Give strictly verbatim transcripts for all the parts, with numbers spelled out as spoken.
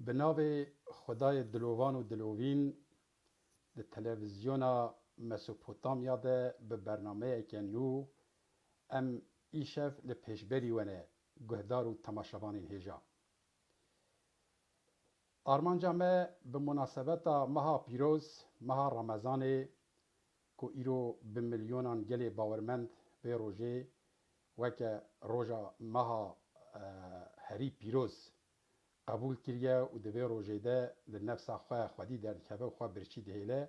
Bi navê Xwedayê dilovan û dilovîn, di televîzyona Mesopotamya de bi bernameyeke nû em îşev li pêşberî we ne, guhdar û temaşevanên hêja. Armanca me bi munasebeta meha pîroz, meha Remezanê, ku îro bi milyonan gelê bawermend vê rojê weke roja meha, e, herî pîroz qebûl kiriye û di vê rojê de li nefsa xwe xwedî derdikeve û xwe birçî dihêle.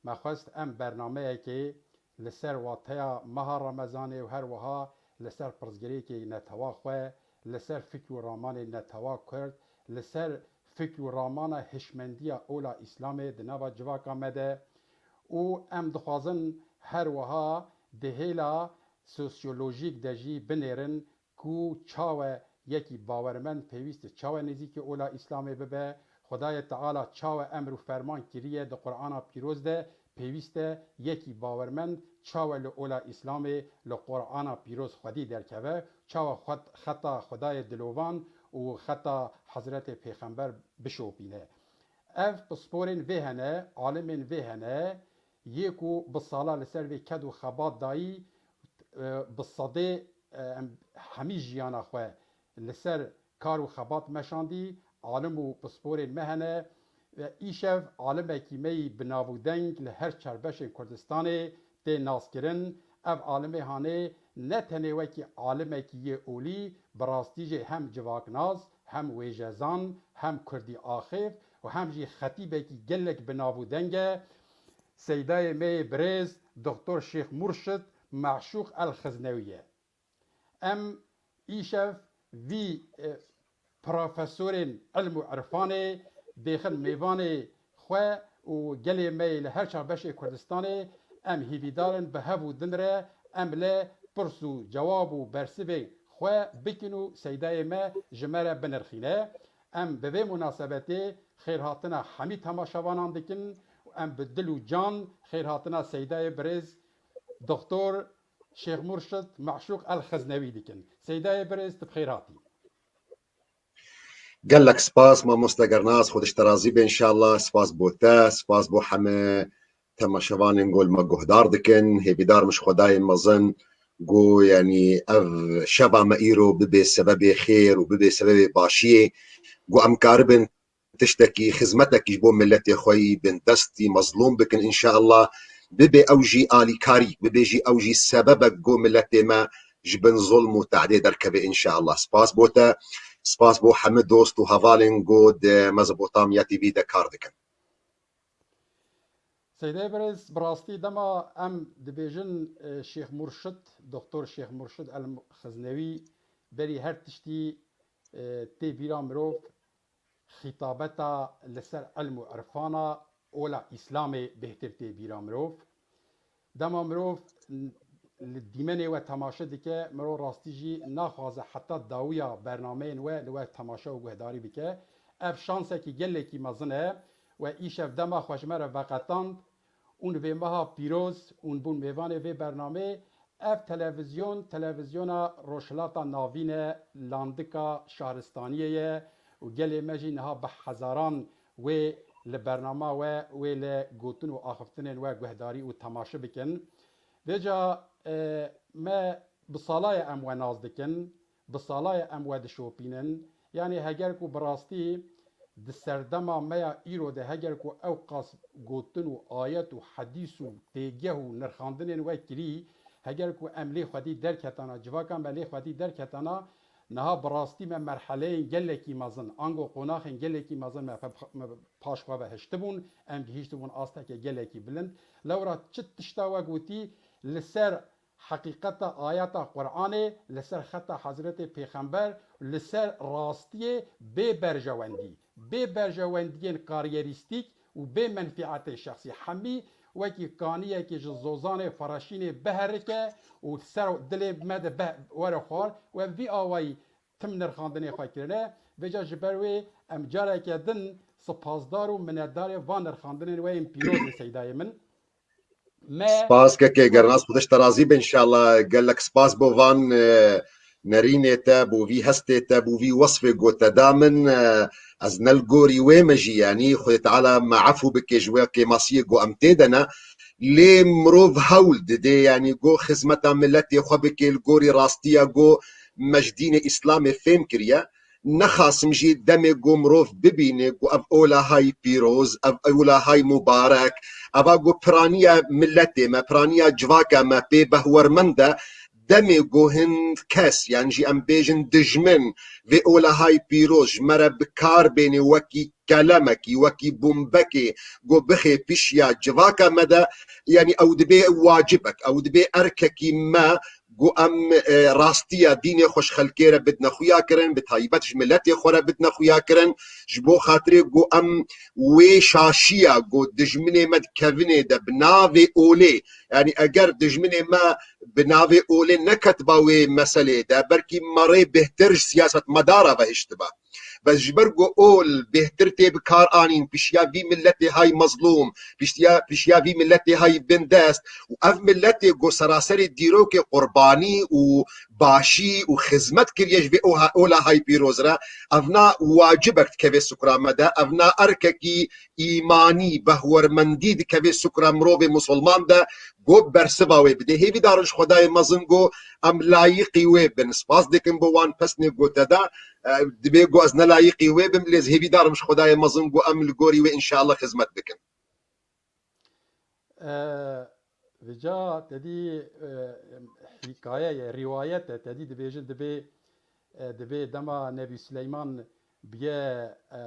Me xwest em bernameyekê li ser wateya meha Remezanê û her wiha li ser pirsgirêkê netewa xwe, li ser fikr û ramanê netewa Kurd, li ser fikr û ramana hişmendiya ola Îslamê di nava civaka me de û em dixwazin her wiha di hêla sosyolojîk de jî binêrin ku çawe yekî bawermend pêwîst e çawe nêzîkî ola Îslamê bibe, Xwedayê Teala çawe emr û ferman kiriye di Qur'ana Pîroz de, pêwîst e yekî bawermend çawe li ola Îslamê, li Qur'ana Pîroz xwedî derkeve, çawe xwet-, xeta Xwedayê dilovan û xeta Hezretê Pêxember bişopîne. Ev pisporên vê hene, alimên vê hene, yê ku bi sala li ser vê ked û xebat dayî, e, bi sedê, e, em hemî jiyana xwe li ser kar û xebat meşandî, alim û pisporên me hene. Ve îşev alimekî me yî bi nav û deng li her çar beşên Kurdistanê tê naskirin. Ev alimê hanê ne tenê wekî alimekî yê olî, bi rastî jî hem civaknas, hem wêjezan, hem kurdî axêv û hem jî xetîbekî gelek bi nav û deng e. Seydayê me yê birêz Doktor Şêx Murşid Meşûq El Xiznewî ye. Em îşev vî, e, profesorên ilm û irfanê dêxin mêvanê xwe û gelê me yê li her çar beşê Kurdistanê, em hêvîdar in bi hev û din re em li pirs û cewab û bersivê xwe bikin û seydayê me ji me re binirxîne. Em bi vê munasebetê xêrhatina hemî temaşevanan dikin û em bi dil û can xêrhatina seydayê birêz Doktor Şêx Murşid Meşûq El Xiznewî dikin. Seydayê birêz, tu bi xêr hatî. Gelek spas mamoste Gernas, Xwedê ji te razî be înşallah. Spas bo te, spas bo heme temaşevanên ku li me guhdar dikin. Hêvîdar im ji Xwedayê mezin ku, yanî, ev şeva me îro bibe sebebê xêr û bibe sebebê başiyê, ku em karibin tiştekî, xizmetekî ji bo miletê xwe yî bindestî mezlûm bikin înşallah. Bibe ew jî alîkarî, bibe jî ew jî sebebek ku miletê me ji bin zulm û tehdê derkeve înşallah. Spas bo te, spas bo hemî dost û hevalên ku di Mezopotamya T V de kar dikin. Seydê Birêz, bi rastî dema em dibêjin, e, Şêx Murşid, Doktor Şêx Murşid El Xiznewî, berî her tiştî, e, tê bîra mirov, xîtabeta li ser ilm û irfana ola Îslamê bêhtir tê bîra mirov. Dema mirov li dîmenê we temaşe dike, mirov rastî jî naxwaze heta dawiya bernameyên we li we temaşe û guhdarî bike. Ev şansekî gelekî mezin e. We îşev dema xwe ji me re veqetand û vê meha pîroz û bûn mêvanê vê bernameyê. Ev televîzyon, televîzyona Rojhilata Navîn e, landika şaristaniyê ye û gelê me jî niha bi hezaran wê li bernama we, wê li gotin û axiftinên we guhdarî û temaşe bikin. Vêca, e, me bi sala ye em we nas dikin, bi sala ye em we dişopînin. Yanî heger ku bi rastî di serdema me ya îro de heger ku ew qas gotin û ayet û hedîs û têgeh û nirxandinên we kirî, heger ku em lê xwedî derketana, civaka me lê xwedî derketana, niha bi rastî me merheleyên gelekî mezin, ango qonaxên gelekî mezin me pe-, me paş xwe ve hiştibûn, em gihîştibûn asteke gelekî bilind. Lewra çi tişta we gotî li ser heqîqeta ayeta Qur'anê, li ser xeta Hezretê Pêxember, li ser rastiyê bê berjewendî, bê berjewendiyên kariyerîstîk û bê menfîetê şexsî. Hemî wekî kaniyekê ji zozanê Fereşînê biherike û ser dilê me de beh-, were xwar. We vî awayî tim nirxandinê xwe kirine. Vêca ji ber wê em careke din spasdar û minetdarê van nirxandinên we yên pîroz ê seydayê min. Me Spas kekê Gernas, Xwedê ji te razî be înşallah. Gelek spas bo van, e, nerînê te, bo vî hestê te, bo vî wesfê ku te da min, e, ez ne li gorî wê me jî, yanî Xwedê Teala me efû bike ji wê kêmasiyê ku em tê de ne. Lê mirov hewl dide, yanî ku xizmeta miletê xwe bike li gorî rastiya ku me ji dînê Îslamê fêm kiriye. Nexasim jî demê ku mirov bibîne ku ev ola hay pîroz, ev ola hay mubarek, eva ku piraniya miletê me, piraniya civaka me pê behwermend e, demê ku hin kes, yan jî em bêjin dijmin vê ola hay pîroz ji me re bi kar bêne wekî kelemekî, wekî bombekê ku bixê pişiya civaka me de, yanî ew dibê wacibek, ew dibê erkekî me ku em, e, rastiya dînê xwe ji xelkê re bidine xuya kirin, bi taybet ji miletê xwe re bidine xuya kirin, ji bo xatirê ku em wê şaşiya ku dijminê me di kevinê de bi navê olê, yanî eger dijminê me bi navê olê neketiba wê meselê de, belkî me rê bêhtir ji siyasetmedara ve hiştiba. Bes ji ber ku ol bêhtir tê bi kar anîn, pişiya vî miletê hay mezlûm, piştiya, pişiya vî miletê hay bindest û ev miletê ku seraserê dîrokê qurbanî û başî û xizmet kiriye ji vê oha-, ola hay pîroz re, ev na wacibek dikeve sukra me de, ev na erkekî îmanî, behwermendî dikeve sukra mirovê musulman de, ku bersiva wê bide. Hêvîdar in ji Xwedayê mezin ku em layiqî wê bin. Spas dikim bo wan pesnê ku te da. E, dibê ku ez ne layiqî wê bim, lê ez hêvîdar im ji Xwedayê mezin ku em li gorî wê înşallah xizmet bikin. E, vêca te dî, e, hîkaye ye, rîwayet e, te dî dibêjin dibê, e, dibê dema Nebî Sileyman biye, e,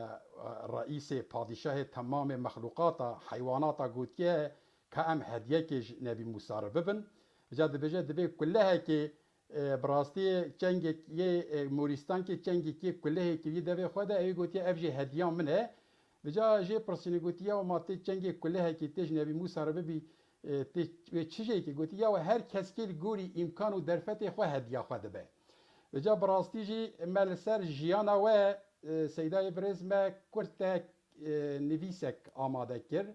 reîsê, padîşahê temamê mexlûqata, heywanata gotiye, ka em hediyekê ji Nebî Mûsa re bibin. Vêca dibêje, dibê kulehekê, e, bi rastî çengek yê, e, morîstankê çengek yê kulehê kiriye devê xwe de, ew ê gotiye, ev jî hediya min e. Vêca jê pirsîne, gotiye, ya ma tê çengê kulehekê tê ji Nebî Mûsa re bibî, e, tê wê çi jêkê? Gotiye, ya her keskê li gorî îmkan û derfetê xwe hediya xwe dibe. Vêca bi rastî jî me li ser jiyana we, e, Seydayê birêz me kurtek, e, nivîsek amade kir.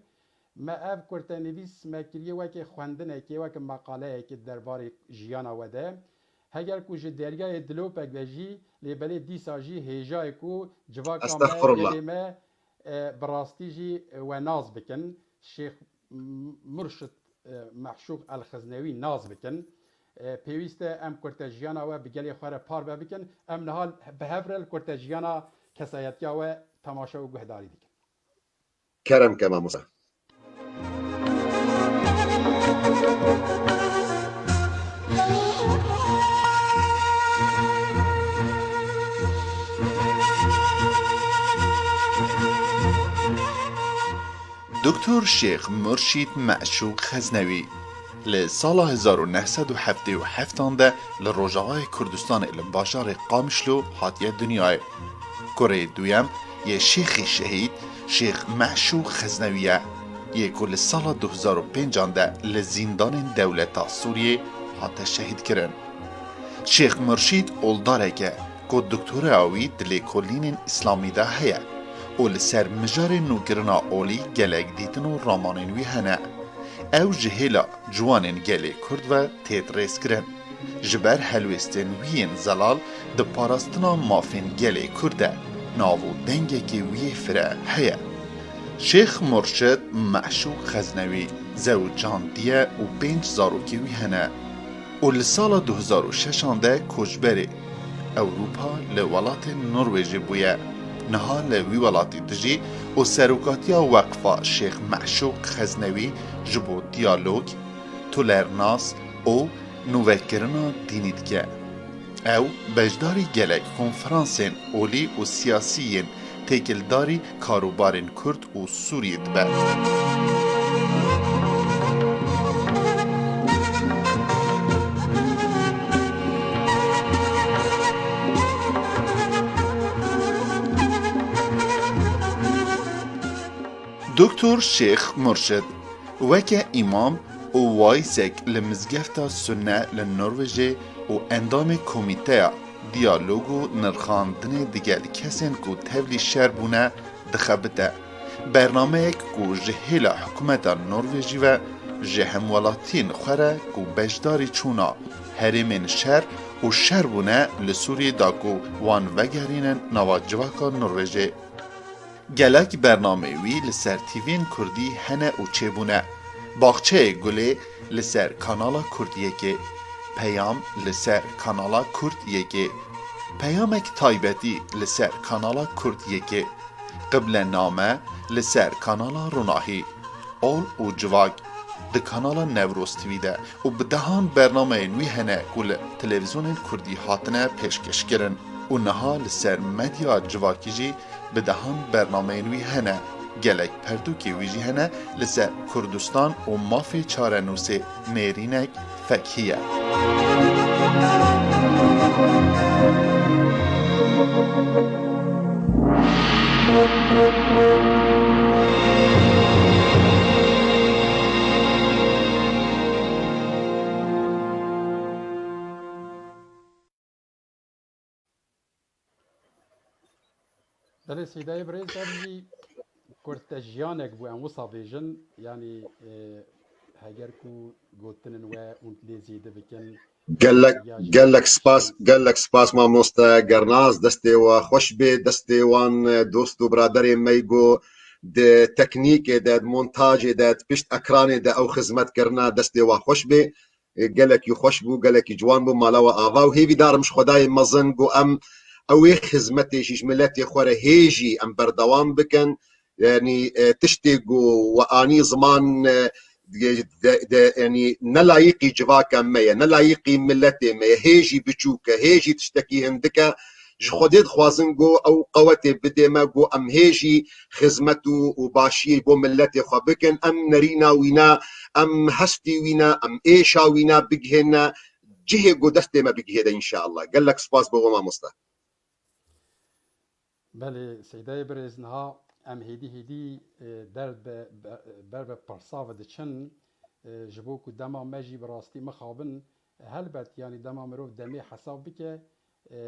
Me ev kurtenivîs me kiriye weke xwendinekê, weke meqaleyekê derbarê jiyana we de. Heger ku ji deryayê dilopek be jî, lê belê dîsa jî hêja ye ku civaka me, Estexfirullah. Gelê me, e, bi rastî jî, e, we nas bikin. Şêx M-, Murşid, e, Meşûq El Xiznewî nas bikin. E, pêwîst e em kurtejiyana we bi gelê xwe re parve bikin. Em niha bi hev re li kurtejiyana kesayetiya we temaşe û guhdarî dikin. Kerem ke mamoste. Doktor Şêx Murşîd Meşûq Xeznewî li sala hezar û neh sed û heftê û heft an de li Rojavayê Kurdistanê li bajarê Qamişlo hatiye dinyayê. Kurê duyem yê Şêxî Şehîd Şêx Meşûq Xeznewî ye, yê ku li sala du hezar û pênc an de li zîndanên dewleta Sûriyê hate şehîdkirin. Şêx Murşîd oldarek e ku doktoreya wî di lêkolînên îslamî de heye û li ser mijarê nûkirina olî gelek dîtin û ramanên wî hene. Ew ji hêla ciwanên gelê Kurd ve têt rêzkirin. Ji ber helwêstên wî yên zelal di parastina mafên gelê Kurd de nav û dengekê wî yê fire heye. Şêx Murşid Meşûq Xeznewî zewicandiye û pênc zarokê wî hene û li sala du hezar û şeş an de koçberê Ewropa li welatê Norwêjê bûye. Niha li wî welatî dijî û serokatiya Weqfa Şêx Meşûq Xeznewî ji bo diyalog, tolernas û nûvekirina dînî dike. Ew beşdarî gelek konferansên olî û siyasî yên têkildarî karûbarên Kurd û Sûriyê dibe. Doktor Şêx Murşid weke îmam û waîzek li mizgefta Sunne li Norwêjê û endamê Komîteya Diyalog û Nirxandinê digel kesên ku tevlî şer bûne dixebite. Bernameyek ku ji hêla hikûmeta Norwêjî ve ji hemwelatiyên xwe re ku beşdarî çûna herêmên şer û şer bûne li Sûriyê da ku wan vegerînin nava civaka Norvêjê. Gelek bernameyê wî li ser T V'yên Kurdî hene û çêbûne. Baxçeyê Gulê li ser kanala Kurd yekê. Peyam li ser kanala Kurd yekê. Peyamek taybetî li ser kanala Kurd yekê. Qiblename li ser kanala Ronahî. Ol û Civak di kanala Newroz T V de û bi dehan bernameyên wî hene ku li televîzyonên Kurdî hatine pêşkêşkirin û niha li ser medya civakî jî bi dehan bernameyên wî hene. Gelek pertûkê wî jî hene li ser Kurdistan û mafê çarenûsê. Nêrînek fekhiye. Belê Seydayê birêz, ev jî kurtejiyanek bû, em wisa bêjin, yanî, e, heger ku gotinên we hûn lê zêde bikin, Gelek, ya jî gelek spas, gelek spas mamoste Gernaz, destê we xweş bê, destê wan, e, dost û biraderê me ku di teknîkê de, di montajê de, di pişt ekranê de ew xizmet kirine, destê we xweş bê. E, gelekî xweş bû, gelekî ciwan bû, mala we ava û hêvîdar im ji Xwedayê mezin ku em ew ê xizmetê jî ji miletê xwe re hê jî em berdewam bikin. Yanî, e, tiştê ku we anî ziman, e, de, de, yanî ne layîqî civaka me ye, ne layîqî miletê me ye, hê jî biçûk e, hê jî tiştekî hindik e. Ji Xwedê dixwazin ku ew qewetê bidê me ku em hê jî xizmet û, û başiyê bo miletê xwe bikin. Em nerîna wî ne, em hestî wî ne, em êşa wî ne, bigihêne cihê ku destê me bigihê de înşeallah. Gelek spas bo we mamoste. Belê, Seydayê birêz, niha em hêdî hêdî, e, der be, be, ber bi pirsa ve diçin, e, ji bo ku dema me jî bi rastî mixabin, helbet, yanî dema mirov demê hesab bike, e,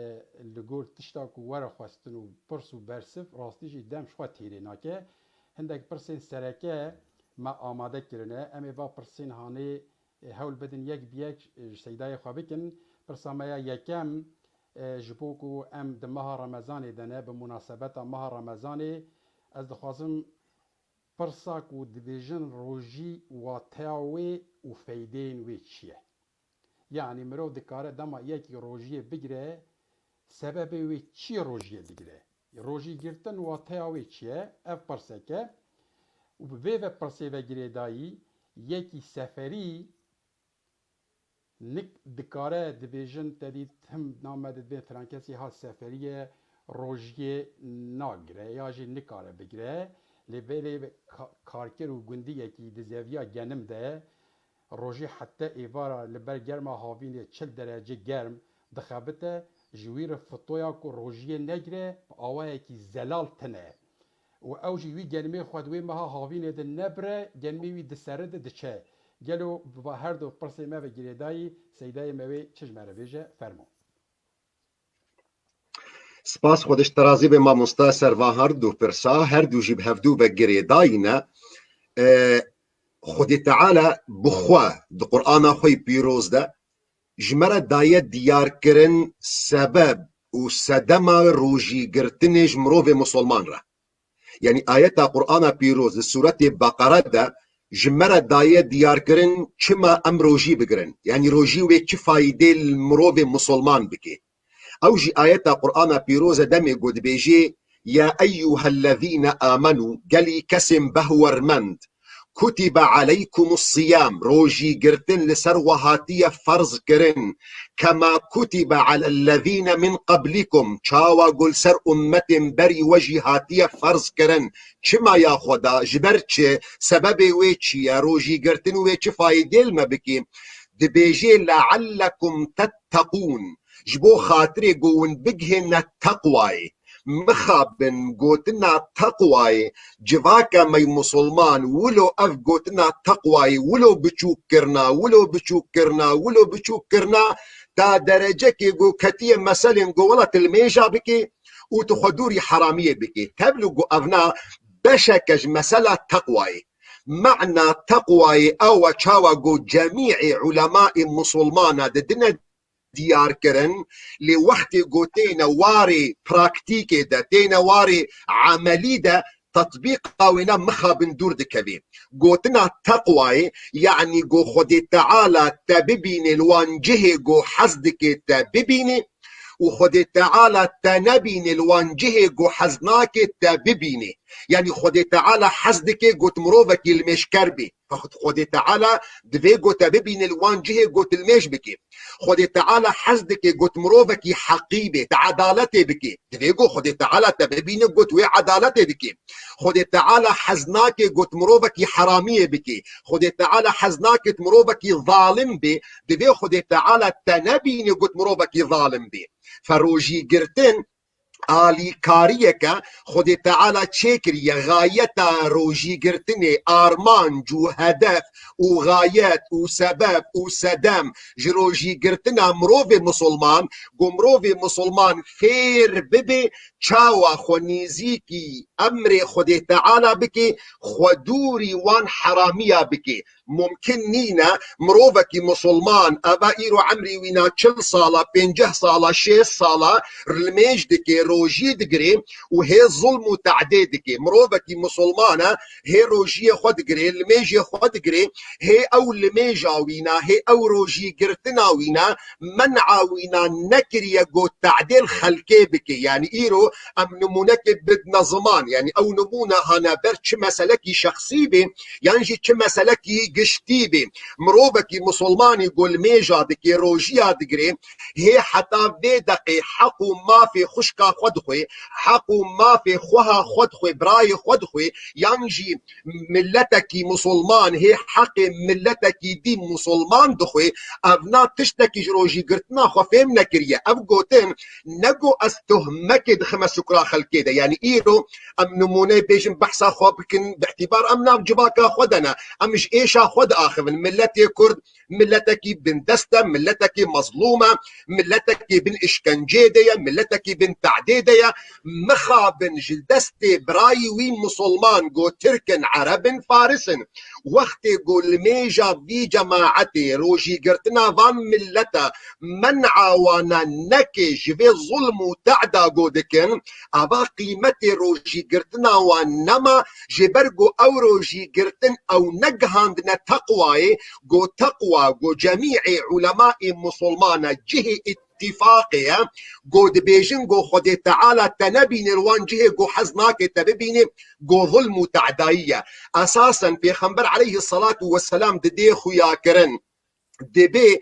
li gor tişta ku were xwestin û pirs û bersiv, rastî jî dem ji xwe têrê nake. Hindek pirsên sereke me amade kirine. Em ê va pirsên hanê, e, hewl bidin yek bi yek, e, ji Seydayê xwe bikin. Pirsa me ya yekem, e, ji bo ku em di meha Remezanê de ne, bi munasebeta meha Remezanê, ez dixwazim pirsa ku dibêjin rojî wateya wê û feydeyên wê çi ye? Yanî mirov dikare dema yekî rojiyê bigire, sebebê wê çi ye rojiyê digire? Rojî girtin wateya wê çi ye? Ev pirsek e. Û bi vê ve pirsê ve girêdayî yekî seferî nik dikare dibêjin te dî tim name dibên filan kesî ha seferî ye, rojiyê nagire ya jî nikare bigire. Lê belê ka-, karker û gundiyekî di zeviya genim de rojê hete êvara li ber germa havînê çil derece germ dixebite, ji wî re fitoya ku rojiyê negire bi awayekî zelal tune. Û ew jî wî genimê xwe di wê meha havînê de nebire, genimê wî diseride diçe. Gelo bi va her du pirsê me ve girêdayî, Seydayê me wê çi ji me re bêje? Fermo. Spas, Xwedê ji te razî be mamoste, ser van her du pirsa, her du jî bi hevdû ve girêdayî ne. E, Xwedê Teala bi xwe di Qur'ana xwe yê pîroz de ji me re daye diyarkirin sebeb û sedema rojîgirtinê ji mirovê musulman re. Yanî ayeta Qur'ana pîroz li sûretê Beqere de ji me re daye diyarkirin çima em rojî bigirin. Yanî rojî wê çi fayîdê li mirovê musulman bike. Ew jî ayeta Qur'ana pîroz e demê ku dibêjê, "Ya eyyuhellezîne amenû", gelî kesên behwermend, "kutibe aleykumus siyam", rojî girtin li ser we hatiye ferz kirin, "kema kutibe alellezîne min qablikum", çawa ku li ser ummetên berî we jî hatiye ferz kirin. Çima ya Xweda? Ji ber çi? Sebebê wê çi ye? Rojî girtin wê çi fayîdê li me bike? Dibêjê, "Leallekum tetteqûn", ji bo xatirê ku hûn bigihêne teqwayê. Mixabin gotina teqwayê, civaka me yê musulman, wilo ev gotina teqwayê, wilo biçûk kirina, wilo biçûk kirina, wilo biçûk kirina, ta derecekê ku ketiye meselên ku wela tu limêja bikê û tu xwe dûrî heramiyê bikê. Tevlû ku evna beşeke ji mesela teqwayê. Mena teqwayê ew e çawa ku cemî'ê ulemayê musulmana didine diyar kirin, lê wextê ku têne warê praktîkê de, têne warê emelî de, tetbîqa wêna mixabin dûr dikevê. Gotina teqwayê, yanî ku Xwedê Teala te bibînê li wan cihê ku hez dike te bibînê û Xwedê Teala te nebînê li wan cihê ku hez nake te bibînê. Yanî Xwedê Teala hez dike ku tu mirovekî limêjker bî. Xwedê Teala divê ku te bibîne li wan cihê ku tu limêj bikî. Xwedê Teala hez dike ku tu mirovekî heqî bê, tu edaletê bikî. Divê ku Xwedê Teala te bibîne ku tu wê edaletê dikî. Xwedê Teala hez nake ku tu mirovekî heramiyê bikî. Xwedê Teala hez nake tu mirovekî zalim bê. Divê Xwedê Teala te nebîne ku tu mirovekî zalim bê. Fe rojî girtin alîkariyeke Xwedê Teala çêkiriye, xayeta rojî girtinê, armanc û hedef û xayet û sebeb û sedem ji rojî girtina mirovê misilman, ku mirovê misilman fêr bibe çawa xwe nêzîkî emrê Xwedê Teala bike, xwe dûrî wan heramiya bike. Mumkin nîne mirovekî misilman, eva îro emrî wîna çil sala, pênceh sala, şêst sala, limêj dike, rojî digire û hê zulm û te'dê dike. Mirovekî misilman e, hê rojiyê xwe digire, limêjê xwe digire, hê ew limêja wîna, hê ew rojî girtina wîna, men'a wîna nekiriye ku te'dê li xelkê bike. Yanî îro em nimûnekê bidine ziman. Yanî ew nimûne hane ber çi meselekî şexsî bê, yan jî çi meselekî giştî bê. Mirovekî misilmanî ku limêja dike, rojiya digire, hê heta vê deqê heq û mafê xwişka xwe dixwe, heq û mafê xweha xwe dixwe, birayê xwe dixwe, yan jî miletekî misilman hê heqê miletekî dî misilman dixwe, evna tiştekî ji rojî girtina xwe fêm nekiriye. Ev gotin, ne ku ez tohmekê dixime sukra xelkê de. Yanî îro em nimûneyê bêjin, behsa xwe bikin, bi îtîbar em nav civaka xwe de ne. Em ji êşa xwe diaxivin. Miletê Kurd miletekî bindest e, miletekî mezlûm e, miletekî bin îşkencê de ye, miletekî bin te'dê de ye. Mixabin ji destê birayî wî misilman, ku Tirk in, Ereb in, Faris in. Wextê ku limêja vî cemaetê, rojî girtina van milete, men'a wana neke ji vê zulm û te'da ku dikin, ava qîmetê rojî girtina wan nema, ji ber ku ew rojî girtin ew negihandine teqwayê, ku teqwa, ku cemî'ê ulemayê misilmana cihê îtîfaqê ye, ku dibêjin ku Xwedê Teala te nebîne li wan cihê ku hez nake te bibîne, ku zulm û te'dayî ye. Esasen Pêxember aleyhisselatu vesselam didê xuya kirin. Dibê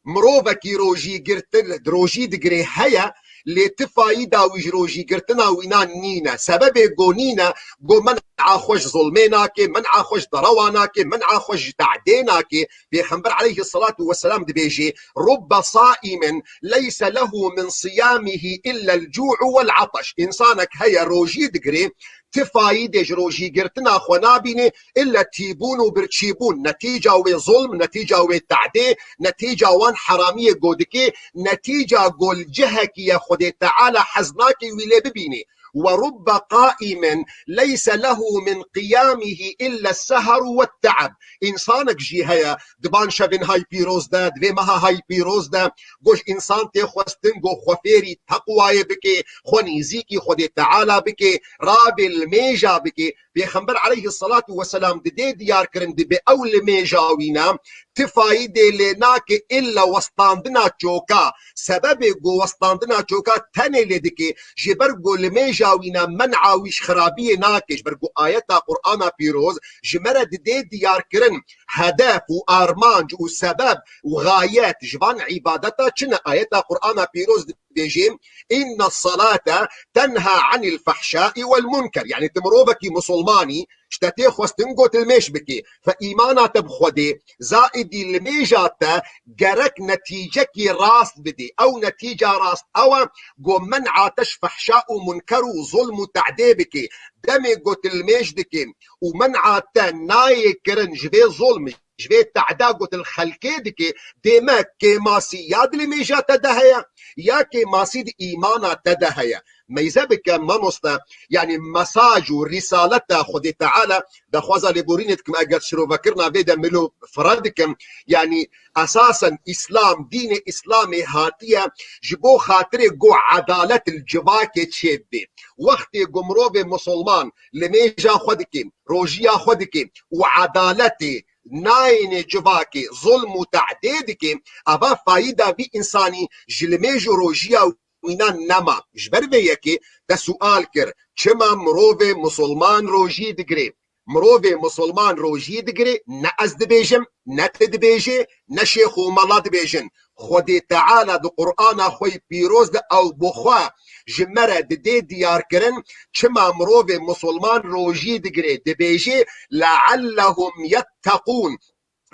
mirovekî rojî girtin, rojî digirê heye, lê ti fayîda wî ji rojî girtina wîna nîne. Sebebê ku nîne, ku men'a xwe ji zulmê nake, men'a xwe ji derewa nake, men'a xwe ji te'dê nake. Pêxember aleyhisselatu vesselam dibêje, "Rubbe saimin leyse lehu min siyamihi illa el-cu'u vel-ataş." Însanek heye rojî digire, ti fayîdê ji rojî girtina xwe nabîne, illa tîbûn û birçîbûn, netîca wê zulm, netîca wê te'dê, netîca wan heramiyê ku dike, netîca ku li cihekî ye Xwedê Teala hez nake wî lê bibîne. "Ve rubbe qaimin leyse lehu min qiyamihi illa seheru ve te'eb." Însanek jî heye, di van şevên hay pîroz de, di vê meha hay pîroz de, ku ji însan tê xwestin ku xwe fêrî teqwayê bike, xwe nêzîkî Xwedê Teala bike, ravê limêja bike. Pêxember aleyhisselatu vesselam didê diyar kirin, dibê ew limêja wîna ti fayîdê lê nake illa westandina çoka. Sebebê ku westandina çoka tenê lê dike, ji ber ku limêja wîna men'a wî ji xirabiyê nake, ji ber ku ayeta Qur'ana pîroz ji me re didê diyar kirin, hedef û armanc û sebeb û xayet ji van îbadeta çi ne? Ayeta Qur'ana pîroz dibêje, "Inne salate tenha anil fehşai vel munker." Yanî tu mirovekî misilmanî, ji te tê xwestin ku tu limêj bikî. Fe îmana te bi Xwedê, zaîdî limêja te gerek netîcekî rast bidî. Ew netîca rast ew e ku men'a te ji fehşa û munker û zulm û te'dê bikî. Demê ku tu limêj dikî û men'a te nayê kirin ji vê zulm, ji vê te'da ku tu li xelkê dikî, dê me kêmasî ya di limêja te de heye, ya kêmasî di îmana te de heye. Meyze bike mamoste, yanî mesaj û rîsaleta Xwedê Teala, daxwaza lêborînê dikim, eger şirovekirina vê de milo fire dikim, yanî esasen Îslam, dînê Îslamê hatiye ji bo xatirê ku edalet li civakê çêbibê. Wextê ku mirovê misilman limêja xwe dike, rojiya xwe dike û edaletê nayêne civakê, zulm û tehdê dike, eva fayda vî însanî ji limêj û rojiya wîna nema. Ji ber vê yekê te sual kir, çima mirovê misilman rojî digire? Mirovê misilman rojî digire, ne ez dibêjim, ne tu dibêjê, ne şêx û mela dibêjin. Xwedê Teala di Qur'ana xwe yî pîroz de ew bi xwe ji me re didê diyarkirin, çima mirovê misilman rojî digire, dibêjê, "Leallehum yetteqûn."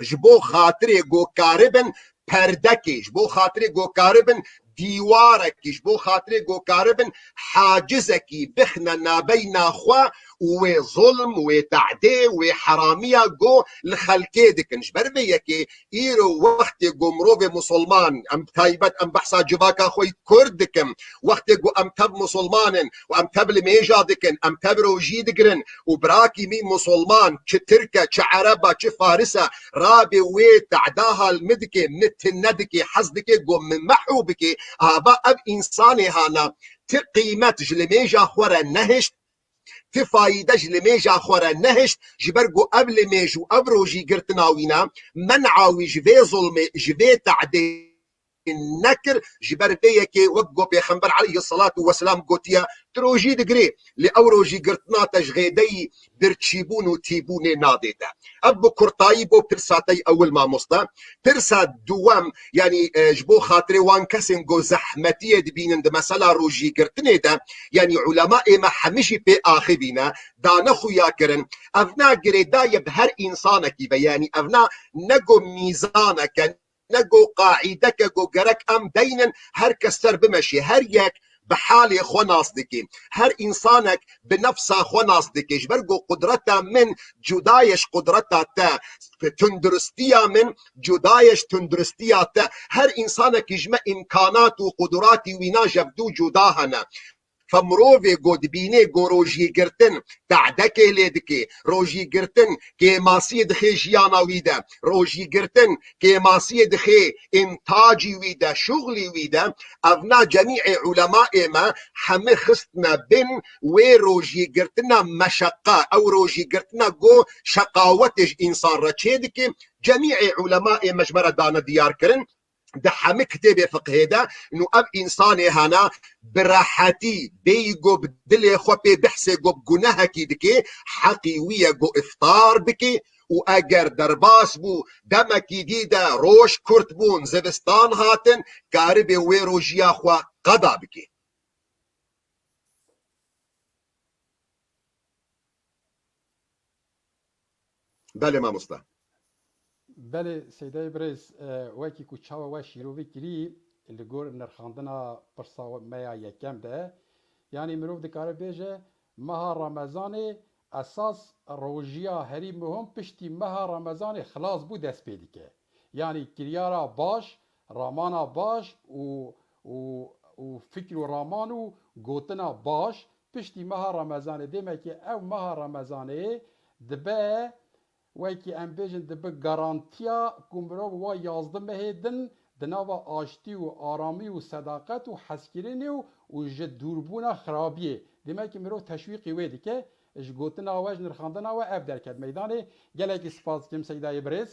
Ji bo xatirê ku karibin perdekê, ji bo xatirê ku karibin dîwarekî, ji bo xatirê ku karibin hacizekî bixine nabeyna xwe û wê zulm, wê tehdê, wê heramiya ku li xelkê dikin. Ji ber vê yekê îro wextê ku mirovê misilman, em taybet em behsa civaka xwe yî kurd dikim, wextê ku em tev misilman in û em tev limêja dikin, em tev rojî digirin û birakî min misilman, çi tirk e, çi ereb e, çi faris e, rabê wê tehda hal min dike, min tune dike, hez dike, ku min mehû bike, ava ev însanê hana ti qîmet ji limêja xwe re nehişt, ti fayîde ji limêja xwe re nehişt, ji ber ku ev limêj û ev rojîgirtina wîna, men'a wî ji vê zulmê, ji vê tehdê nekir, ji ber vê yekê wek ku Pêxember aleyhisselatu vesselam gotiye, tu rojî digirê, lê ew rojîgirtina te ji xêdeyî birçîbûn û tîbûnê nadê te. Ev bi kurtayî bo pirsa te yî ewil mamoste. Pirsa duwem, yanî, e, ji bo xatirê wan kesên ku zehmetiyê dibînin di mesela rojîgirtinê de, yanî ulema ê me hemî jî pê axivîne, dane xuya kirin. Evna girêdayê bi her însanekî ve, yanî evna ne ku mîzaneke, ne ku qaîdeke ku gerek em deynin, her kes ser bimeşê, her yek bi halê xwe nas dike. Her însanek bi nefsa xwe nas dike. Ji ber ku qudreta min cuda ye ji qudreta te, tunduristiya min cuda ye ji tunduristiya te. Her însanekî ji me îmkanat û quduratî wîna jevdû cuda hene. Fe mirovê ku dibînê ku rojîgirtin tehdekê lê dike, rojîgirtin kêmasiyê dixê jiyana wî de, rojîgirtin kêmasiyê dixê întacî wî de, şuxlî wî de, evna cemîê ulemaê me hemî xistine bin wê rojîgirtina meşeqa, ew rojîgirtina ku şeqawetê ji însan re çê dike, cemîê ulemaê me ji me re dane diyar kirin. Di hemî kitêbê fiqhê de nû ev însanê hana bi rehetî bêyî ku bi dilê xwe pê bihsê ku bi gunehekî dike, heqî wî ye ku iftar bike û eger derbas bû, demekî dî de roj kurt bûn, zivistan hatin, karibê wê rojiya xwe qeda bike. Belê mamosta. Belê Seydayê birêz, e, wekî ku çawa we şîrovî kirî, li gor nirxandina pirsa me ya yekem de, yanî mirov dikare bêje, meha Remezanê esas rojiya herî muhim piştî meha Remezanê xilas bû dest pê dike. Yanî kiryara baş, ramana baş û, û, û fikr û raman û gotina baş piştî meha Remezanê. Demekî ev meha Remezanê dibe, wekî em bêjin, dibe garantiya ku mirov wa yazdeh mehê din di nava aştî û aramî û sedaqet û hezkirinê û, û ji dûrbûna xirabiyê. Demekî mirov teşwîqî wê dike. Ji gotina we, ji nirxandina we ev derket meydanê. Gelekî spas dikim Seydayê birêz.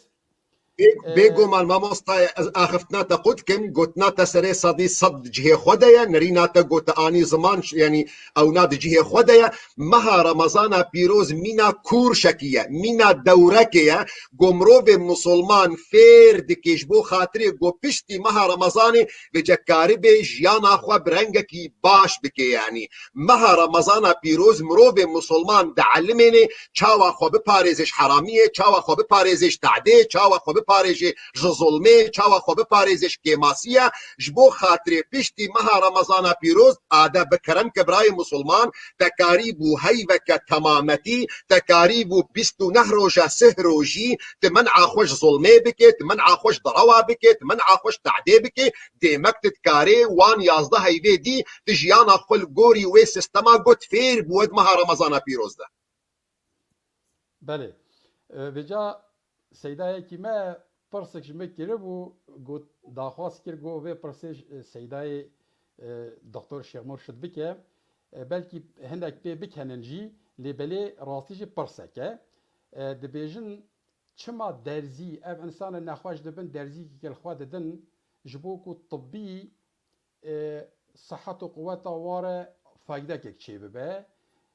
Bê-, Ee, bêguman mamosta, ez axiftina te qut kim, gotina te serê sedî sed di cihê xwe de ye, nerîna te ku te anî ziman, yanî ewna di cihê xwe de ye. Meha Remezana pîroz mîna kûrşekî ye, mîna dewrekê ye, ku mirovê misilman fêr dike ji bo xatirê ku piştî meha Remezanê vêce karibê jiyana xwe bi rengekî baş bike, yanî. Meha Remezana pîroz mirovê misilman dielmêne çawa xwe biparêze ji heramiyê, çawa xwe biparêze ji tehdê, çawa xwe biparêzê ji zulmê, çawa xwe biparêzê ji kêmasiya, ji bo xatirê piştî meha Remezana pîroz, ade bi kerem ke birayê musulman, te karîbû heyveke temametî, te karîbû bîst û neh roja sih rojî, tu men'a xwe ji zulmê bike, tu men'a xwe ji derewa bike, tu men'a xwe ji te'dê bike, dêmek tu dikarê wan yazdeh heyvê dî, tu jiyana xwe li gorî wê sistema got fêr bû di meha Remezana pîroz de. Belê. E, vêca seydayekî me pirsek ji min kiribû, got, daxwaz kir, got, vê pirsê, e, seydayê, e, Doktor Şêx Murşid bike. E, belkî hindek pê bikenin jî, lê belê rastî jî pirsek e. E, dibêjin, çima derzî, ev însanê nexweş dibin, derzîkî li xwe didin, ji bo ku tibbî e, sihet û quweta wan re faydekek çêbibe.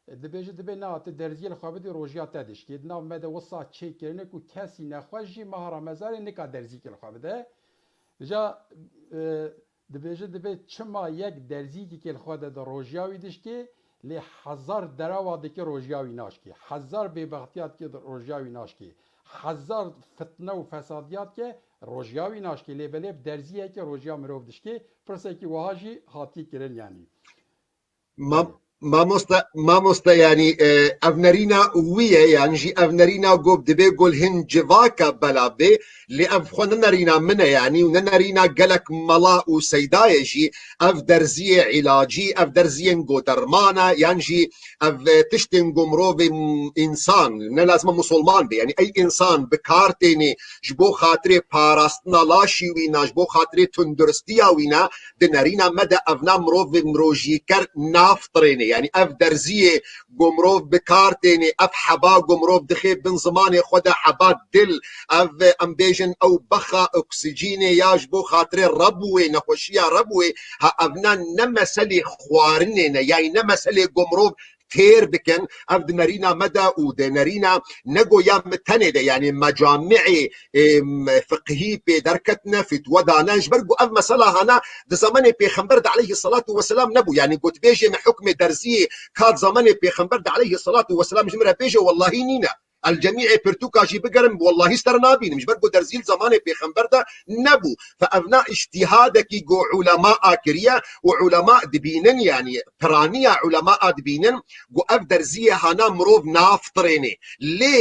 E, dibêje, dibê na, tu derziyê li xwe bidî, rojiya te dişkê. Di nav me de wisa çêkirine ku kesî nexweş jî meha Remezanê nika derziyekê li xwe bide. Vêca, e, dibêje, dibê çima yek derziyekê li xwe de, de rojiya wî dişkê, lê hezar derewa dike rojiya wî naşkê. Hezar bêbextiya dike rojiya wî naşkê. Hezar fitne û fesadiyat ke rojiya wî naşkê, lê belê bi derziyeke rojiya mirov dişkê, pirsekî wiha jî hatiye kirin, yanî. Mam-, mamoste, mamoste, yanî, e, ev nerîna wî ye, yan jî ev nerîna got dibê gol hin civaka bela bê, lê ev xwe ne nerîna min e, yanî, û ne nerîna gelek mela û seydayê jî, ev derziyê îlacî, ev derziyên godermana, yan jî ev, e, tiştên ku mirovê m-, însan, ne lazim e musulman be, yanî ey însan bi kar tênê ji bo xatirê parastina laşî wî na, ji bo xatirê tunduristiya wî na, di nerîna me de evna mirovê mirojîker naftirêne. Yanî ev derziyê ku mirov bi kar tênê, ev heba ku mirov dixê bin zimanê xwe de heba dil, ev, e, em bêjin ew bexa oksîjînê ya ji bo xatirê rebûê, nexweşiya rebûê, ha evna ne meselê xwarinê ne, yanî ne meselê ku mirov têr bikin, ev di nerîna me de û di nerîna ne go ya me tenê de, yanî mecami'ê, êm, fiqhî pê derketine, fitwe dane, ji ber ku ev mesela hana di zemanê pêxember de aleyhisselatu vesselam nebû. Yanî gotbêjê me hukmê derziyê ka di zemanê pêxember de aleyhisselatu vesselam ji min re bêje, wellahî nîne. El cemî'ê pirtûka jî bigerim, wellahî ser nabînim. Ji ber ku derzî li zemanê pêxember de nebû. Fe evna îctîhadekî ku ulema a kiriye û ulema dibînin, yanî piraniya ulema a dibînin ku ev derziyê hana mirov naftirênê. Lê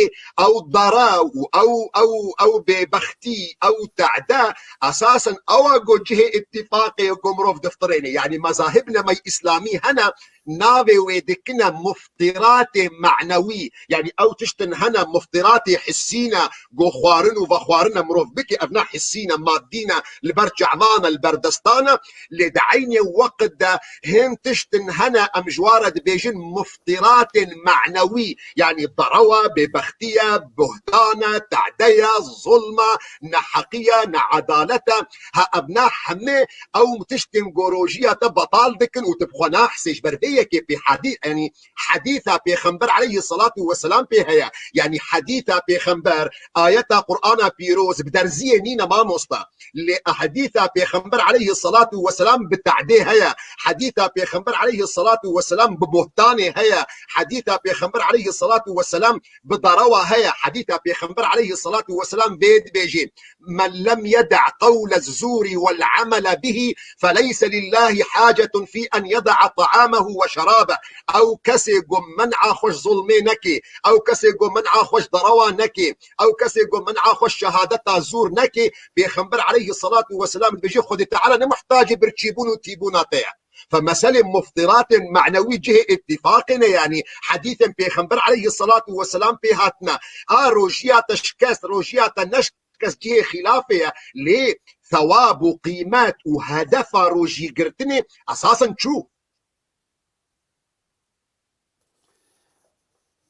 ew dara û ew, ew, ew bêbextî, ew te'de, esasen ewa ku cihê îtîfaqê ku mirov diftirênê. Yanî mezahib nemey îslamî hene, navê wê dikine muftiratê manewî. Yanî ew tiştin hene muftiratê hissî ne, ku xwarin û vexwarine mirov bike, ev ne hissî ne, maddî ne, li ber çavan e, li ber destan e. Lê di eynê weqt de hin tiştin hene, em ji wan re dibêjin muftiratên manewî. Yanî derewa, bêbextî ye, buhtan e, te'de ye, zulm e, neheqî ye, needalet e. Ha, ev ne hemê ew tiştên ku rojiya te betal dikin û tu bi xwe nahsê. Ji ber vê yekê pê hadî-, yanî hedîsa Pêxember aleyhisselatu vesselam pê heye. Yanî hedîsa Pêxember, ayeta Qur'ana pîroz bi derziyê nîne mamosta. Lê hedîsa Pêxember aleyhisselatu vesselam bi te'dê heye. Hedîsa Pêxember aleyhisselatu vesselam bi buhtanê heye. Hedîsa Pêxember aleyhisselatu vesselam bi derewa heye. Hedîsa Pêxember aleyhisselatu vesselam vê dibêje: "Men lem yeda qewle zûrî wel amele bihî, feleyse lillâhi hacetun fî en yeda ta'amehu ve şerabe." Ew kesê ku men'a xwe ji zulmê nekê, ew kesê ku men'a xwe ji derewa nekê, ew kesê ku men'a xwe ji şehadeta zûr nekê, Pêxember aleyhisselatu vesselam dibêje, Xwedê Teala ne muhtacê birçîbûn û tîbûna te ye. Fe meselê muftiratên manewî cihê îtîfaqê ne, yanî hedîsên Pêxember aleyhisselatu vesselam pê hatine. A rojiya te şikest, rojiya te neşikest cihê xîlafê ye. Lê thewab û qîmet û hedefa rojîgirtinê esasen çû.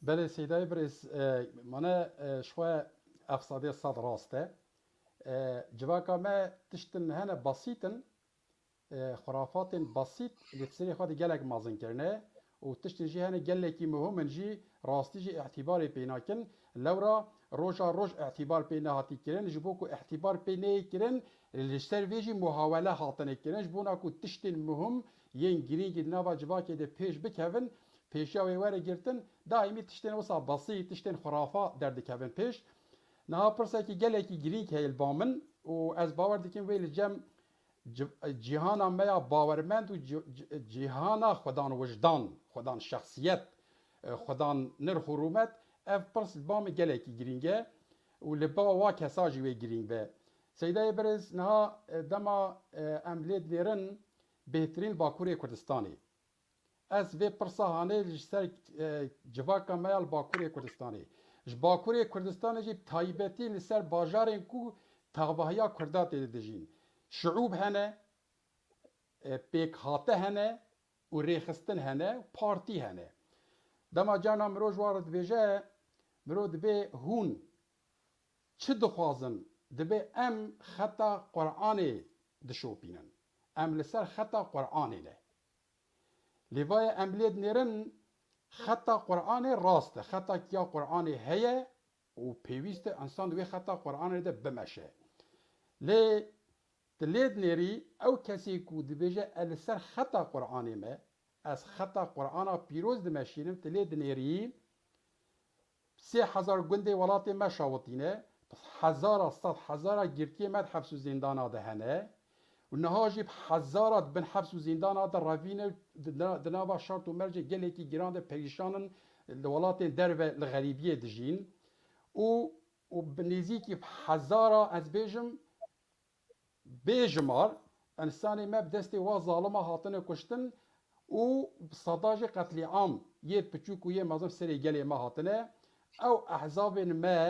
Belê Seydayê birêz, e, mane, e, ji xwe ev sedê sed rast e. E, civaka me tiştin hene besît in, e, xurafatên besît lê di serê xwe de gelek mezin kirine û tiştên jî hene gelekî muhim in jî rastî jî îtîbarê pê nakin. Lewra roja roj îtîbar pê nehatî kirin, ji bo ku îtîbar pê neyê kirin, li ser vê jî muhawele hatine kirin, ji bona ku tiştên muhim yên girîngî di nava civakê de pêş bikevin, pêşiya wê were girtin, daîmî tiştên wisa besît, tiştên xurafa derdikevin pêş. Niha pirsekî gelekî girîng heye li ba min û ez bawer dikim wê li cem ci-, cîhana me ya bawermend û ci-, ci-, cîhana xwedan wijdan, xwedan şexsiyet, e, xwedan nirx û rûmet, ev pirs li ba min gelekî girîng e û li ba wa kesa jî wê girîng be. Seydayê Birêz, niha, e, dema, e, em lê dinêrin bêhtirîn li Bakurê Kurdistanê. Ez vê pirsa hanê ji ser, e, civaka me ya li Bakurê Kurdistanê. Ji Bakurê Kurdistanê jî bi taybetî li ser bajarên ku tevahiya Kurda tê de dijîn. Şiûb hene, e, pêkhate hene û rêxistin hene, partî hene. Dema carna mirov ji wan re dibêje, mirov dibê hûn çi dixwazin, dibê em xeta Qur'anê dişopînin. Em li ser xeta Qur'anê ne. Lê vaye em lê dinêrin xeta Qur'anê rast e. Xeta kiya Qur'anê heye û pêwîst e insan di wê xeta Qur'anê de bimeşe. Lê tu lê dinêrî ew kesê ku dibêje ez li ser xeta Qur'anê me, ez xeta Qur'ana pîroz dimeşînim, tu lê dinêrî sê hezar gundê welatê me şawitîne, hezara, sed hezara girtiyê me di heps û zîndana de hene. Û niha jî bi hezara di bin heps û zîndana de revîne, di na-, di nava şert û mercê gelekî giran de perîşan in, li welatên derve li xerîbiyê dijîn. Û, û bi nêzîkî bi hezara, ez bêjim, bêjimar însanê me bi destê wa zalima hatine kuştin û bi seda jî qetlîam yê piçûk û yê mezin serê gelê me hatine. Ew ehzabên me,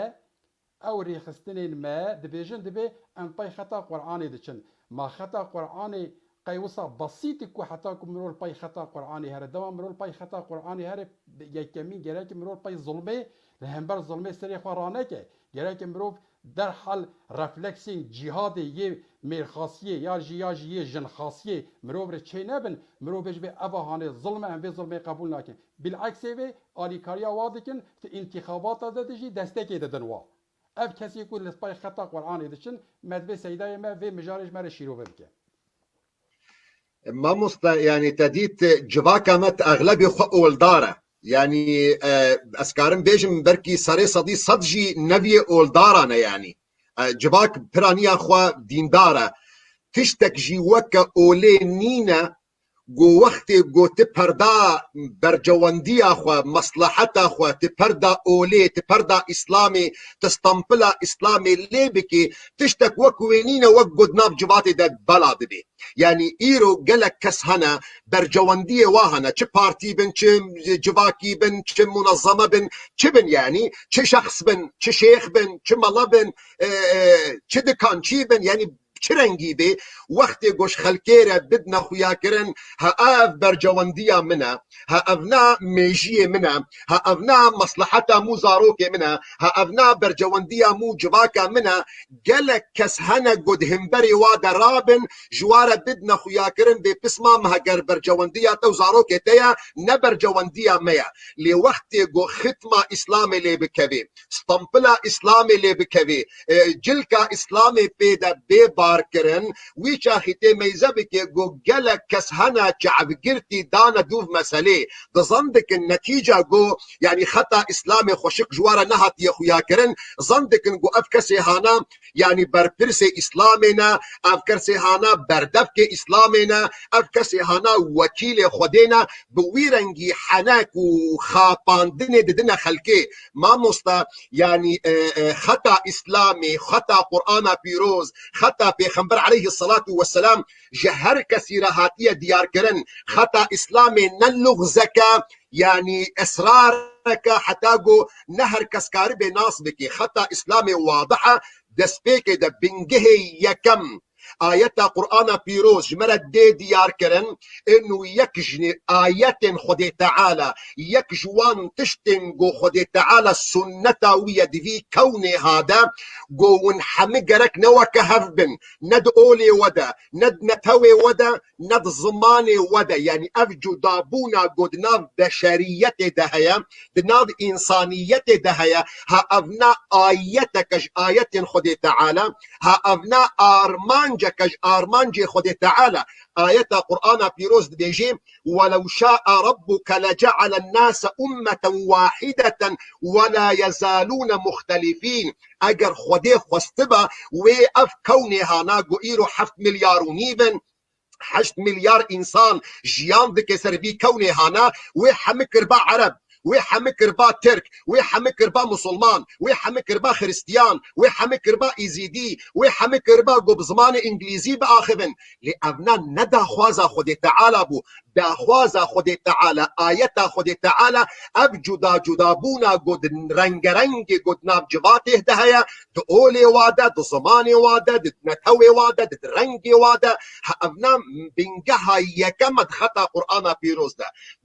ew rêxistinên me dibêjin, dibê em pey xeta Qur'anê diçin. Ma xeta Qur'anê qey wisa besît e ku heta ku mirov li pey xeta Qur'anê here? Dema mirov li pey xeta Qur'anê here, yekemîn gerek mirov li pey zilmê, li hember zilmê serê xwe raneke. Gerek mirov derhal refleksên cîhadê yê mêrxasiyê ya jî, ya jî yê jinxasiyê mirov re çê nebin, mirov bêje vê eva hanê zilm e, em vê zilmê qebûl nakin. Bileksê vê alîkariya wa dikin, di întîxabata de, de jî destekê didin wa. Ev kesê ku li pey xeta Qur'anê diçin, me divê seydayê me vê mijarê ji me re şîrove bike. Mamoste, yanî te dît, civaka me di exlebê xwe oldar e. Yanî, e, ez karim bêjim, belkî serê sedî sed jî neviyê oldaran e yanî. E, civak piraniya xwe dîndar e. Tiştek jî weke olê nîne, ku wextê ku ti perda bercewendiya xwe, mesleheta xwe, ti perda olê, ti perda Îslamê, ti stempila Îslamê lê bikê, tiştek wek wê nîne, wek ku di nav civatê de bela dibê. Yanî îro gelek kes hene, bercewendiyê wa hene, çi partî bin, çi civakî bin, çi munezeme bin, çi bin yanî, çi şexs bin, çi şêx bin, çi mele bin, e, e, çi dikançî bin, yanî çi rengî bê, wextê ku ji xelkê re bidine xuyakirin, ha ev bercewendiya min e, ha ev na mêjiyê min e, ha ev na mesleheta mû zarokê min e, ha ev na bercewendiya mû civaka min e, gelek kes hene ku di hemberê wa de rabin, ji wa re bidine xuyakirin, bê pisma me heger bercewendiya te û zarokê te ye, ne bercewendiya me ye. Lê wextê ku xitma Îslamê lê bikevê, stempila Îslamê lê bikevê, e, cilka Îslamê pê de bê barkirin, wî çaxî tê meyze bike ku gelek kes hene çavgirtî dane dûv meselê. Dizan dikin netîca ku, yanî xeta Îslamê xweşik ji wa re nehatiye xuyakirin, zan dikin ku ev kesê hana, yanî berpirsê Îslamê ne, ev kesê hana berdevkê Îslamê ne, ev kesê hana wekîlê Xwedê ne, bi wî rengî henek û xapandinê didine xelkê. Mamosta, yanî, e, e, xeta Îslamê, xeta Qur'ana pîroz, xeta Pêxember aleyhisselatu vesselam ji her kesî re hatiye diyarkirin. Xeta Îslamê ne luxzeke, yanî esrareke heta ku ne her kes karibê nas bike. Xeta Îslamê wadih e, destpêkê de bingehê yekem. Ayeta Qur'ana pîroz ji me re dê diyar kirin, ên û yek ji ayetên Xwedê Teala, yek ji wan tiştên ku Xwedê Teala sunneta wî ye di vî kewnê hade, ku hûn hemî gerek ne weke hev bin, ne di olê we de, ne di netewê we de, ne di zimanê we de, yanî ev cudabûna ku di nav beşeriyetê de heye, di nav însaniyetê de heye, ha ev na ayeteke ji ayetên Xwedê Teala, ha ev na armanca tişteke ji armancê Xwedê Teala. Ayeta Qur'ana Pîroz dibêje: "Welew şa'a rabbuke lece'alen nase ummeten wahideten ve la yezalûne muhtelifîn." Eger Xwedê xwestiba, wê ev kewnê hana ku îro heft milyar û nîv in, heşt milyar însan jiyan dike ser vî kewnê hana, wê hemî kirba Ereb, wê hemî kirba Tirk, wê hemî kirba Musulman, wê hemî kirba Xiristiyan, wê hemî kirba Îzîdî, wê hemî kirba ku bi zimanê Îngilîzî biaxivin. Lê evna ne daxwaza Xwedê Teala bû. Daxwaza Xwedê Teala, ayeta Xwedê Teala, ev cuda cudabûna ku di rengerengê ku di nav civatê de heye, di olê wa de, di zimanê wa de, di netewê wa de, di rengê wa de, ha, evna bingeha yekem e di xeta Qur'ana Pîroz de.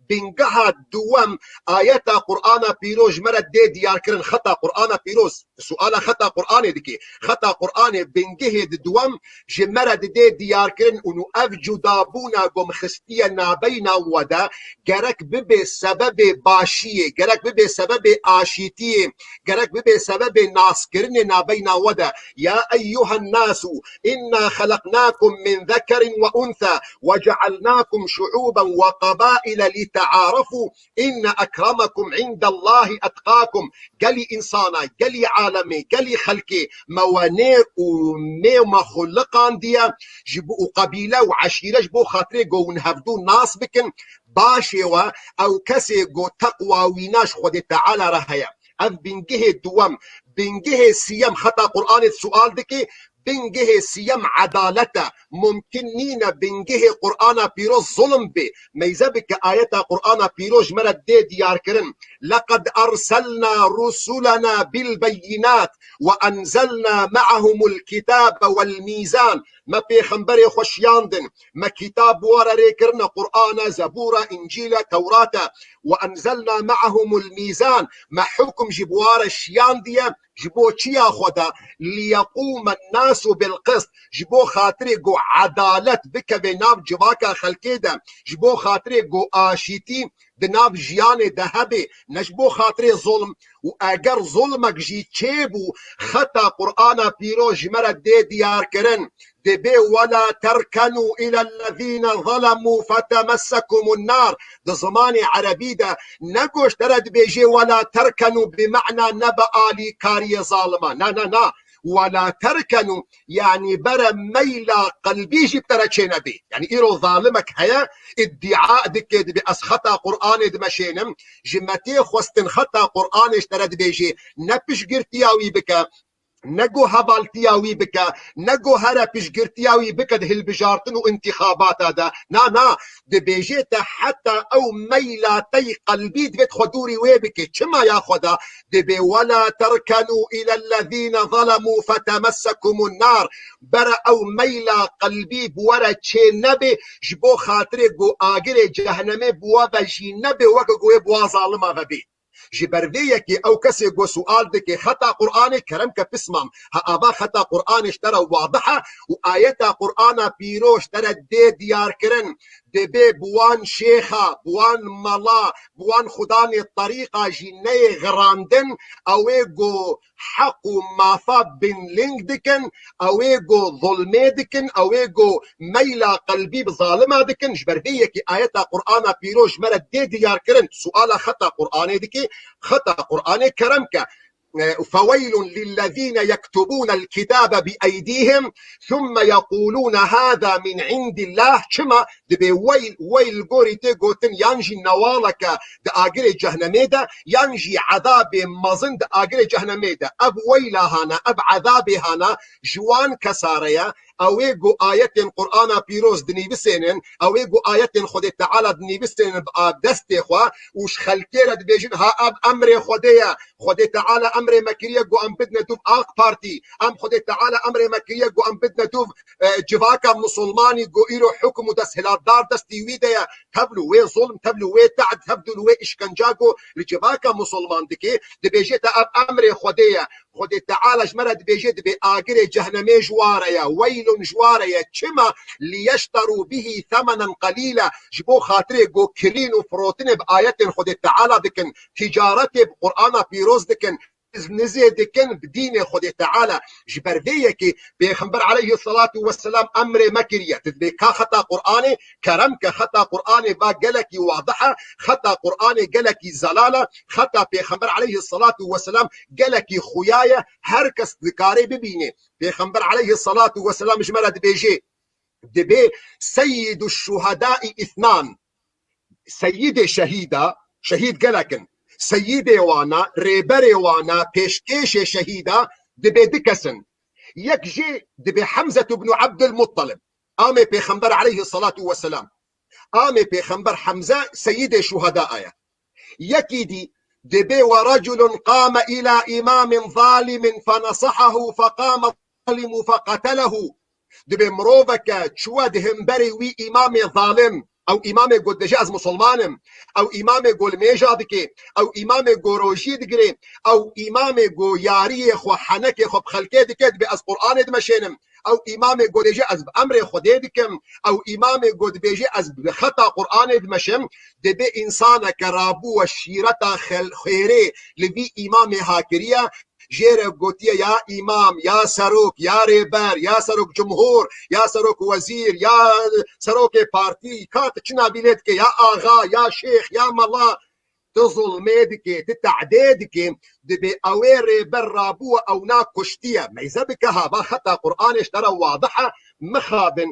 Bingeha duwem, ayeta Qur'ana Pîroz ji me re dê diyarkirin, xeta Qur'ana Pîroz, suala xeta Qur'anê dike. Xeta Qur'anê bingehê di duwem ji me re didê diyarkirin û ev cudabûna ku em xistiye nabeyna we de, gerek bibe sebebê başiyê, gerek bibe sebebê aşîtiyê, gerek bibe sebebê naskirinê nabeyna we de. Ya eyyuhen nasu, inna xelaqnakum min zekerin ve unsa ve cealnakum şuuben ve qabaile li tearafu, inne ekremekum indellahi etqakum. Gelî însana, gelî alemê, gelî xelkê, me we nêr û mê me xuliqandiye, ji bo û qebîle û eşîre ji bo xatirê ku hûn hevdû nas bikin, başê we ew kesê ku teqwa wîna ji Xwedê Teala re heye. Ev bingehê duwem. Bingehê siyem, xeta Qur'anê sual dike, bingehê siyem edalet e. Mumkin nîne bingehê Qur'ana Pîroz zulm bê. Meyze bike ayeta Qur'ana Pîroz ji me re dê diyarkirin. Leqed erselna rusulena bil beyinat ve enzelna me'ahumul kitabe wel mîzan. Me pêxemberê xwe şiyandin. Me kitab bi we re rê kirine, Qur'an e, Zebûr e, Încîl e, Tewrat e. Ve enzelna me'ahumul mîzan. Me hukm jî bi we re şiyandiye. Ji bo çiya xwe de, "Liyequmen nasu bil qist", ji bo xatirê ku edalet bikeve nav civaka xelkê de, ji bo xatirê ku aşîtî di nav jiyanê de hebe, ne ji bo xatirê zulm. Û eger zulmek jî çêbû, xeta Qur'ana Pîroz ji me re dê diyarkirin. Dibê "Wela terkenû ilellezîne zelemû fetemessekumun nar". Di zimanê erebî de ne ku ji te re dibêje "Wela terkenû" bi mena nebe alîkariyê zalima. Na, na, na. "Wela terkenû", yanî bere meyla qelbî jî bi te re çênebê. Yanî îro zalimek heye, îdîa dike, dibê "Ez xeta Qur'anê dimeşênim", ji me tê xwestin xeta Qur'anê ji te re dibêje, ne piştgirtiya wî bike, ne ku hevaltiya wî bike, ne ku here piştgirtiya wî bike di hilbijartin û întîxabata de. Na, na, dibêje te heta ew meyla te yî qelbî divêt xwe dûrî wê bike. Çima ya xwe da? Dibê "Wela terkenû ilellezîne zelemû fetemessekumun nar". Bere ew meyla qelbî bi we re çê nebe, ji bo xatirê ku agirê cehennemê bi we ve jî nebe, weke ku wê bi wa zalima ve bê. Ji ber vê yekê ew kesê ku sual dike, xeta Qur'anê, kerem ke pismam, ha ava xeta Qur'anê ji te re wadih e û ayeta Qur'ana pîroz ji te re dê diyarkirin, dibê bi wan şêxa, bi wan mela, bi wan xudanê terîqa jî neyê xirandin, ew ê ku heq û mafa binling dikin, ew ê ku zulmê dikin, ew ê ku meyla qelbî bi zalima dikin. Ji ber vê yekê ayeta Qur'ana pîroz ji me re dê diyarkirin. Suala xeta Qur'anê dike, xeta Qur'anê kerem ke. E, "Feweylun lillezîne yektubûnel kitâbe bi eydîhim, thumme yeqûlûne hâzâ min indillâh." Çima? Dibê weyl, weyl gorî tê gotin, yan jî newaleke di agirê cehnemê de, yan jî ezabê mezin di agirê cehnemê de. Ev weyla hana, ev ezabê hana ji wan kesa re ye, ew ê ku ayetên Qur'ana pîroz dinîvisênin, ew ê ku ayetên Xwedê Teala dinîvisênin bi a-, destê xwe û ji xelkê re dibêjin, "Ha ev emrê Xwedê ye. Xwedê Teala emrê me kiriye ku em bidine dûv AK Partî. Em Xwedê Teala emrê me kiriye ku em bidine dûv, e, civaka Musulmanî ku îro hukm û desthilatdar destî wî de ye." Tevlû wê zulm, tevlû wê te'd, tevlû wê işkenca ku li civaka Musulman dike, dibêje te ev emrê Xwedê ye. Xwedê Teala ji me re dibêje, dibê agirê cehnemê ji wa re ye, weylun ji wa re ye. Çima? "Liyeşterû bihî semenen qelîla", ji bo xatirê ku kirîn û firotinê bi ayetên Xwedê Teala dikin, ticaretê bi Qur'ana pîroz dikin, nizê dikin bi dînê Xwedê Teala. Ji ber vê yekê Pêxember aleyhisselatu vesselam emrê me kiriye. Tu dibê ka xeta Qur'anê, kerem ke xeta Qur'anê va gelekî wadih e, xeta Qur'anê gelekî zelal e, xeta Pêxember aleyhisselatu vesselam gelekî xuya ye, her kes dikare bibîne. Pêxember aleyhisselatu vesselam ji me re dibêje, dibê Seyyidû şuhedâi îthnan. Seyîdê şehîda, şehîd gelek in. Seyîdê wana, rêberê wana, pêşkêşê şehîda dibê du kes in. Yek jê dibê Hemzet ibnû Ebdulmuttalib, amê Pêxember aleyhisselatu vesselam. Amê Pêxember Hemze seyîdê şuhedaya ye. Yekî dî dibê: "Ve reculun qame ila imamin zalimin fenesahahu feqame zalimu feqetelehu." Dibê miroveke çûye di hemberî wî îmamê zalim, ew îmamê got dibêje ez misilman im, ew îmamê got limêja dike, ew îmamê got rojî digire, ew îmamê got yariyê xwe, henekê xwe bi xelkê dike, dibê ez Qur'anê dimeşênim. Ew îmamê got dibêje ez bi emrê Xwedê dikim, ew îmamê got dibêje ez bi xeta Qur'anê dimeşim, dibê însaneke rabûye şîreta xel-, xêrê li vî îmamê ha kiriye, jê re gotiye ya îmam, ya serok, ya rêber, ya serok cumhur, ya serok wezîr, ya serokê partî, ka tu çi navî lê dike, ya axa, ya şêx, ya mela, tu zulmê dike, tu te'dê dike, dibê ew ê rêber rabûye, ew na kuştiye. Meyze bike ha, va xeta Qur'anê ji te re wadih e, mixabin,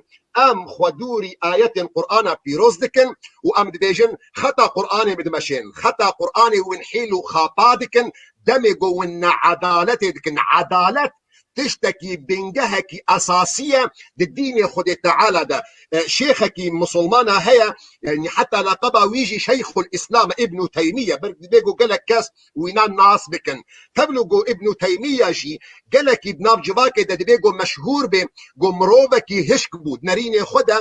em xwe dûrî ayetên Qur'ana pîroz dikin û em dibêjin, xeta Qur'anê min dimeşên, xeta Qur'anê win hîl û xapa dikin, demê ku win needaletê dikin. Edalet tiştekî bingehekî esasî ye di dînê Xwedê Teala de. E, şêxekî misilmana heye, yanî heta leqeba wî jî Şeyxul Îslam Îbnû Teymiye, ber-, dibê ku gelek kes wîna nas bikin. Tevlû ku Îbnû Teymiye jî gelekî di nav civakê de dibê ku meşhûr bê, ku mirovekî hişk bû, di nerînê xwe de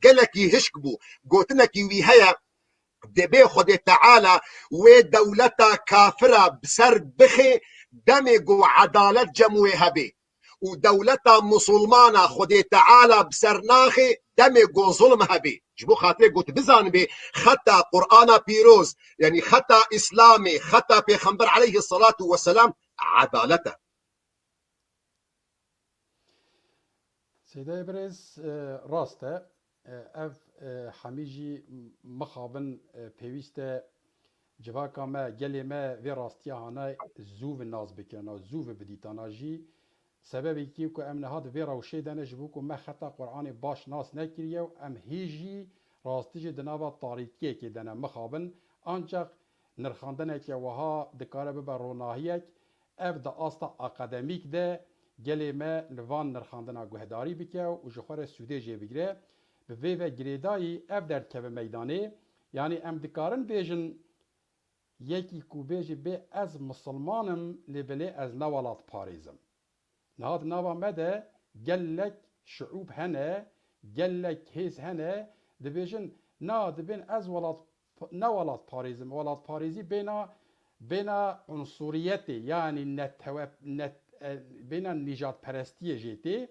gelekî hişk bû. Gotinekî wî heye, dibê Xwedê Teala wê dewleta kafira bi ser bixê, demê ku edalet cem wê hebê. Û dewleta misilmana Xwedê Teala bi ser naxê, demê ku zulm hebê. Ji bo xatirê ku tu bizanibê, xeta Qur'ana pîroz, yanî xeta Îslamê, xeta Pêxember aleyhisselatu vesselam edalet e. Seydayê birêz, e, rast e. E, ev, e, hemî jî mixabin, e, pêwîst e civaka me, gelê me vê rastiya hane zû ve nas bikin, zû ve bidîtana jî. Sebebekî ku em niha di vê rewşê de ne, ji bo ku me xeta Qur'anê baş nas nekiriye û em hê jî rastî jî di nava tarîtiyekê de ne mixabin. Ancaq nirxandineke wiha dikare bibe ronahiyek, ev di asta akademîk de gelê me li van nirxandina guhdarî bike û ji xwe re sûdê jê bigire. Bi vê ve girêdayî ev derdikeve meydanê, yanî em dikarin bêjin, yekî ku bêje bê ez misilman im, lê belê ez ne welatparêz im. Niha di nava me de gelek şiûb hene, gelek hêz hene, dibêjin, na, dibên ez welat, ne welatparêz im. Welatparêzî bêna, bêna unsuriyetê, yanî netewe-, net-, e, bêna nîjadperestiyê jê tê.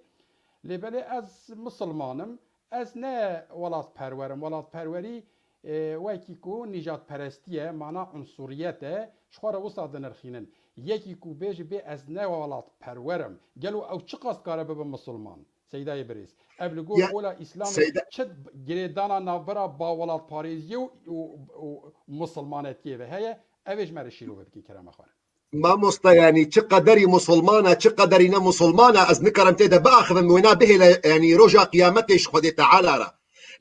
Lê belê ez misilman im, ez ne welatperwer im. Welatperwerî, e, wekî ku nîjadperestî ye, mana unsuriyet e, ji xwe re wisa dinirxînin. Yekî ku bêje bê ez ne welatperwer im, gelo ew çiqas dikare bibe misilman? Seydayê birêz, ev li gor Ya, ola Îslamê Seyda- çi girêdana navbera bawelatparêziyê û, û, û misilmanetiyê ve heye? Ev ê ji me re şîrove bike, kerema xwe re. Mamosta, yanî çi qederî musulmana, çi qederî ne musulmana, ez nikarim tê de biaxivim, wêna bihêle, yanî roja qiyametê ji Xwedê Teala re.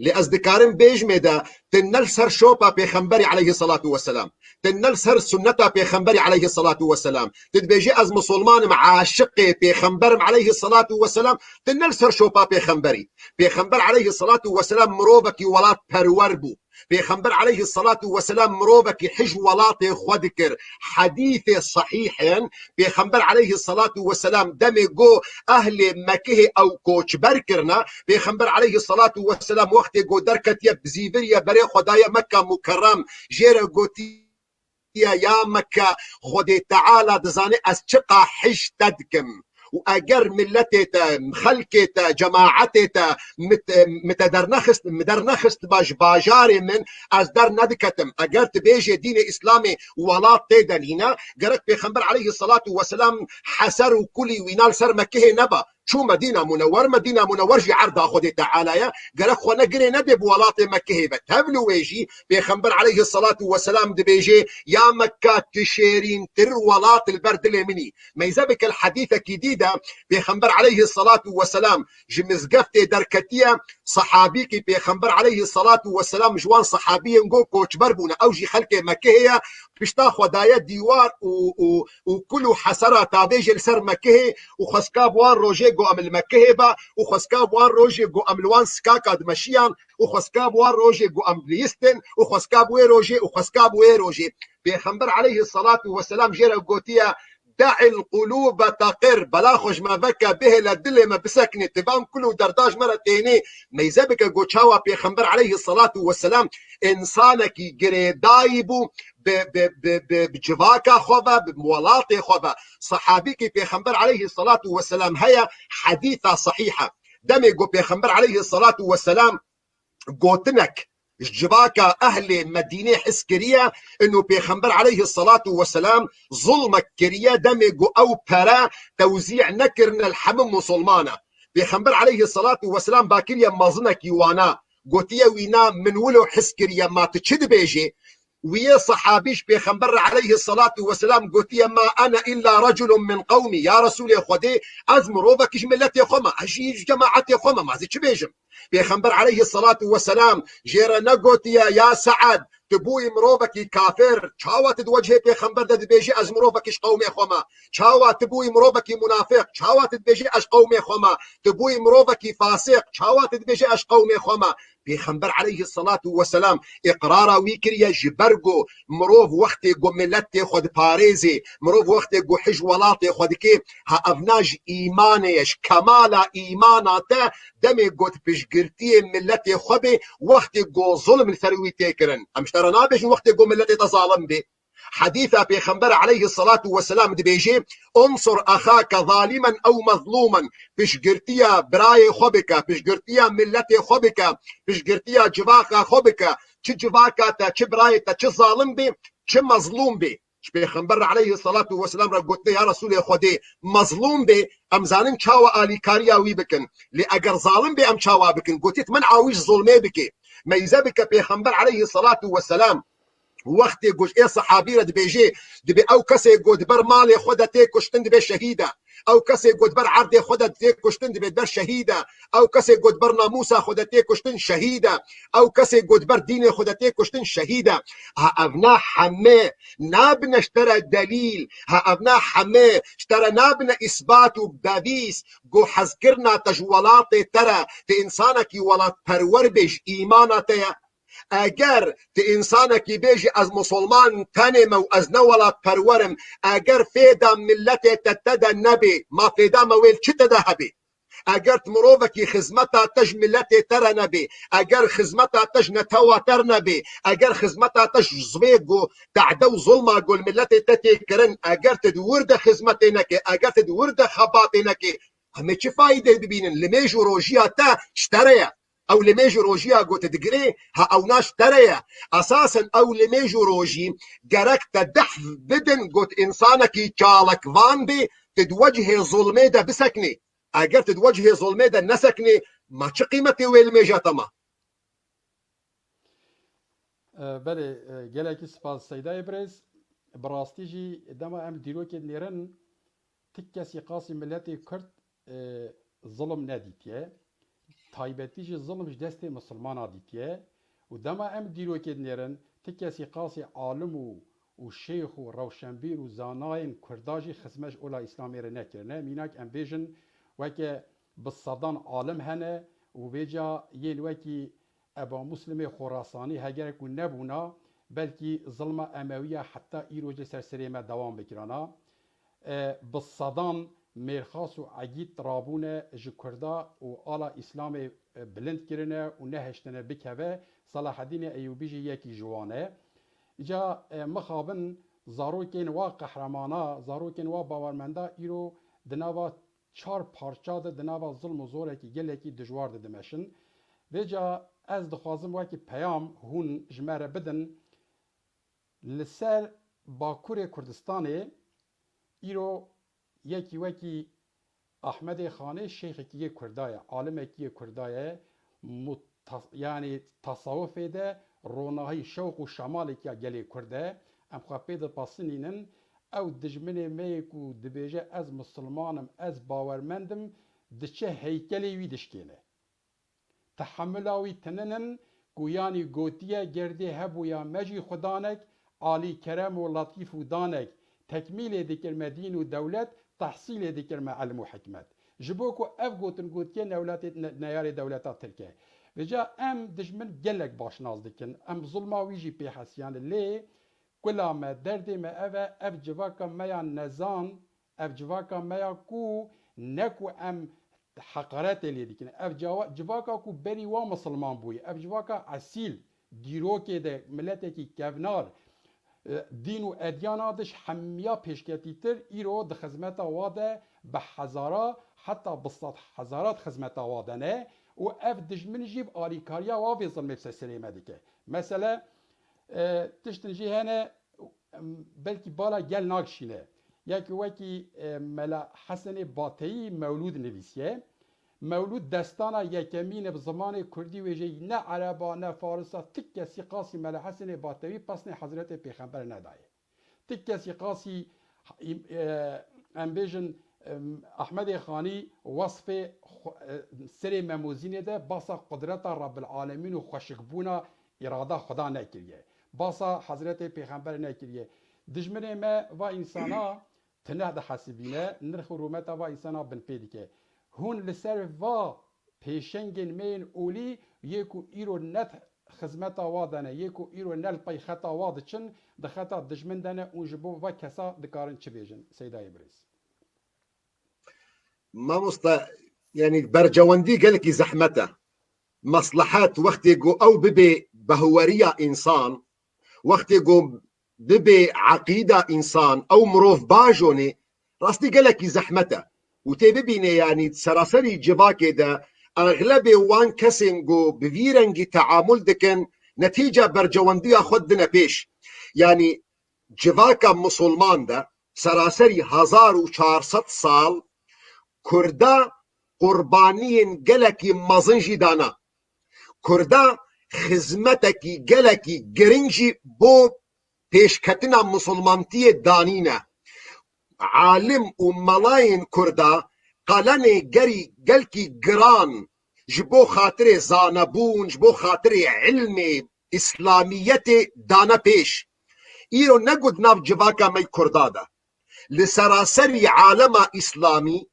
Lê ez dikarim bêjmê de, tu ne li ser şopa Pêxemberî aleyhissalatu vesselam, tu ne li ser sunneta Pêxemberî aleyhissalatu vesselam, tu dibêjî ez musulman im, aşiqê Pêxember im aleyhissalatu vesselam, tu ne li ser şopa Pêxemberî. Pêxember aleyhissalatu vesselam mirovekî welatperwer bû. Pêxember aleyhissalatu vesselam mirovekî hij welatê xwe dikir. Hedîsê sehîh in. Pêxember aleyhissalatu vesselam demê go ehlê Mekihê ew koçber kirine, Pêxember aleyhissalatu vesselam wextê go derketiye, bizîviriye, berê xwe daye Mekka Mukerrem, jê re gotiye, ya Mekke, Xwedê Teala dizane ez çiqa hij te dikim. û eger miletê te, xelkê te, cemaetê te mi te, mi te dernexist, mi dernexist ba ji bajarê min, ez dernediketim. Eger tu bêjê dînê Îslamê welat tê de nîne, gerek Pêxember aleyhisselatu vesselam heser û kulî wîna li ser Mekihê neba. Çû Medîna Munewwer, Medîna Munewwer jî erda Xwedê Teala ye. Gerek xwe ne girê nedê bi welatê Mekihê ve. Tevlû wê jî Pêxember aleyhisselatu vesselam dibêjê, ya Mekka, tu şêrîntir welat li ber dilê min î. Meyze bike li hedîsekî dî de Pêxember aleyhisselatu vesselam ji mizgeftê derketiye, sehabîkî Pêxember aleyhisselatu vesselam ji wan sehabiyên go koçber bûne. Ew jî xelkê Mekihê ye, pişta xwe daye dîwar û, û, û kul û hesera tabê jê li ser Mekihê û xwestka bi wan rojê go em li Mekihê be û xwestka bi wan rojê go em li wan sikaka dimeşiyan û xwestka bi wan rojê go em dilîstin û xwestka bi wê rojê û xwestka bi wê rojê. Pêxember aleyhisselatu vesselam jê re gotiye, "De'il qulûbe teqir." Bela xwe ji me veke, bihêle dilê me biseknê. Tivan kul û derda ji me re tênê. Meyze bike go çawa Pêxember aleyhisselatu vesselam însanekî girêdayî bû bi, bi, bi, bi, bi civaka xwe ve, bi welatê xwe ve. Sehabîkî Pêxember aleyhisselatu vesselam heye, hedîsa sehîh e. Demê go Pêxember aleyhisselatu vesselam gotinek ji civaka ehlê Medînê his kiriye, ino Pêxember aleyhisselatu vesselam zulmek kiriye, demê ku ew pere tewzî nekirine li hemû musulmana. Pêxember aleyhisselatu vesselam ba kiriye mezinekî wana, gotiye wîna, min wilo his kiriye, ma tu çi dibêjê? Wî yê sehabî ji Pêxember re aleyhisselatu vesselam gotiye, ma ene illa reculun min qewmî, ya Resûlê Xwedê, ez mirovekî ji miletê xwe me, ez jî ji cemaetê xwe me, ma ez ê çi bêjim? Pêxember aleyhisselatu vesselam jê re negotiye, ya Se'ed, tu bûyî mirovekî kafir, çawa tu di wecihê Pêxember de dibêjî, ez mirovekî ji qewmê xwe me? Çawa tu bûyî mirovekî munafiq? Çawa tu dibêjî, ez ji qewmê xwe me? Tu bûyî mirovekî fasiq, çawa tu dibêjî, ez ji qewmê xwe me? Pêxember aleyhisselatu vesselam îqrara wî kiriye, ji ber ku mirov wextê ku miletê xwe diparêzê, mirov wextê ku hij welatê xwe dikê, ha evna ji îmanê ye, ji kemala îmana te, demê got piştgirtiyê miletê xwe bê, wextê ku zulm li ser wî tê kirin. Em ji te re nabêjin wextê ku miletê te zalim bê. Hedîsa Pêxember aleyhisselatu vesselam dibêjê, "Unsur axake zalimen ew mezlumen." Piştgirtiya birayê xwe bike, piştgirtiya miletê xwe bike, piştgirtiya civaka xwe bike. Çi civaka te, çi birayê te, çi zalim bê, çi mezlûm bê. Ji Pêxember re aleyhisselatu vesselam re gotine, ya Resûlê Xwedê, mezlûm bê, em zanin çawa alîkariya wî bikin. Lê eger zalim bê, em çawa bikin? Gotiye, tu men'a wî ji zulmê bikê. Meyze bike Pêxember aleyhisselatu vesselam wextê ku ji ê sehabî re dibêjê, dibê ew kesê ku di ber malê xwe de tê kuştin dibê şehîd e. Ew kesê ku di ber erdê xwe de tê kuştin dibê di ber şehîd e. Ew kesê ku di ber namûsa xwe de tê kuştin şehîd e. Ew kesê ku di ber dînê xwe de tê kuştin şehîd e. Ha evna heme nabine ji te re delîl. Ha evna heme ji te re nabine îsbat û bevîs ku hezkirina te ji welatê te re, tu însanekî welatperwer bê, ji îmana te ye. Eger tu însanekî bêjî, ez musulman tenê me û ez ne welatperwer im, eger fêda miletê te te de nebê, ma fêda me wê li çi te de hebê? Eger tu mirovekî xizmeta te ji miletê te re nebê, eger xizmeta te ji netewa te re nebê, eger xizmeta te ji zivê ku tehde û zulma ku li miletê te tê kirin, eger tu di wir de xizmetê nekê, eger tu di wir de xebatê nekê, em ê çi fayde bibînin? Limêj û rojiya te ji te re ye. Ew limêj û rojiya ku tu digirê, ha ewna ji te re ye. Esasen ew limêj û rojî gerek te dehf bidin ku tu însanekî çalakvan bî, tu di wecihê zulmê de biseknî. Eger tu di wecihê zulmê de neseknî, ma çi qîmetê wê limêja te ma? E, belê, e, gelekî spas Seydayê Birêz. Bi rastî jî dema em dîrokê dinêrin, ti kesî qasî miletê Kurd, e, zilm nedîtiye. Taybetî jî zilm ji destê misilmana dîtiye. Û dema em dîrokê dinêrin, ti kesî qasî alim û, û şêx û rewşenbîr û zanayên Kurda jî xizmet ji ola Îslamê re nekirine. Mînak em bêjin, weke bi sedan alim hene û vêca yên wekî Eba Muslimê Xorasanî heger ku nebûna, belkî zilma Emewiya heta îro jî ser serê me dewam bikirana. E, bi sedan mêrxas û egît rabûne ji Kurda û ala Îslamê, e, bilind kirine û nehiştine bikeve. Selahedînê Eyûbî jî yekî ji wan e. Îca, e, mixabin zarokên wa qehremana, zarokên wa bawermenda îro di nava çar parça de di nava zilm û zorekî gelekî dijwar de dimeşin. Vêca ez dixwazim wekî peyam hûn ji me re bidin. Li ser Bakurê Kurdistanê îro yekî wekî Ahmedê Xanê şêxekî yê Kurda ye, alimekî yê Kurda ye, muta-, yanî tasawufê de ronahî, şewq û şemalekî ya gelê Kurd e. Em xwe pê dipasinînin, ew dijminê me yê ku dibêje ez misilman im, ez bawermend im, diçe heykelê wî dişkêne. Tehemula wî tinin in ku yanî gotiye, gerdê hebûya me jî xudanek, alî kerem û letîf û danek, tekmîlê dikir me dîn û dewlet, tehsîlê dikir me ilm û hikmet. Ji bo ku ev gotin gotiye newletê, ne-, neyarê dewleta Tirk e. Vêca em dijmin gelek baş nas dikin. Em zulma wî jî pê hesiyane. Lê kula me, derdê me ev e, ev civaka me ya nezan, ev civaka me ya ku ne ku em heqaretê lê dikin. Ev cawa-, civaka ku berî wa misilman bûye. Ev civaka esîl, dîrokê de miletekî kevnar, e, dîn û edyana diş hemiya pêşketîtir, îro di xizmeta wa de bi hezara, heta bi sed hezara di xizmeta wa de ne û ev dijmin jî bi alîkariya wa vê zilmê bi ser serê me dike. Mesele, e, tiştin jî hene, em, belkî bala gel nakişîne. Yekî wekî, e, Mela Hesenê Bateyî mewlûd nivîsiye. Mewlûd destana yekemîn e bi zimanê kurdî wêjeyî, ne ereba, ne farisa, ti kesî qasî Mela Hesenê Batewî pesnê Hezretê Pêxember nedaye. Ti kesî qasî, e, em bêjin, em, Ahmedê Xanî wesfê xwe-, e, serê Memozînê de basa qudreta Rabbil Alemîn û xweşikbûna îrada Xuda nekiriye. Basa Hezretê Pêxember nekiriye. Dijminê me va însana ti neh dihesibîne, nirx û rûmeta va însana binpê dike. Hûn li ser va pêşengên me yên olî yê ku îro ne xizmeta wa de ne, yê ku îro ne li pey xeta wa diçin, di xeta dijmin de ne û ji bo va kesa dikarin çi bêjin? Seydayê birêz. Mamosta, yanî bercewendî gelekî zehmet e. Meslehet wextê ku ew bibe behweriya însan, wextê ku bibe eqîda însan, ew mirov bajonê, rastî gelekî zehmet e. Û tê bibîne, yanî seraserî civakê de exlebê wan kesên ku bi vî rengî teamul dikin, netîca bercewendiya xwe didine pêş. Yanî civaka misilman de seraserî hezar û çar sed sal Kurda qurbaniyên gelekî mezin jî dana. Kurda xizmetekî gelekî giring jî bo pêşketina misilmantiyê danîne. Alim û melayên Kurda qalenê gerî gelkî giran ji bo xatirê zanebûn, ji bo xatirê ilmê, îslamiyetê dane pêş. Îro ne ku di nav civaka me yê Kurda de, li seraserî alema îslamî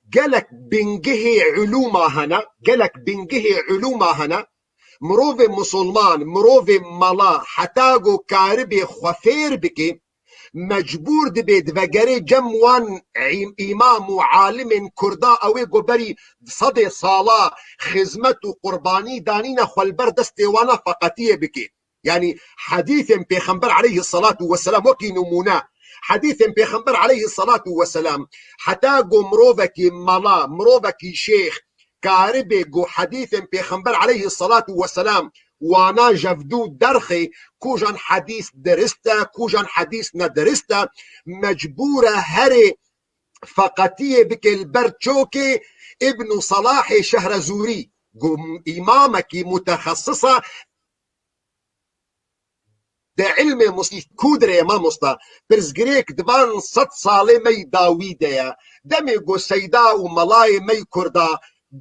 gelek bingehê ulûma hene, gelek bingehê ulûma hene. Mirovê misilman, mirovê mela heta ku karibe xwe fêr bike, mecbûr dibe di vegerê cem wan î-, îmam û alimên Kurda, ew ê ku berî sedê sala xizmet û qurbanî danîne, xwe li ber destê wana feqetiyê bike. Yanî hedîsên Pêxember aleyhisselatu vesselam, wekî nimûne, hedîsên Pêxember aleyhisselatu vesselam, heta ku mirovekî mela, mirovekî şêx, karibe ku hedîsên Pêxember aleyhisselatu vesselam wana jevdû derxê, kujan hedîs dirist e, kujan hedîs nedirist e, mecbûr e herê feqetiyê bike li ber çokê Îbnû Selahê Şehrezûrî, ku îmamekî mutexesis e, di ilmê musî kû dirê mamosta, pirsgirêk di van sed salê me yî dawî de ye. Demê ku seyda û melayê me yî Kurda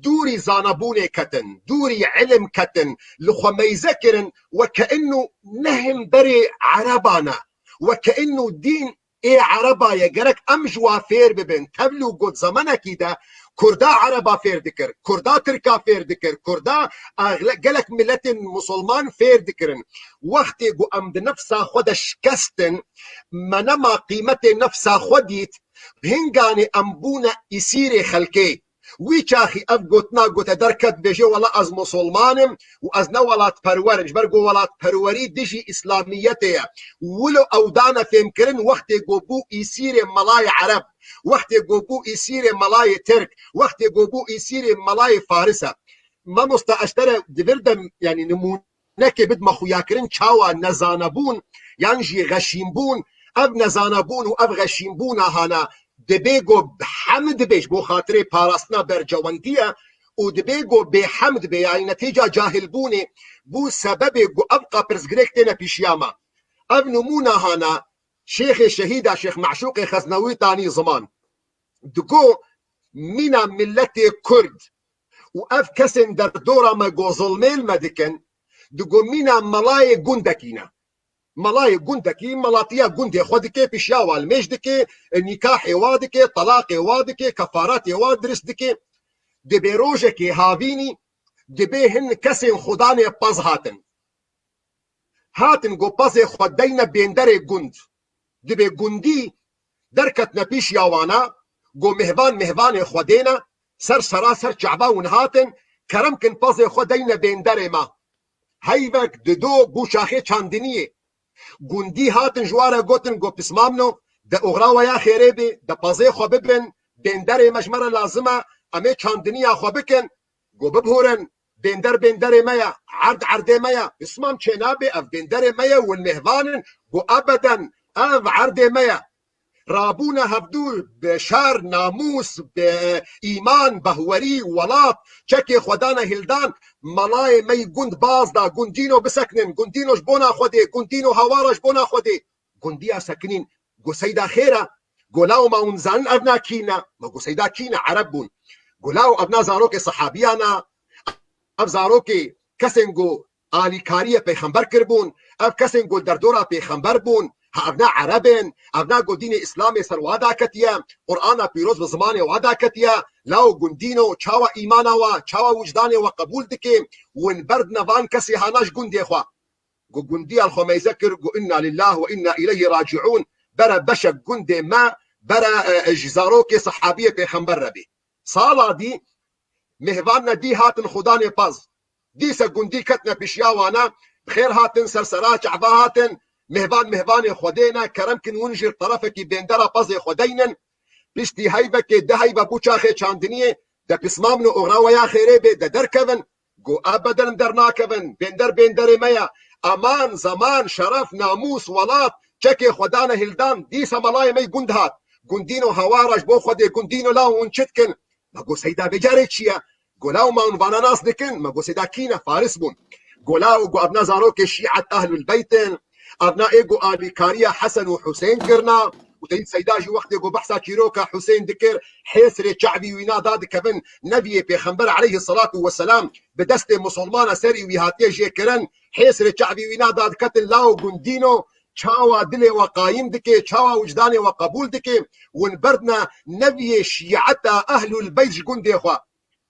dûrî zanebûnê ketin, dûrî ilim ketin, li xwe meyze kirin, weke inû ne hemberê Ereba ne, weke inû dîn ê Ereba ye, gerek em ji wa fêr bibin. Tevlû got zemanekî de Kurda Ereba fêr dikir, Kurda Tirka fêr dikir, Kurda, a, gele-, gelek miletên Musulman fêr dikirin. Wextê ku em di nefsa xwe de şikestin, me nema qîmetê nefsa xwe dît, hinganê em bûne îsîrê xelkê. Wî çaxî ev gotina gote derket, bêje, wela ez musulman im û ez ne welatperwer im. Ji ber ku welatperwerî dijî îslamiyetê ye. Wilo ew dane fêmkirin wextê ku bû îsîrê melayê ereb, wextê ku bû îsîrê melayê tirk, wextê ku bû îsîrê melayê faris e. Mamosta, ez te re di vir de, yanî nimûnekê bidime xuyakirin çawa nezanebûn yan jî xeşînbûn. Ev nezanebûn û ev xeşînbûna hana dibê ku hemd dibê ji bo xatirê parastina berjewendiye û dibê ku bêhemd bê, yanî netîca cahilbûnê bû sebebê ku ev qa pirsgirêk têne pîşiya me. Ev nimûna hana Şêxê Şehîda Şêx Meşûqê Xeznewî tanî ziman. Digo mîna miletê Kurd û ev kesên derdora me ku zilmê li me dikin, digo mîna melayê gundekî ne. Melayê gundekî melatiya gundê xwe dike, pişiya wa li mêj dike, nîkahê wa dike, telaqê wa dike, kefaretê wa dirist dike. Dibê rojekê havînî, dibê hin kesên xudanê pez hatin. Hatin ku pezê xwe deyne bênderê gund. Dibê gundî derketine pîşiya wana, ku mêhvan mêhvanê xwe dêne, ser sera ser çava hûn hatin, kerem kin pezê xwe deyne bênderê me. Heyvek dido bû çaxê çandiniyê. Gundî hatin ji wa re gotin ku pismamno, de oxra we ya xêrê bê, de pezê xwe bibin, bênderê me ji me re lazim e, em ê çandiniya xwe bikin. Go bibûrin, bênder bênderê me ye, erd erdê me ye. Pismam çênabê, ev bênderê me ye, hûn mêhvan in. Go ebeden, ev erdê me ye. Rabûne hevdû bi şer, namûs, bi îman, behwerî, welat, çekê xwe dane hildan, melayê me yî gund baz da, gundîno bisekinin, gundîno ji bona xwe dê, gundîno hawara ji bona xwe dê. Gundiya sekinîn, go seyda xêr e, go law ma hûn zanin ev na kî ne? Ma go seyda kî ne? Ereb bûn. Go law ev na zarokê sehabiyan e, ev zarokê kesên go alîkariyê pêxember kiribûn, ev kesên go derdora pêxember bûn, ha ev na ereb in, ev na go dînê Îslamê ser wa daketiye, Qur'ana pîroz bi zimanê wa daketiye, law gundîno çawa îmana wa, çawa wicdanê wa qebûl dike, win berdine van kesê hana ji gundê xwe. Go gundiya li xwe meyze kir, go inna lillah ve inna ileyhi raciun, bere beşek gundê me, bere, e, e, ji zarokê sehabiyê pêxember re bê. Sala dî mêhvan ne dî hatin xudanê pez. Dîse gundî ketine pişiya wana, bi xêr hatin, ser sera çava hatin, mêhvan mêhvanê Xwedê ne, kerem kin hûn jî li terefekî bêndera pezê xwe deynin. Piştî heyvekê, de heyve bû çaxê çandiniyê, de pismamno oxra we ya xêrê bê, de derkevin. Go ebeden dernakevin, bênder bênderê me ye. Eman, zeman, şeref, namûs, welat, çekê xwe dane hildan, dîsa melayê me yî gund hat. Gundîno hawara ji bo Xwedê, gundîno la hûn çi dikin? Me go seyda vê carê çi ye? Go law ma hûn vana nas dikin? Me go seyda kî ne? Faris bûn. Go law go ev na zarokê şîet ehlul beyt in. Ev na ê go alîkariya Hesen û Husên kirina. Û te dît seyda jî wextê ku behsa çîroka Husên dikir, hêsrê çavî wîna da dikevin, neviyê pêxember aleyhisselatu vesselam bi destê musulmana serî wî hatiye jêkirin, hêsrê çavî wîna da diketin, law gundîno, çawa dilê we qayîm dike, çawa wicdanê we qebûl dike, win berdine neviyê şîeta ehlul beyt ji gundê xwe.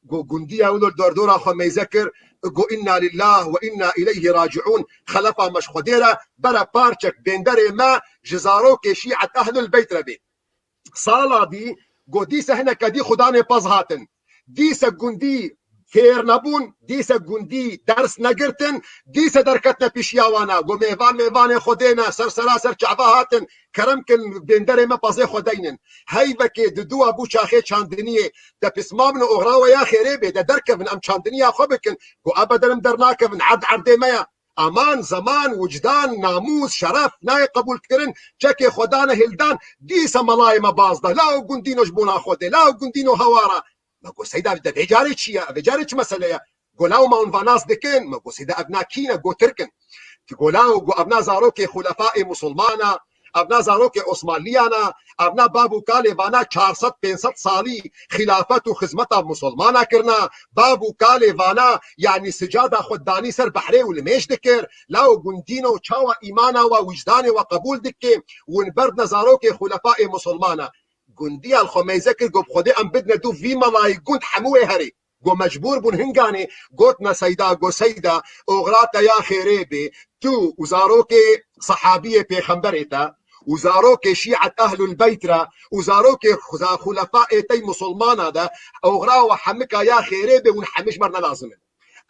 Go gundiya wilo dordora xwe meyze kir, go inna lillah ve inna ileyhi raciun, xelefa me ji Xwedê re, bere parçek bênderê me ji zarokê şîet ehlul beyt re bê. Sala dî, go dîse hineke dî xudanê pez hatin. Dîse gundî fêr nebûn, dîse gundî ders negirtin, dîse derketine pişiya wana. Go mêvan mêvanê Xwedê ne, ser sera ser çava hatin, kerem kin bênderê me pezê xwe deynin. Heyvekê diduwa bû çaxê çandiniyê, de pismamno oxra we ya xêrê bê, de derkevin em çandiniya xwe bikin. Go ebeden em dernakevin, erd erdê me ye. Eman, zeman, wicdan, namûs, şeref nayê qebûlkirin, çekê xwe dane hildan, dîsa melayê me baz da. Law gundîno ji bona Xwedê, law gundîno hawara. Me go seyda de vê carê çi ye? Vê carê çi mesele ye? Go law ma hûn va nas dikin? Me go seyda ev na kî ne? Go tirk in. Ti go law go ev na zarokê xulefaê musulmana, ev na zarokê Osmanliyana, ev na bav û kalê vana çar sed pênc sed salî xilafet û xizmeta musulmana kirina, bav û kalê vana, yanî sicada xwe danî ser behrê û li mêj dikir, law gundîno çawa îmana we, wicdanê we qebûl dike, win berdine zarokê xulefaê musulmana. Gundiya li xwe meyze kir, got, bi Xwedê em bidine dû vî melayî gund hemû wê herê. Go mecbûr bûn hinganê, gotine seyda, go seyda, oxra te ya xêrê bê, tu û zarokê sehabiyê pêxemberê te û zarokê şîet ehlul beyt re û zarokê xuza-, xulefayê tey musulmana de, oxra we hemika ya xêrê bê, hûn hemî ji me re ne lazim in.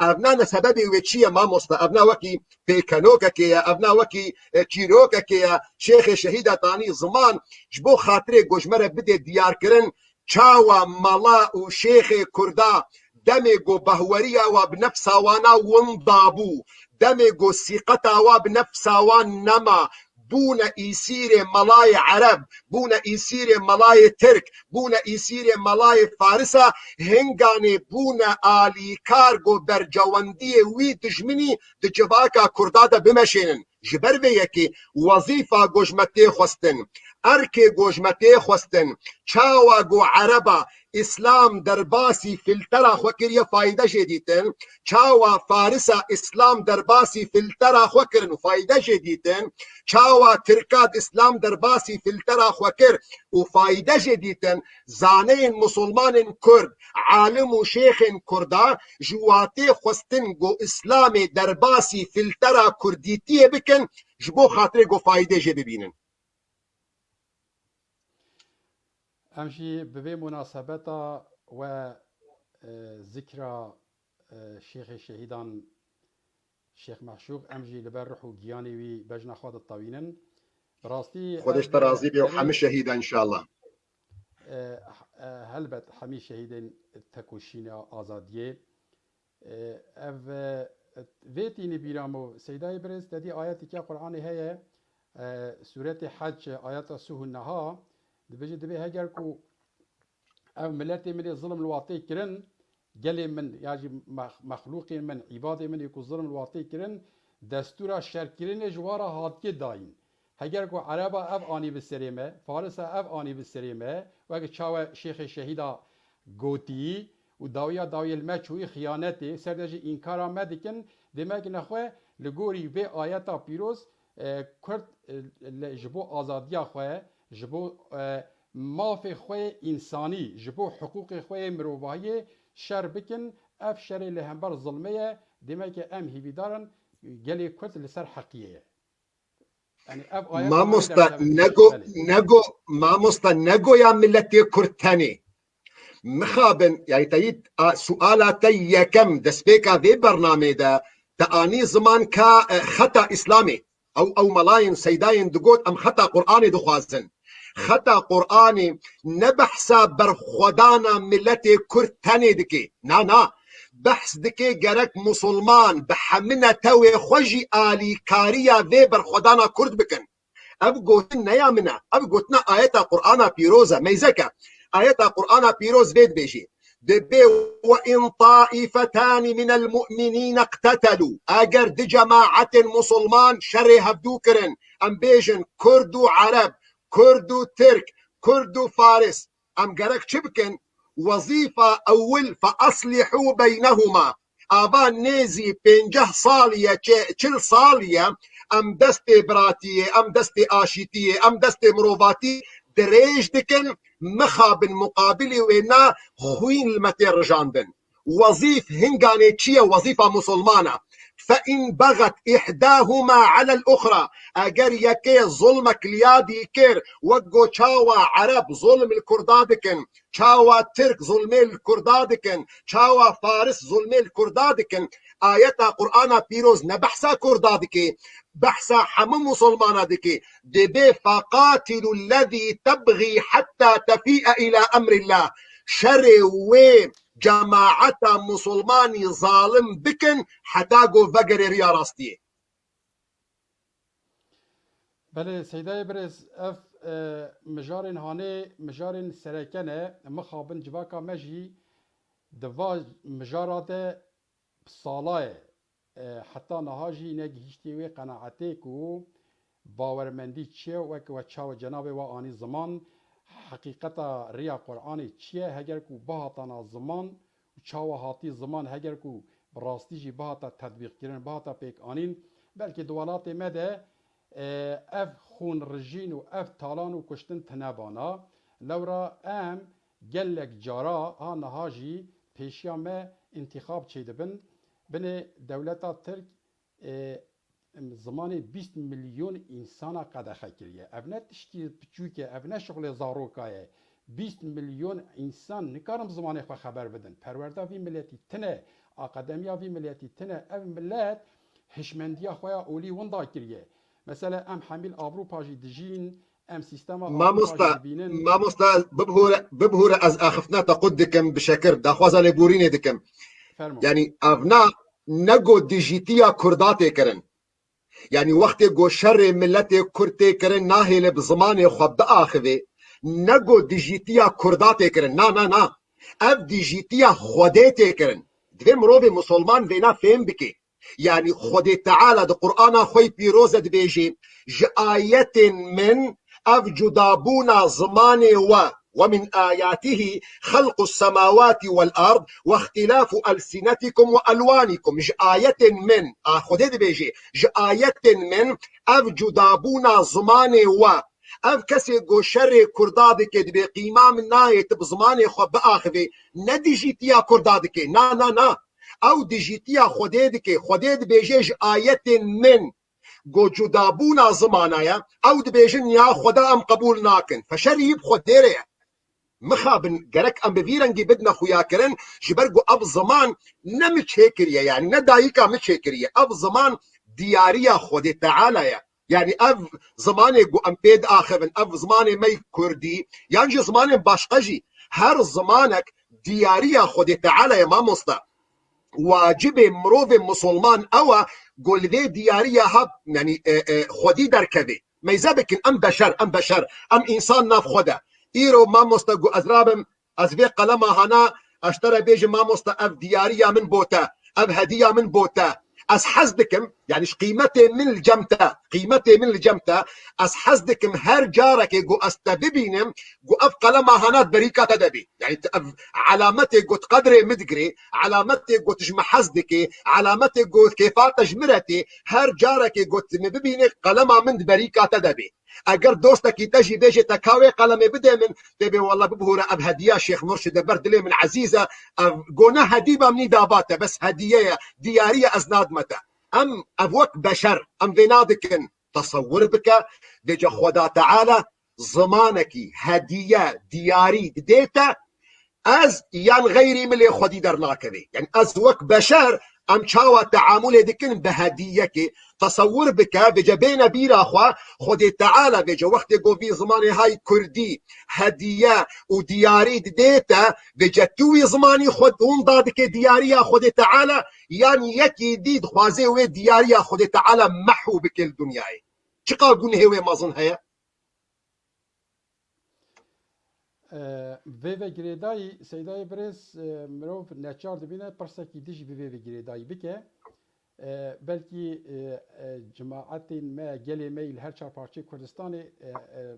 Ev ne, ne sebebê wê çi ye mamosta? Ev ne wekî pêkenokekê ye, ev ne wekî, e, çîrokekê ye. Şêxê şehîda tanî ziman ji bo xatirê ku ji me re bidê diyarkirin, çawa mala û şêxê kurda demê ku behweriya wa bi nefsa wana winda bû, demê ku sîqeta wa bi nefsa wan nema, bûne îsîrê melayê ereb, bûne îsîrê melayê tirk, bûne îsîrê melayê farisa, hinganê bûne alîkar ku bercewendiyê wî dijminî di civaka kurda de bimeşênin. Ji ber vê yekê wezîfa ku ji me tê xwestin, erkê ku ji me tê xwestin, çawa ku ereba Îslam derbasî filtera xwe kiriye, fayde jê dîtin, çawa Farisa Îslam derbasî filtera xwe kirin û fayde jê dîtin, çawa Tirka Îslam derbasî filtera xwe kir û fayde jê dîtin, zaneyên musulmanên Kurd, alim û şêxên Kurda ji watê xwestin ku Îslamê derbasî filtera Kurdîtiyê bikin, ji bo xatirê ku fayde jê bibînin. Em jî bi vê munasebeta we, e, zikra, e, şêxê şehîdan Şêx Meşûq, em jî li ber ruh û giyanê wî bejna xwe ditewînin. Bi rastî Xwedê ji te razî bê û hemî şehîdan înşallah. E, e, helbet hemî şehîdên tekoşîna azadiyê. E, ev, e, vê tînî bîra min, Seydayê Birêz, te dî ayetekî ya Qur'anê heye, e, Sûretê Hec, ayeta sih û neha, dibêje, dibê heger ku ev miletê min ê zilim li watê kirin, gelê min, ya jî mex-, mexlûqên min, îbadê min ê ku zilim li watê kirin, destûra şerkirinê ji wan re hatiye dayîn. Heger ku ereba ev anî bi serê me, farisa ev anî bi serê me, wek çawe şêxê şehîda gotî û dawiya dawiyê li me çûyî xiyanetê, ser de jî înkara me dikin, demek nexwe li gorî vê ayeta pîroz, e, Kurd, e, le-, ji bo azadiya xwe, ji bo, e, mafê xwe yê însanî, ji bo hiqûqê xwe yê mirovahiyê şer bikin, ev şerê li hember zilmê ye, demek em hîvîdar in, gelê Kurd li ser heqiyê ye. Yani ev ayet Mamosta, nego, belê. Nego, mamosta, nego ya miletê Kurd tenê. Mixabin, yani te yî, a, suala te yekem, destpêka vê bernamê de, te anî ziman ka, e, xeta Îslamê. Ew, ew melayên, seydayên digot, em xeta Qur'anê dixwazin. Xeta Qur'anê ne behsa berxwedana miletê Kurd tenê dike. Na, na. Behs dike gerek musulman bi hemine tewê xwe jî alîkariya vê berxwedana Kurd bikin. Ev gotin ne ya min e. Ev gotina ayeta Qur'ana pîroz e. Meyzeke. Ayeta Qur'ana pîroz vê dibêjî. Dibê: "Ve in taifetanî minel mu'minîne iqtetelû." Eger du cemaetên musulman şerê hevdû kirin, em bêjin Kurd û Ereb, Kurd û Tirk, Kurd û Faris, em gerek çi bikin? Wezîfa ewil, "Fe aslihû beynehuma." Ava nêzî pênceh salî ye, çe-, çil salî ye, em destê biratiyê, em destê aşîtiyê, em destê mirovatî dirêj dikin, mixabin muqabilê wê ne xwîn li me tê rijandin. Wezîf hinganê çi ye? Wezîfa musulmana. "Fe in begat ihdahuma alel uxra." Eger yekê zulmek li ya dî kir, wek go çawa Ereb zulm li Kurda dikin, çawa Tirk zulmê li Kurda dikin, çawa Faris zulmê li Kurda dikin, ayeta Qur'ana pîroz ne behsa Kurda dike, behsa hemû musulmana dike. Dibê: "Feqatilu lezî tebğî hetta tefî'e ila emrillah." Şerê wê cemaeta musulmanî zalim bikin, heta go vegerê riya rastiyê. Belê, Seydayê Birêz, ev, e, mijarên hanê, mijarên sereke ne, mixabin civaka me jî di va mijara de sala ye. E, heta niha jî negihîştiye wê qenaetê ku bawermendî çi ye, wek we çawa cenabê we anî ziman, heqîqeta riya Qur'anê çi ye, heger ku bihatana ziman û çawa hatî ziman, heger ku bi rastî jî bihata tetbîqkirin, bihata pêkanîn, belkî di welatê me de, e, ev xûnrijîn û ev talan û kuştin tinebana. Lewra em gelek cara ha niha jî pêşiya me întîxab çêdibin. Binê dewleta Tirk, e, zimanê bîst milyon însana qedexe kiriye. Ev ne tiştî piçûk e, ev ne şixulê zaroka ye. Bîst milyon însan nikarin bi zimanê xwe xeber bidin. Perwerda vî miletî tine, akademiya vî miletî tine. Ev milet hişmendiya xwe ya olî winda kiriye. Mesela em hemî li Ewropa jî dijîn, em sîstema Ewropa jî Mamosta, dibînin. Mamosta, bibihûre, bibihûre ez axiftina te qut dikim bi şekir, daxwaza lêborînê dikim. Fermo. Yanî evna ne got dijîtiya Kurda tê kirin. Yanî wextê ku şerê miletê Kurd tê kirin, nahêle bi zimanê xwe biaxivê, ne ku dijîtiya Kurda tê kirin. Na, na, na. Ev dijîtiya Xwedê tê kirin. Divê mirovê misilman vêna fêm bike. Yanî Xwedê Teala di Qur'ana xwe yî pîroz de dibêje, ji ayetên min ev cudabûna zimanê we. ومن آياته خلق السماوات والأرض واختلاف ألسنتكم وألوانكم. Ji ayetên min, a Xwedê dibêje, ji ayetên min ev cudabûna zimanê we. Ev kesê ku şerê Kurda dike, dibê qîma min nayê tu bi zimanê xwe biaxivê, ne dijîtiya Kurda dike. Na, na, na. Ew dijîtiya Xwedê dike. Xwedê dibêje ji ayetên min. Go cudabûna zimana ye, ew dibêjin ya Xweda em qebûl nakin. Feşerî bi Xwedê re ye. Mixabin, gerek em bi vî rengî bidine xuyakirin, ji ber ku ev ziman ne min çêkiriye, yanî ne dayika min çêkiriye. Ev ziman diyariya Xwedê Teala ye. Yanî ev zimanê ku em pê diaxivin, ev zimanê me yê Kurdî, yan jî zimanên başqa jî, her zimanek diyariya Xwedê Teala ye mamosta. Wacibê mirovê misilman ew e ku li vê diyariya ha, yanî, e, e, xwedî derkeve. Meyze bikin, em beşer, em beşer, em însan nav xwe de. Îro mamoste ku ez rabim, ez vê qelema hana, ez ji te re bêjim mamoste, ev diyariya min bo te, ev hediya min bo te. Ez hez dikim, yanî ji qîmetê min li cem te, qîmetê min li cem te, ez hez dikim her carekê ku ez te bibînim, ku ev qelema hana di berîka te de bî. Yanî tu ev alametê ku tu qedrê min digirê, alametê ku tu ji min hez dikê, alametê ku kêfa te ji min re tê, her carekê ku tu min bibînê, qelema min di berîka te de bê. Eger dostekî te jî bêjê te ka wê qelemê bidê min, tê bê wele bibihûre ev hediya Şêx Murşid e, ber dilê min ezîz e, ev ku ne hedî be min î daba te, bes hediye ye, diyarî ye, ez nadime te. Em ev wek beşer, em vê nadikin, tesewwur bike, vêca Xweda Teala zimanekî, hediye, diyarî didê te, ez yan xeyrî min lê xwedî dernakeve. Yanî ez wek beşer, em çawa teamulê dikin bi hediyekê? Tesewwur bike, vêca bêne bîra xwe, Xwedê Teala vêca wextê ku vî zimanê hay kurdî, hediye û diyarî didê te, vêca tu wî zimanî xwe winda dike diyariya Xwedê Teala, yan yekî dî dixwaze wê diyariya Xwedê Teala mehû bike li dinyayê? Çiqa gunehê wê mezin heye? E, vê ve girêdayî, Seydayê Birêz, e, mirov neçar dibîne pirsekî dijî bi vê ve girêdayî bike. E, belkî, e, e, cemaetên me, gelê me yî li her çar parçeyê Kurdistanê, e, e,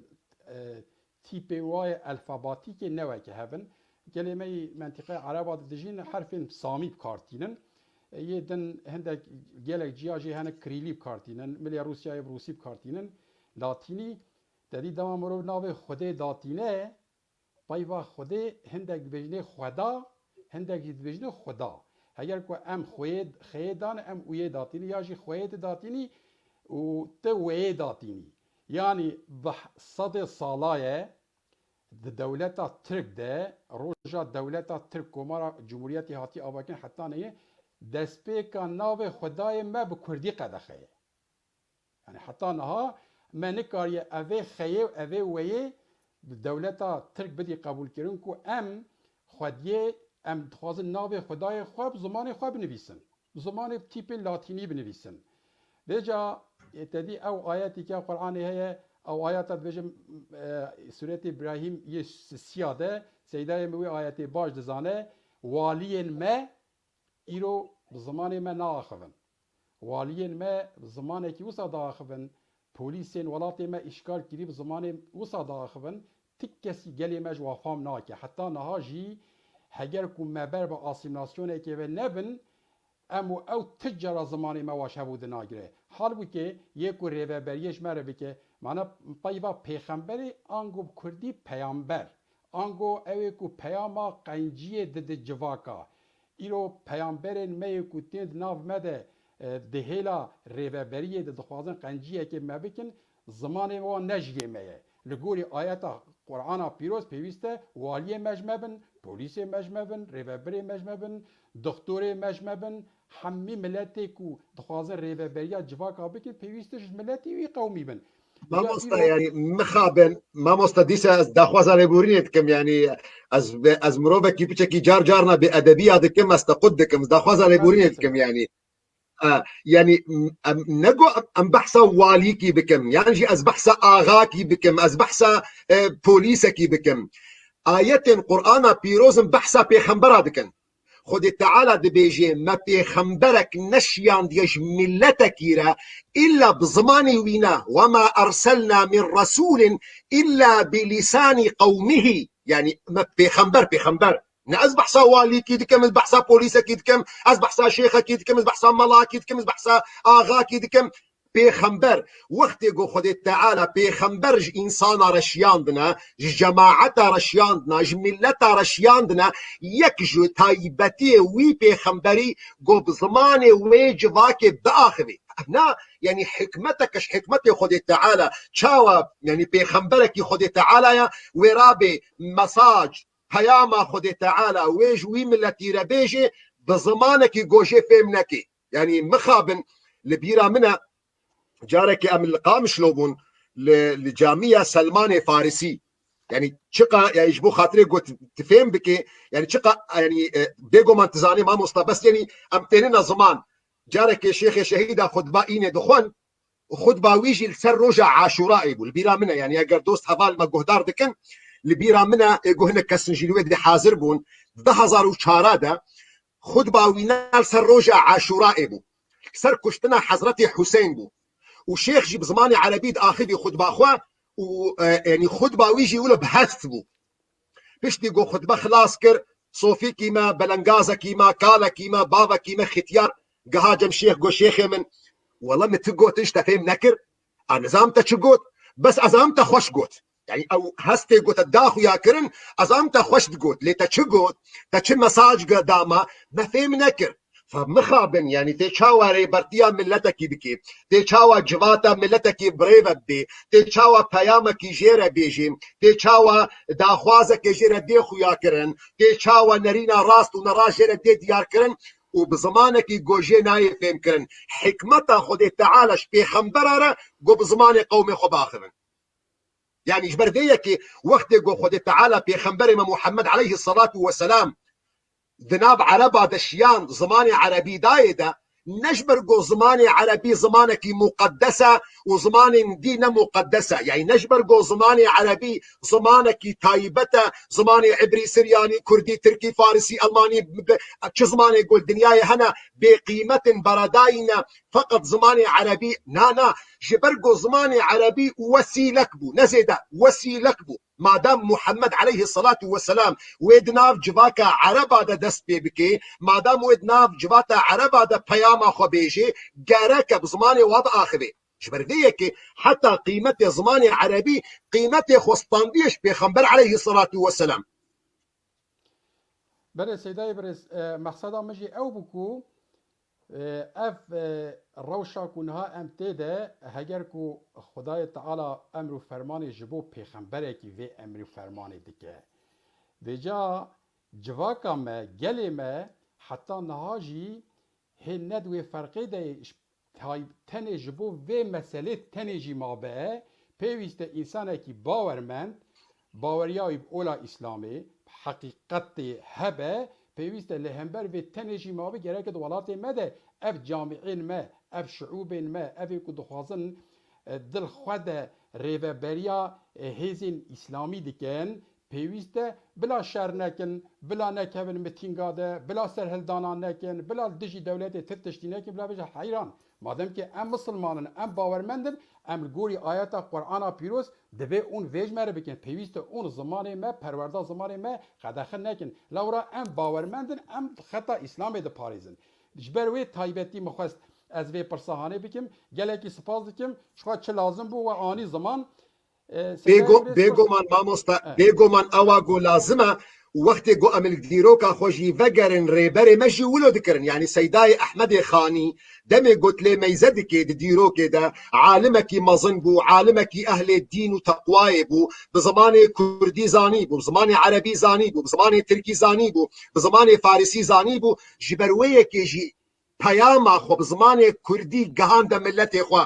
e, tîpên wa yê elfabatîkê ne weke hev in. Gelê me yî mentîqeya Ereba de dijîn, herfên samî bi kar tînin. E, yê din hindek gelek ciya jî hene kirîlî bi kar tînin. Milê Rûsyayê bi rûsî bi kar tînin. Latînî, te dî dema mirov navê Xwedê datîne, peyva Xwedê hindek dibêjinê Xweda, hindek jî dibêjinê Xuda. Heger ku em xweyê, xeyê dane, em uyê datînî, ya jî xweyê tu datînî û tu weyê datînî. Yanî bi sedê sala ye, di dewleta Tirk de, roja dewleta Tirk, Komara Cumhuriyetê hatî avakirin heta neyê, destpêka navê Xwedayê me bi kurdî qedexe ye. Yanî heta niha me nikariye evê xeyê û evê weyê bi dewleta Tirk bidî qebûlkirin ku em xwediyê, em dixwazin navê Xwedayê xwe bi zimanê xwe binivîsin. Bi zimanê tîpê latînî binivîsin. Vêca, e, te dî ew ayetî ke Qur'anê heye, ew ayeta dibêje, e, Sûretê Îbrahîm yê s-, siya de, Seydayê min wê ayetê baş dizane, waliyên me îro bi zimanê me naaxivin. Waliyên me bi zimanekî wisa diaxivin, polîsên welatê me îşgal kirî bi zimanê wisa diaxivin, ti kesî gelê me ji wa fam nake. Heta niha jî heger ku me ber bi asîmîlasyonekê ve nebin, em û ew ti cara zimanê me wa ji hev û di nagire. Halbûkê yê ku rêveberiyê ji me re bike, mana peyva pêxemberê ango bi kurdî peyamber, ango ew ê ku peyama qenciyê dide civaka. Îro peyamberên me yê ku tên di nav me de, e, di hêla rêveberiyê de dixwazin qenciyekê me bikin, zimanê wan ne ji yê me ye. Li gorî ayeta Qur'ana Pîroz pêwîst e waliyê me ji me bin, polîsê me ji me bin, rêvebirê me ji me bin, doktorê me ji me bin, hemî miletê ku dixwazin rêveberiya civaka bikin, pêwîst e ji miletê wî qewmî bin. Mamosta, yanî, mixabin, mamosta, dîsa ez daxwaza lêborînê dikim, yanî, ez, ez mirovekî piçekî car carna bêedebiya dikim, ez te qut dikim, ez daxwaza lêborînê dikim, yanî. E, yanî, em, em, nego em, em behsa walîkî bikim, yan jî ez behsa axakî bikim, ez behsa, e, polîsekî bikim. Ayetên Qur'ana Pîroz in behsa pêxembera dikin. Xwedê Teala dibêje, me pêxemberek neşiyandiye ji miletekî re, îlla bi zimanê wî ne. "Wema erselna min resûlin îlla bi lîsanî qewmihî." Yanî me pêxember, pêxember. Ne ez behsa walîkî dikim, ez behsa polîsekî dikim, ez behsa şêxekî dikim, ez behsa melakî dikim, ez behsa axakî dikim. Pêxember, wextê ku Xwedê Teala pêxember ji însana re şiyandine, ji cemaeta re şiyandine, ji mileta re şiyandine, yek ji taybetiyê wî pêxemberî ku bi zimanê wê civakê biaxivê. Ev ne, yanî hikmeteke ji hikmetê Xwedê Teala, çawa, yanî pêxemberekî Xwedê Teala ye, wê rabê mesaj, peyama Xwedê Teala wê ji wî miletî re bêjê, bi zimanekî ku jê fêm nekê. Yanî mixabin, li bîra min e, carekê em li Qamişlo bûn, li, li camiya Selmanê Farisî. Yanî çiqa, yanî ji bo xatirê got, tu fêm bike, yanî çiqa, yanî, e, bêguman tu zanî mamosta, bes yanî em tênine ziman. Carekê Şêxê Şehîda xutba înê dixwend, û xutba wî jî li ser roja Aşûrayê bû. Li bîra min e, yanî eger dost heval me guhdar dikin, li bîra min e, ê ku hinek kesin jî li wê dê hazir bûn, di du hezar û çar de xutba wî ne li ser roja Aşûrayê bû. Li ser kuştina Hezretê Husên bû. Û şêx jî bi zimanê erebî diaxivî xutba xwe û, e, yanî xutba wî jî wilo bi hest bû. Piştî ku xutbe xilas kir, sofîkî me, belengazekî me, kalekî me, bavekî me, xityar, giha cem şêx got, "Şêxê min, wela min tu gotin ji te fêm nekir. A nizam te çi got, bes ez am te xweş got." Yanî ew hestê ku te da xuya kirin, ez am te xweş digot. Lê te çi got, te çi mesaj ge-, da me, me fêm nekir. Fe mixabin, yanî tê çawa rêbertiya miletekî bikê, tê çawa civata miletekî birêve bibê, tê çawa peyamekî jê re bêjê, tê çawa daxwazekê jê re dê xuya kirin, tê çawa nerîna rast û nerast jê re dê diyar kirin û bi zimanekî ku jê nayê fêm kirin. Hikmeta Xwedê Teala ji pêxembera re ku bi zimanê qewmê xwe biaxivin. Yanî ji ber vê yekê wextê ku Xwedê Teala pêxemberê me Muhammed aleyhisselatu vesselam di nav ereba de şiyan zimanê erebî dayê de, ne ji ber ku zimanê erebî zimanekî muqeddes e û zimanên dî ne muqeddes e. Yanî ne ji ber ku zimanê erebî zimanekî taybet e, zimanê ibrî, siryanî, kurdî, tirkî, farisî, elmanî, bi-, çi zimanê ku li dinyayê hene bêqîmet in, beredayî ne. Feqet zimanê erebî, na, na, ji ber ku zimanê erebî wesîlek bû, ne zêde, wesîlek bû. Madam Muhammed aleyhisselatu vesselam wê di nav civaka ereba de dest pê bike, madam wê di nav civata ereba de peyama xwe bêjê, gerek e bi zimanê wa biaxivê. Ji ber vê yekê heta qîmetê zimanê erebî qîmetê xwe standiye ji pêxember aleyhisselatu vesselam. Belê Seydayê Birêz, e, mexseda min jî ew bû ku, e, ev, e, rewşa ku niha em tê de, heger ku Xwedayê Teala emr û fermanê ji bo pêxemberekî vê emr û fermanê dike. Vêca civaka me, gelê me heta niha jî hê ne di wê ferqê de ye, ji tay-, tenê ji bo vê meselê tenê jî mabe, pêwîst e însanekî bawermend, baweriya wî bi ola Îslamê, bi heqîqetê hebe, pêwîst e li hember vê tenê jî mabe, gerek e di welatê me de ev camîên me, ev şiûbên me, ev ê ku dixwazin, e, di li xwe de rêveberiya, e, hêzên Îslamî dikin, pêwîst e bila şer nekin, bila nekevin mitînga de, bila serhildanan nekin, bila li dijî dewletê ti tiştî nekin, bila bêje heyran. Madem ki em misilman in, em bawermend in, em li gorî ayeta Qur'ana Pîroz divê hûn vê ji me re bikin. Pêwîst e hûn zimanê me, perwerda zimanê me qedexe nekin. Lewra em bawermend in, em xeta Îslamê diparêzin. Ji ber wê taybetî min xwest ez vê pirsa hanê bikim. Gelekî spas dikim. Ji xwe çi lazim bû we anî ziman. E, Bêgo-, Seydayê Birêz, bêguman mamosta, e, bêguman ewa ku lazim e Û wextê ku em li dîroka xwe jî vegerin, rêberê me jî wilo dikirin. Yanî Seydayê Ehmedê Xanî demê ku lê meyze dike di dîrokê de, alimekî mezin bû, alimekî ehlê dîn û teqwayê bû, bi zimanê kurdî zanî bû, bi zimanê erebî zanî bû, bi zimanê tirkî zanî bû, bi zimanê farisî zanî bû. Ji ber wê yekê jî peyama xwe bi zimanê kurdî gihande miletê xwe.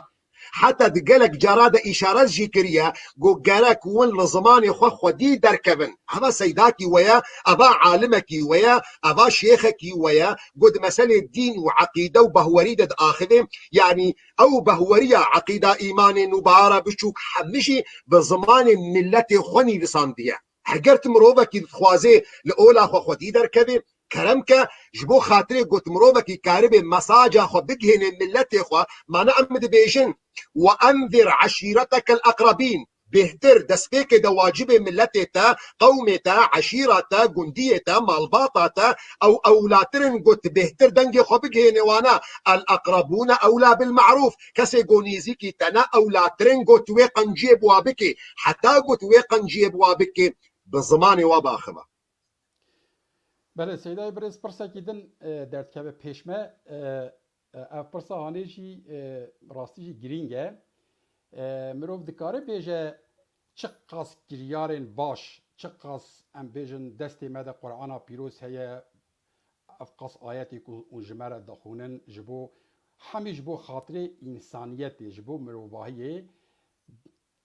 Heta di gelek cara de îşaret jî kiriye ku gerek win li zimanê xwe xwedî derkevin. Eva seydakî we ye, eva alimekî we ye, eva şêxekî we ye, ku di meselê dîn û eqîde û behwerî de diaxive, yanî ew behweriya eqîda, îmanê, nûbahara biçûk, hemî jî bi zimanê miletê xwe nivîsandiye. Heger tu mirovekî dixwaze li ola xwe xwedî derkeve, kerem ke, ji bo xatirê ku tu mirovekî karibe mesaja xwe bigihêne miletê xwe, mana em dibêjin, "Ve enzir eşîretekel eqrebîn." Bêhtir destpêkê de wacibê miletê te, qewmê te, eşîra te, gundiyê te, malbata te, ew ewlatirin ku tu bêhtir dengê xwe bigihêne wana. El eqrebûne ewla bil ma'rûf. Kesê ku nêzîkî te ne, ewlatirin ku tu wê qenciyê bi wa bikê. Heta ku tu wê qenciyê bi wa bikê, bi zimanê wa biaxive. Belê, Seydayê birêz, pirsekî din, e, derdikeve pêş me. E, e, ev pirsa hanê jî, e, rastî jî girîng e. E, mirov dikare bêje, çiqas kiryarên baş, çiqas, em bêjin, destê me de Qur'ana Pîroz heye, ev qas ayetê ku hûn ji me re dixwînin, ji bo hemî, ji bo xatirê însaniyetê, ji bo mirovahiyê,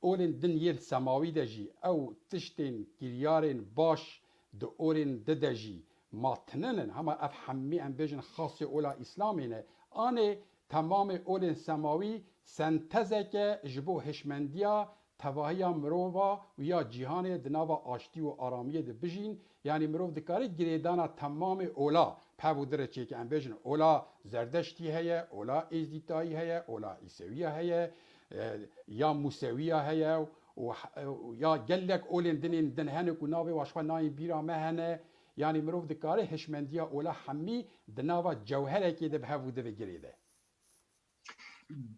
olên din yên semawî de jî, ew tiştên, kiryarên baş di olên di de jî ma tinin in, hema ev hemî, em bêjin, xasê ola Îslamê ne. Anê temamê olên semawî sentezeke ji bo hişmendiya tevahiya mirova û ya cîhanê di nava aştî û aramiyê de bijîn. Yanî mirov dikare girêdana temamê ola, pev û dire çêke, em bêjin, ola Zerdeştî heye, ola Êzdîtayî heye, ola Îsewiya heye, e, ya Musewiya heye û, û ya gelek olên dinên din hene ku navê wa ji xwe nayên bîra me hene. Yanî mirov dikare hişmendiya ola hemî di nava cewherekê de bi hev û divê girêde.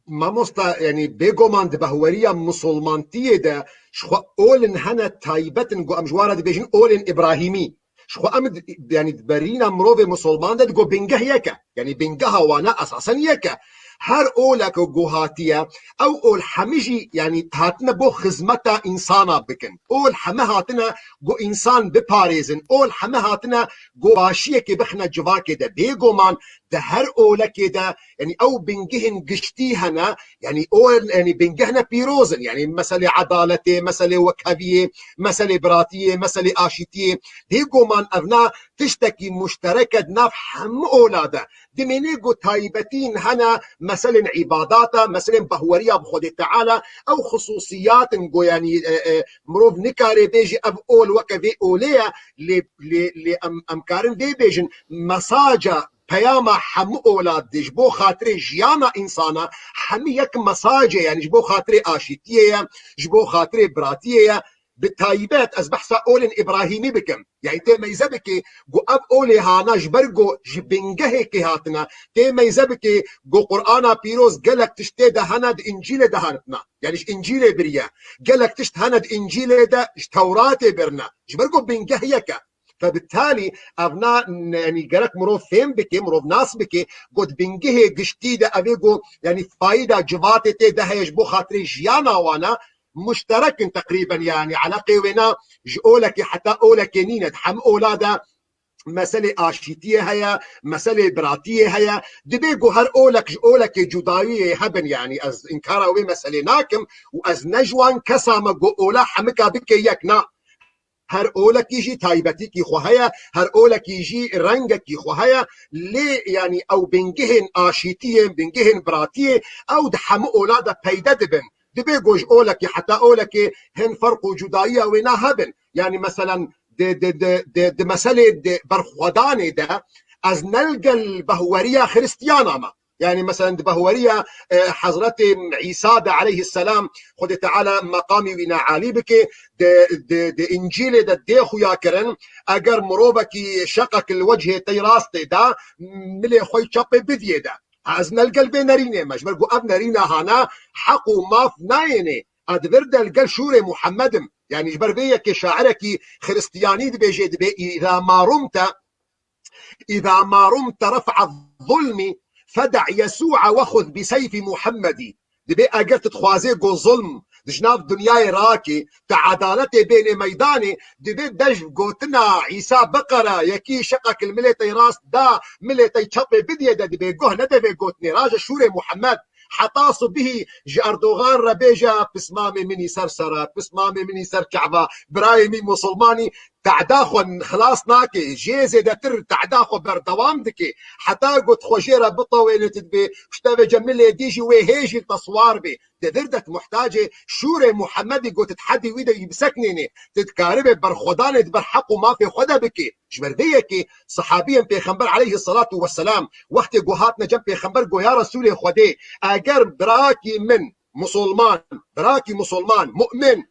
Mamosta, yanî bêguman di behweriya misolmantiyê de ji xwe olên hene taybet in, ku em ji wan re dibêjin olên Îbrahîmî. Ji xwe em di, yanî di berîna mirovê misolman de digo bingeh yek e. Yanî bingeha wana esasen yek e. Her olek ku hatiye, ew ol hemî jî, yanî hatine bo xizmeta însana bikin. Ol heme hatine ku însan biparêzin. Ol heme hatine ku başiyekê bixine civakê de. Bêguman di her olekê de, yanî ew bingehên giştî hene, yanî o, yanî bingehne pîroz in, yanî meselê edaletê, meselê wekheviyê, meselê biratiyê, meselê aşîtiyê. Bêguman evna tiştekî muşterek e di nav hemû ola de. Dimêne ku taybetîn hene, meselên îbadata, meselên behweriya bi Xwedê Teala, ew xisûsiyat in ku, yanî, e, e, mirov nikare bêje ev ol weke vê olê ye, lê, lê, lê em, em karin vê bêjin, mesaja peyama hemû ola di ji bo xatirê jiyana însana hemî yek mesaj e, yanî ji bo xatirê aşîtiyê ye, ji bo xatirê biratiyê ye. Bi taybet ez behsa olên Îbrahîmî bikim. Yanî tê meyze bike ku ev olê hana ji ber ku ji bingehekê hatine, tê meyze bike ku Qur'ana Pîroz gelek tişt tê de hene di Încîlê de hatine. Yanî ji Încîlê biriye. Gelek tişt hene di Încîlê de ji Tewratê birine. Ji ber ku bingeh yek e. Febitalî evna, yanî gerek mirov fêm bike, mirov nas bike, ku di bingehê giştî de ev ê ku, yanî fayda civatê tê de heye ji bo xatirê jiyana wana, muşterek in teqrîben, yanî eleqê wêna ji olekê heta olekê nîne. Di hemû ola de meselê aşîtiyê heye, meselê biratiyê heye. Dibê ku her olek ji olekê cudayiyê hebin, yanî ez înkara wê meselê nakim û ez ne ji wan kesa me ku ola hemika bike yek, na. Her olekî jî taybetîkî xwe heye, her olekî jî rengekî xwe heye. Lê, yanî, ew bingehên aşîtiyê, bingehên biratiyê, ew di hemû ola de peyde dibin. Dibê ku ji olekî heta olekê hin ferq û cudayiya wêna hebin. Yanî, meselen, di, di, di, di, di meselê di berxwedanê de ez ne li gel behweriya Xiristiyana me. Yanî, meselen, di behweriya, e, Hezretê Îsa de aleyhisselam, Xwedê Teala meqamî wî ne alî bike, di, di, di Încîlê de dê xuya kirin, eger mirovekî şeqek li wecihê te rastê de, milê xwe çepê bidiyê de. Ez ne li gel vê nerînê me, ji ber ku ev nerîna hana heq û maf nayênê. Ez di vir de li gel şûrê Muhammed im. Yani ji ber vê yekê şairekî xiristiyanî dibêje, dibê: "Îza ma rumte, îza ma rumte ref'a zulmî, feda' Yesû'a wexuz bi seyfî Muhemmedî." Dibê eger tu dixwazê ku zulm di ji nav dinyayê rakê, tu edaletê bênê meydanê, dibê deş gotina Îsa biqere, yekî şeqek li milê tey rast da, milê tey çepê bidiyê de, dibê guh nede vê gotinê, raje şûrê Muhammed. Heta subihî ji Erdogan re bêje: "Pismamê min î ser ser e, pismamê min î ser Keba, birayê min musulmanî." Tehda xwe xilas nake, jê zêdetir tehda xwe berdewam dike. Heta got xwe jê re bitewêne, tu dibê, piştevê cemilê dî jî wê hê jî te siwar bê. Di vir de tu muhtacê şûrê Muhemmedî got, tu hedî wî de yî biseknênê. Tu dikaribê berxwedanê di ber heq û mafê xwe de bikê. Ji ber vê yekê sehabiyên Pêxember aleyhisselatu vesselam wextê ku hatine cem Pêxember, got: "Ya Resûlê Xwedê, eger birakî min musulman, birakî musulman, mu'min,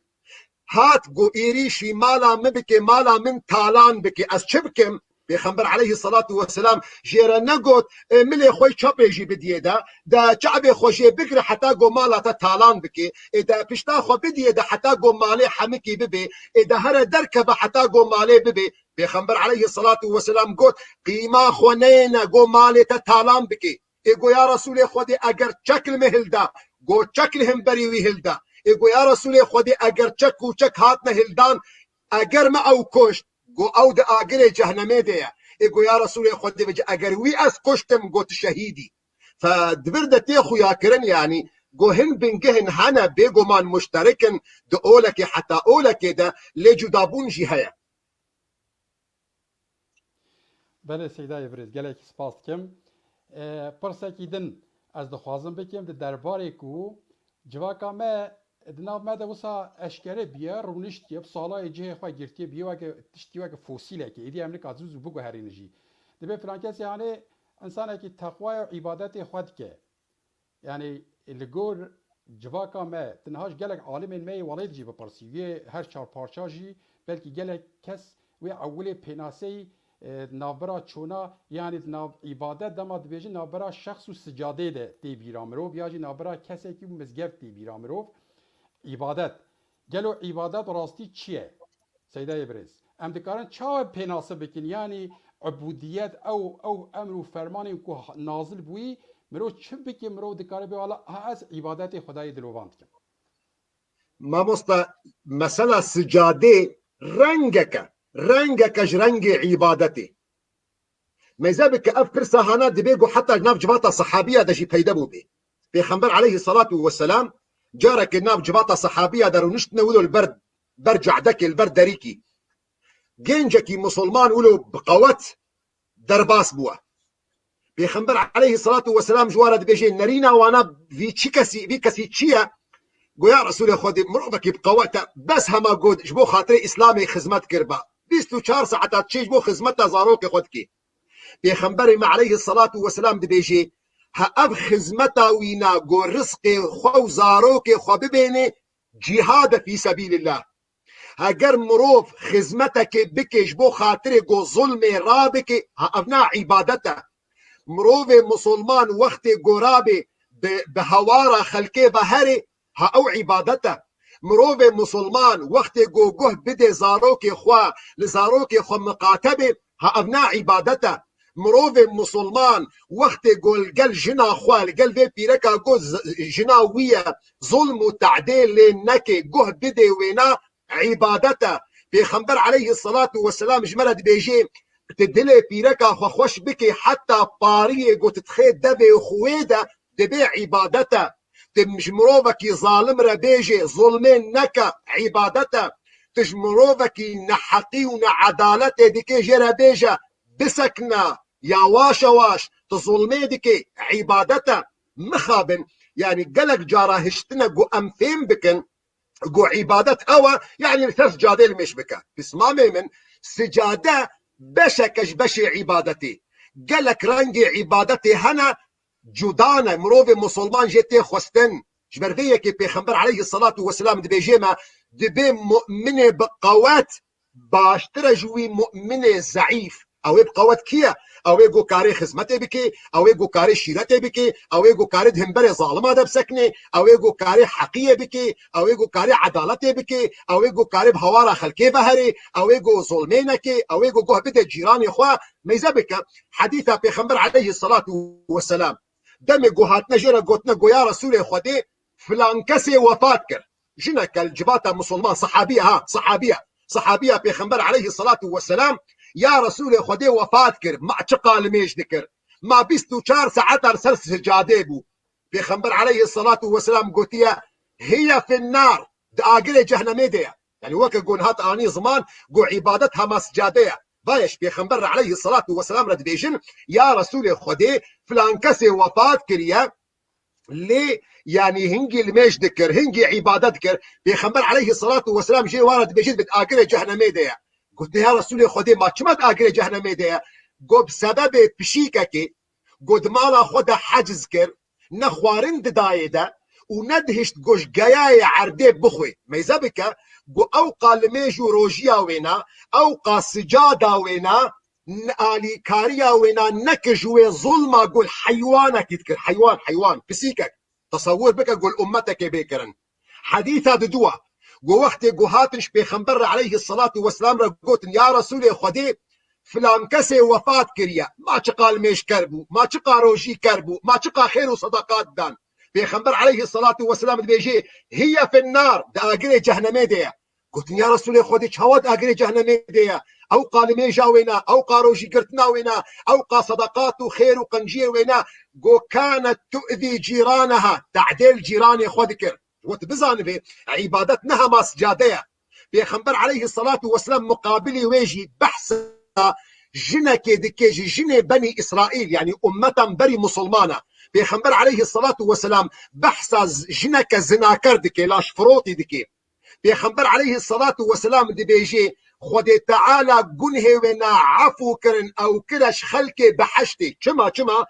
hat ku êrîşî mala min bike, mala min talan bike, ez çi bikim?" Pêxember aleyhisselatu vesselam jê re negot, "E, milê xwe çepê jî bidiyê de, de çavê xwe jê bigire heta ku mala te talan bike, ê de pişta xwe bidiyê de heta ku malê hemikî bibe, ê de here derkeve heta ku malê bibe." Pêxember aleyhisselatu vesselam got, "Qîma xwe neyêne ku malê te talan bike." Ê go: "Ya Resûlê Xwedê, eger çek li me hilda?" Go: "Çek li hemberî wî hilda." Ê go: "Ya Resûlê Xwedê, eger çek û çek hatine hildan, eger me ew kuşt?" Go: "Ew di agirê cehnemê de ye." Ê go: "Ya Resûlê Xwedê, vêca eger wî ez kuştim?" Go: "Tu şehîdî." Fe di vir de tê xuyakirin, yanî go hin bingehên hene bêguman muşterik in di olekê heta olekê de, lê cudabûn jî heye. Belê Seydayê Birêz, gelekî spas dikim. E, pirsekî din ez dixwazim bikim, di derbarê ku civaka me di nav me de wisa eşkere bûye, rûniştiye, bi salayê cihê xwe girtiye, bûye weke tiştî weke fosîlekê. Êdî em nika zû zû biguherînin jî. Dibê filan kesê hanê insanekî teqwaya û îbadetê xwe dike. Yanî li gor civaka me, tu niha ji gelek alimên me yê welêt jî bipirsî, yê her çar parça jî belkî gelek kes wê ewilê pênaseyî, e, navbera çona, yanî di nav îbadet dema dibêjin navbera şexs û sicadê de tê bîra mirov, ya jî navbera kesekî û mizgeft tê bîra mirov. Îbadet. Gelo îbadet rastî çi ye? Seydayê Birêz, em dikarin çawa pênase bikin? Yanî ibûdiyet, ew, ew emr û fermanên ku ha-, nazil bûyî, mirov çi bike, mirov dikare bê, wala, ha, ez îbadetê Xwedayê dilovan dikim. Mamosta, mesela sicadê rengeke, rengeke ji rengê îbadetê. Mêze bike ev pirsa hana dibê ku heta nav civata sehabiya de jî peyde bûbê. Pêxember aleyhisselatu vesselam careke nav civata sehabiya de rûniştine wilo li ber, ber cadekê, li ber derîkî. Gencekî musulman wilo bi qewet derbas bûye. Pêxember aleyhisselatu vesselam ji wan re dibêje, nerîna wana vî çi kesî, vî kesî çi ye? Go: "Ya Resûlê Xwedê, mirovekî bi qewet e, bes hema got ji bo xatirê Îslamê xizmet kiriba. Bîst û çar saeta diçe ji bo xizmeta zarokê xwe dikê." Pêxemberê me aleyhisselatu vesselam dibêje, ha ev xizmeta wîna ku rizqê xwe û zarokê xwe bibênê, cîhad e fî sebîlillah. Heger mirov xizmetekê bike ji bo xatirê ku zulmê rabike, ha ev na îbadet e. Mirovê musulman wextê ku rabê bi, bi hewara xelkê ve herê, ha ew îbadet e. Mirovê musulman wextê ku guh bidê zarokê xwe, li zarokê xwe miqate bê, ha ev na îbadet e. Mirovê musulman wextê ku li gel jina xwe, li gel vê pîreka ku z-, jina wî ye, zulm û te'dê lê neke, guh bidê wêna, îbadet e. Pêxember aleyhisselatu vesselam ji me re dibêje, tu dilê pîreka xwe xweş bikê, heta pariyê ku tu dixê devê xwê de, dibê îbadet e. Tu ji mirovekî zalim re bêjê, zulmê neke, îbadet e. Tu ji mirovekî neheqî û needaletê dikê, jê re bêje, bisekne, yawaş yawaş, tu zulmê dikê, îbadet e. Mixabin, yanî gelek cara hiştine ku em fêm bikin, ku îbadet ew e, yanî li ser sicadê limêj bike. Pismamê min, sicade beşeke ji beşê îbadetê. Gelek rengê îbadetê hene, cuda ne, mirovê musulman jê tê xwestin. Ji ber vê yekê Pêxember aleyhisselatu vesselam dibêje me, dibê mu'minê bi qewet baştir e ji wî mu'minê zeîf. Ew ê bi qewet kî ye? Ew ê ku karê xizmetê bike, ew ê ku karê şîretê bike, ew ê ku karê di hemberê zalima de bisekine, ew ê ku karê heqiyê bike, ew ê ku karê edaletê bike, ew ê ku karê bi hawara xelkê veherê, ew ê ku zulmê neke, ew ê ku guh bide cîranê xwe. Meyze bike, hedîsa Pêxember aleyhisselatu vesselam. Demê ku hatine jê re gotine ku ya Resûlê Xwedê, filan kesê wefat kir. Jineke li civata misilman, sehabiye ha, sehabiye. Sehabiya Pêxember aleyhisselatu vesselam, ya Resûlê Xwedê wefat kir, ma çiqa limêj dikir. Ma bîst û çar saeta li ser sicadê bû. Pêxember aleyhisselatu vesselam gotiye, hiye finnar, di agirê cehnemê de ye. Yani weke gon hat anî ziman, go îbadet hema sicade ye. Vaye ji Pêxember re aleyhisselatu vesselam re dibêjin, ya Resûlê Xwedê, filan kesê wefat kiriye, lê, yani hingî limêj dikir, hingî îbadet dikir. Pêxember aleyhisselatu vesselam jê wara dibêjin, bi agirê cehnemê de ye. Gote, ya Resûlê Xwedê, ma çima di agirê cehnemê de ye? Go, bi sebebê pişîkekê, go di mala xwe de heciz kir, ne xwarin didayê de û nedihişt go ji geyayê erdê bixwe. Meyze bike, go ew qa limêj û rojiya wêna, ew qa sicada wêna, n-, alîkariya wêna nekir ji wê zulma, go heywanekî dikir. Heywan, heywan, pisîkek. Tesewwur bike, go ummetekê bê kirin. Hedîsa diduwa, go wextê go hatin ji Pêxember re aleyhisselatu vesselam re gotin, ya Resûlê Xwedê, filan kesê wefat kiriye, ma çiqa limêjker bû, ma çiqa rojîker bû, ma çiqa xêr û sedeqat dan. Pêxember aleyhisselatu vesselam dibêje, hiye finnar, di agirê cehnemê de ye. Gotin, ya Resûlê Xwedê, çawa di agirê cehnemê de ye? Ew qa limêja wêna, ew qa rojîgirtina wêna, ew qa sedeqat û xêr û qenciyê wêna. Go, kanet tu'zî cîraneha, te'dê li cîranê xwe dikir. Got, bizanibe, îbadet ne hema sicade ye. Pêxember aleyhisselatu vesselam muqabilî wê jî behsa jinekê dike, ji jinê Benî Îsraîl, yani ummetan berî musulmana. Pêxember aleyhisselatu vesselam behsa z-, jineke zinaker dike, laşfirotî dike. Pêxember aleyhisselatu vesselam dibêje, Xwedê Teala gunhê wêna efû kirin, ew kire ji xelkê behiştê. Çima, çima?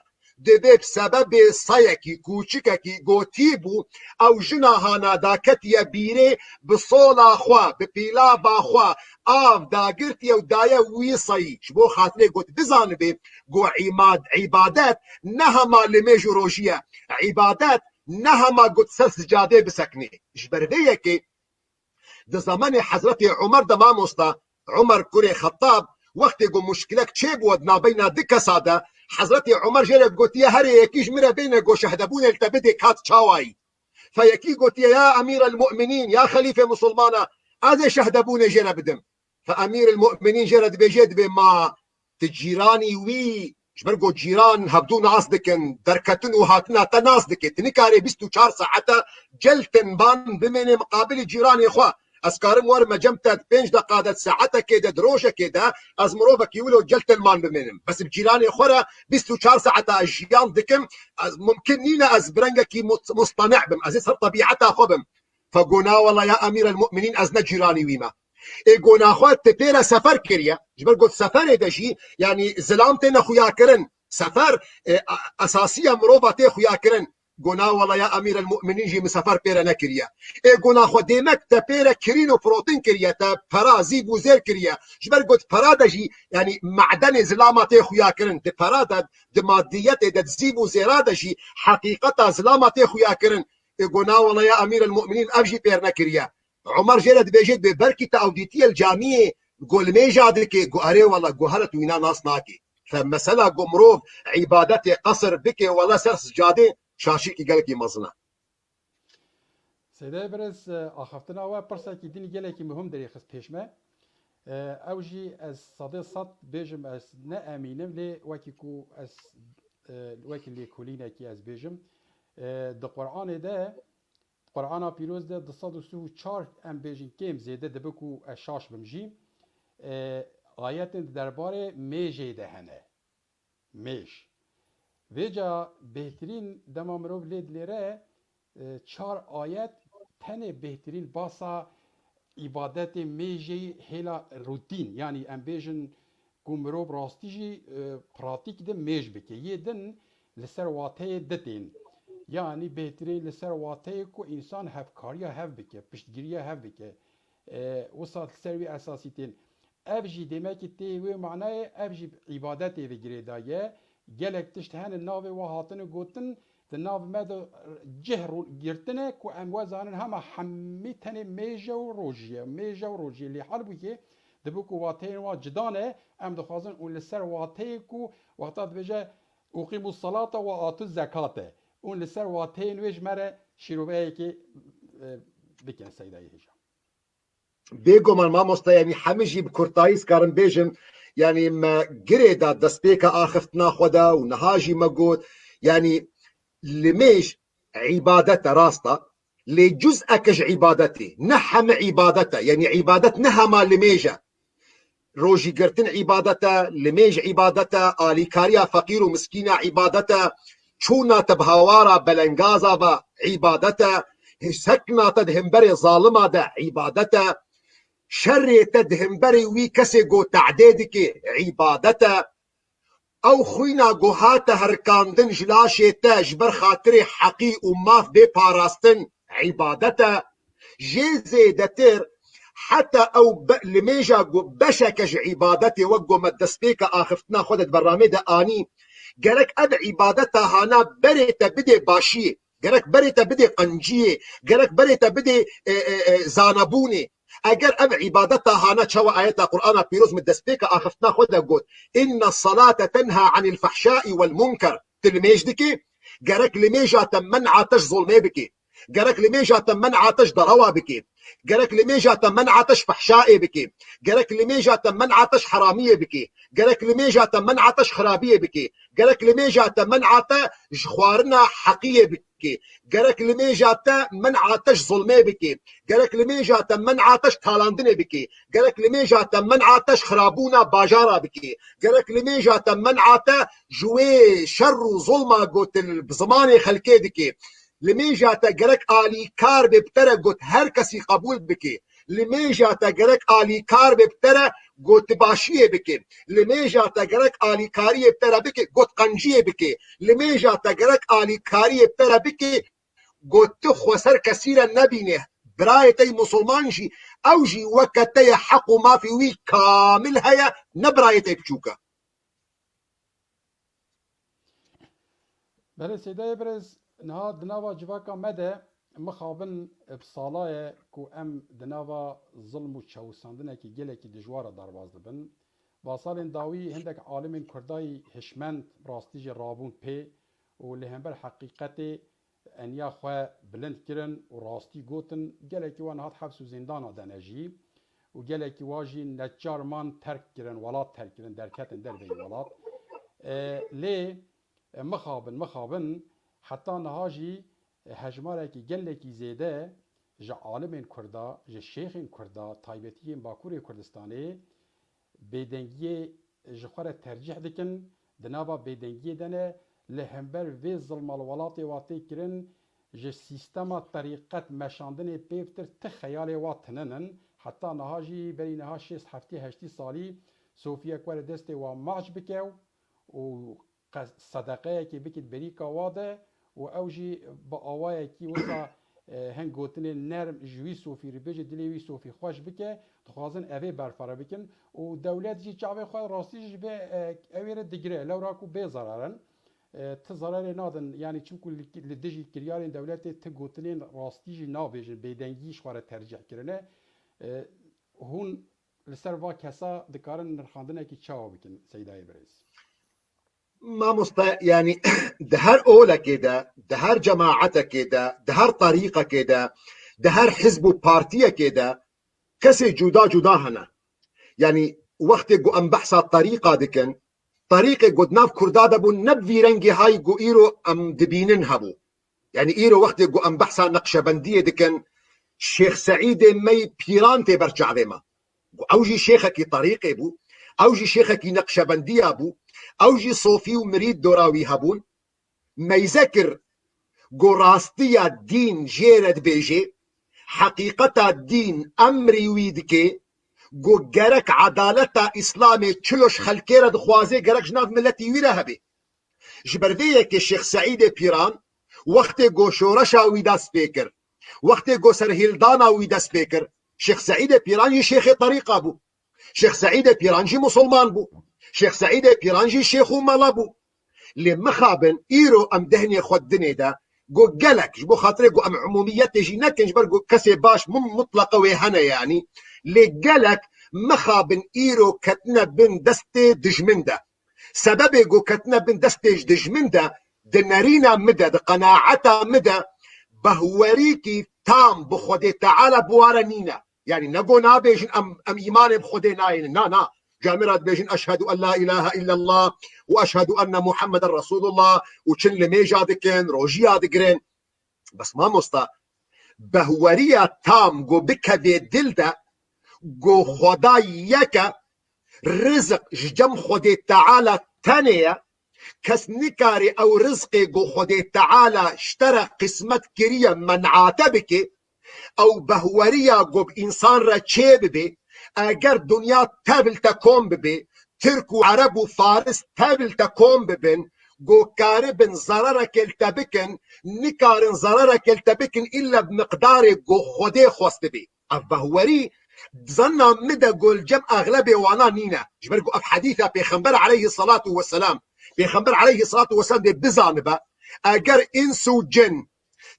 Divê bi sebebê seyekî, kûçikekî gotî bû, ew jina hana daketiye bîrê, bi sola xwe, bi pîlava xwe av dagirtiye û daye wî seyî. Ji bo xatirê got, bizanibe, go îmad-, îbadet ne hema limêj û rojî ye. Îbadet ne hema got ser sicadê biseknê. Ji ber vê yekê di zemanê Hezretê Umer de mamosta, Umer kurê Xettab, wextê ku muşkilek çêbû di navbeyna du kesa de, Hezretê Umer jê re gotiye, herê yekî ji min re bêne ku şehdebûnê li te bidê, kat çawayî. Fe yekî gotiye, ya Emîr el Mu'minîn, ya Xelîfê Musulmana, ez ê şehdebûnê jê re bidim. Fe Emîr el Mu'minîn jê re dibêje, dibê ma tu cîranî wî, ji ber ku cîran hevdû nas dikin, derketin û hatina te nas dike. Tu nikarê bîst û çar saeta cel tenban bimênê miqabilî cîranê xwe. Ez karim werime cem te di pênc deqa de, di saetekê de, di rojekê de, ez mirovekî wilo cel tenban bimênim. Bes bi cîranê xwe re bîst û çar saeta ez jiyan dikim, ez mumkin nîne ez bi rengekî mut-, mustaneh bim. Ez ê ser tebîeta xwe bim. Fe gona wela ya Emîr el Mu'minîn, ez ne cîranî wî me. Ê gona xwe tu pê re sefer kiriye. Ji ber got seferê de jî, yanî zilam têne xuya kirin. Sefer, e, a-, esasiya mirova tê xuya kirin. Gona wela ya Emîr el Mu'minîn jî min sefer pê re nekiriye. Ê gona xwe dêmek te pê re kirîn û firotin kiriye, te pera, zîv û zêr kiriye. Ji ber got pera de jî, yanî me'denê zilama tê xuya kirin. Di pera de, di madiyetê de, di zîv û zêra de jî heqîqeta zilama tê xuya kirin. Ê gona wela ya Emîr el Mu'minîn ev jî pê re nekiriye. Umer jê re dibêje, dibê belkî te ew dîtiye li camiyê, go limêja dike, go erê wela, go here tu wîna nas nakî. Fe mesela go mirov îbadetê qesir bike, wela ser sicadê şaşîkî gelekî mezin e. Seyda Berez, e, axaftina we pirsekî din gelekî muhim derêxist pêş me. E, ew jî ez sedê sed bêjim, ez ne emînim, lê wekî ku ez, e, wekî lêkolînekî ez bêjim. E, di Qur'anê de Qur'ana Pîroz de du sed û sî û çar, em bêjin, kêm zêde dibe ku ez şaş bim jî, e, ayetên di derbarê mêjê de hene. Mêj. Vêca bêhtirîn dema mirov lê dilêre, e, çar ayet tenê bêhtirîn basa îbadetê mêjê hêla rutîn, yanî em bêjin, ku mirov rastî jî, e, pratîk de mêj bike. Yê din li ser wateyê ditên. Yanî bêhtirîn li ser wateyê ku însan hevkariya hev bike, piştgiriya hev bike. E, wisa li ser wî esasî tên. Ev jî demekî tê wê manayê, ev jî îbadetê ve girêdaye. Gelek tişt hene navê wa hatine gotin, di nav me de cih ro-, girtine ku em we zanin hema hemî tenê mêje û rojî ye, mêje û rojî ye. Lê halbûkê dibi ku wateyên wa cida ne, em dixwazin û li ser wateyê ku wexta dibêje "Uqîmu salata ve atu zekate" û li ser wateyên wê ji me re şîroveyekê, e, bikin Seydayê hêja. Bêguman mamoste, yanî hemî jî bi kurtayî dikarim bêjim, yanî me girê da destpêka axiftina xwe de û niha jî me got, yanî limêj îbadet e, rast e, lê cuz'eke ji îbadetê, ne heme îbadet e, yanî îbadet ne hema limêj e. Rojî girtin îbadet e, limêj îbadet e, alîkariya feqîr û miskîna îbadet e, çûna te bi hawara belengaza ve îbadet e, sekna te di hemberê zalima de îbadet e, şerê te di hemberê wî kesê ku te'dê dike îbadet e, ew xwîna ku hate herikandin ji laşê te ji ber xatirê heqî û maf bê parastin îbadet e. Jê zêdetir heta ew be-, limêja ku beşeke ji îbadetê wek ku me destpêka axiftina xwe de di beramê de anî, gerek ev îbadeta hana berê te bidê başiyê, gerek berê te bidê qenciyê, gerek berê te bidê, e, e, e, zanabûnê. Eger ev îbadeta hana çawa ayeta Qur'ana pîroz min destpêka axiftina xwe de got, "Inne salate tenha anil fahşai wel munker." Tu limêj dikî, gerek limêja te men'a te ji zolmê bikî. Gerek limêja te men'a te ji derewa bikî. Gerek limêja te men'a te ji fehşayê bikî. Gerek limêja te men'a te ji heramiyê bikî. Gerek limêja te men'a te ji xirabiyê bikî. Gerek limêja te men'a te ji xwarina heqiyê bikî. Gerek limêja te men'a te ji zolmê bikî. Gerek limêja te men'a te ji talandinê bikî. Gerek limêja te men'a te ji xirabûna bajara bikî. Gerek limêja te men'a te ji wê şer û zolma gotin bi zimanê xelkê dikî. Limêja te gerek alîkar bê bi te re got her kesî qebûl bikî. Limêja te gerek alîkar bê bi te re got tu başiyê bikî. Limêja te gerek alîkariyê bi te re bikî got qenciyê bikî. Limêja te gerek alîkariyê bi te re bikî got tu xwe ser kesî re nebînê. Birayê te yî musulman jî ew jî weke te ye heq û mafî wî kamil heye ne birayê te yî biçûk e. Belê Seydayê Birêz, niha di nava civaka me de mixabin bi sala ye ku em di nava zilm û çewisandinekî gelekî dijwar de derbas dibin. Ba salên dawî hindek alimên Kurdayî hişmend rastî jî rabûn pê û li hember heqîqetê eniya xwe bilind kirin û rastî gotin, gelekî wan hat heps û zîndana de ne jî û gelekî wa jî neçar man terk kirin, welat terk kirin, derketin derveyî welat. E, lê, e, mixabin, mixabin, heta niha jî, e, hejmarekî gelekî zêde ji alimên Kurda, ji şêxên Kurda, taybetî yên Bakurê Kurdistanê, bêdengiyê ji xwe re tercîh dikin, di nava bêdengiyê de ne, li hember vê zilma li welatê wa tê kirin, ji sîstema terîqet meşandinê pêvtir ti xeyalê wa tinin in. Heta niha jî, berî niha şêst, heftê, heştê salî sofiyek were destê wa maç bike û qe-, sedeqeyekê bikît berîka wa de û ew jî bi awayekî wisa, e, hin gotinên nerm ji wî sofî re bêje, dilê wî sofî xweş bike, dixwazin evê berfere bikin û dewlet jî çavê xwe rastî jî ji vê, e, ewê re digire, lewra ku bê zerar in. E, ti zerarê nadin, yanî çimku li, li dijî kiryarên dewletê ti gotinên rastî jî nabêjin, bêdengî ji xwe re tercîh kirine. E, hûn li ser va kesa dikarin nirxandinekî çawa bikin, Seydayê Birêz? Mamoste, yanî di her olekê de, di her cemaetekê de, di her terîqekê de, di her hizb û partiyekê de kesê cuda cuda hene. Yanî wextê ku em behsa terîqa dikin, terîqê ku di nav Kurda de bûn ne bi vî rengî hay ku îro em dibînin hebû. Yanî îro wextê ku em behsa Neqşebendiyê dikin, Şêx Seîdê me yî pîran tê ber çavê me. Ku ew jî şêxekî terîqê bû, ew jî şêxekî Neqşebendiya bû, ew jî sofî û mirîd dora wî hebûn. Meyze kir ku rastiya dîn jê re dibêjê, heqîqeta dîn emrî wî dike, ku gerek edaleta Îslamê çilo ji xelkê re dixwaze, gerek ji nav miletî wî re hebe. Ji ber vê yekê Şêx Seîdê Pîran wextê ku şoreşa wî dest pê kir, wextê ku serhêldana wî dest pê kir, Şêx Seîdê Pîran jî şêxê terîqa bû. Şêx Seîdê Pîran jî musulman bû. Şêx Seîdê Pîran jî şêx û mela bû. Lê mixabin îro em dehnê xwe dinê de, go gelek, ji bo xatirê go em umûmiyetê jî nekin, ji ber go kesê baş min mutleqa wê hene yanî. Lê gelek mixabin îro ketine bin destê dijmin de. Sebebê go ketine bin destê ji dijmin de, di nerîna min de, di qenaeta min de, behwerîkî tam bi Xwedê Teala bi ware nîne. Yanî ne go nabêjin em, em îmanê bi Xwedê nayênin. Na, na. Camêra dibêjin, "Eşhedû en la ilahe illallah û eşhedû enne Muhammeden Resulullah" û çin limêja dikin, rojiya digirin. Bes mamosta, behweriya tam go bikevê dil de, go Xweda yek e, rizik ji cem Xwedê Teala tenê ye, kes nikarê ew rizqê go Xwedê Teala ji te re qismet kiriye men'ate bike, ew behweriya go bi însan re çê bibe, eger dinya tev li te kom bibe, Tirk û Ereb û Faris tev li te kom bibin, go karibin zerereke li te bikin, nikarin zerereke li te bikin îlla bi miqdarê go Xwedê xwestibe. Ev behwerî di zanna min de go li cem exlebê wana nîne. Ji ber ku ev hedîsa Pêxember aleyhisselatu vesselam, Pêxember aleyhisselatu vesselam dê bizanibe, eger îns û cin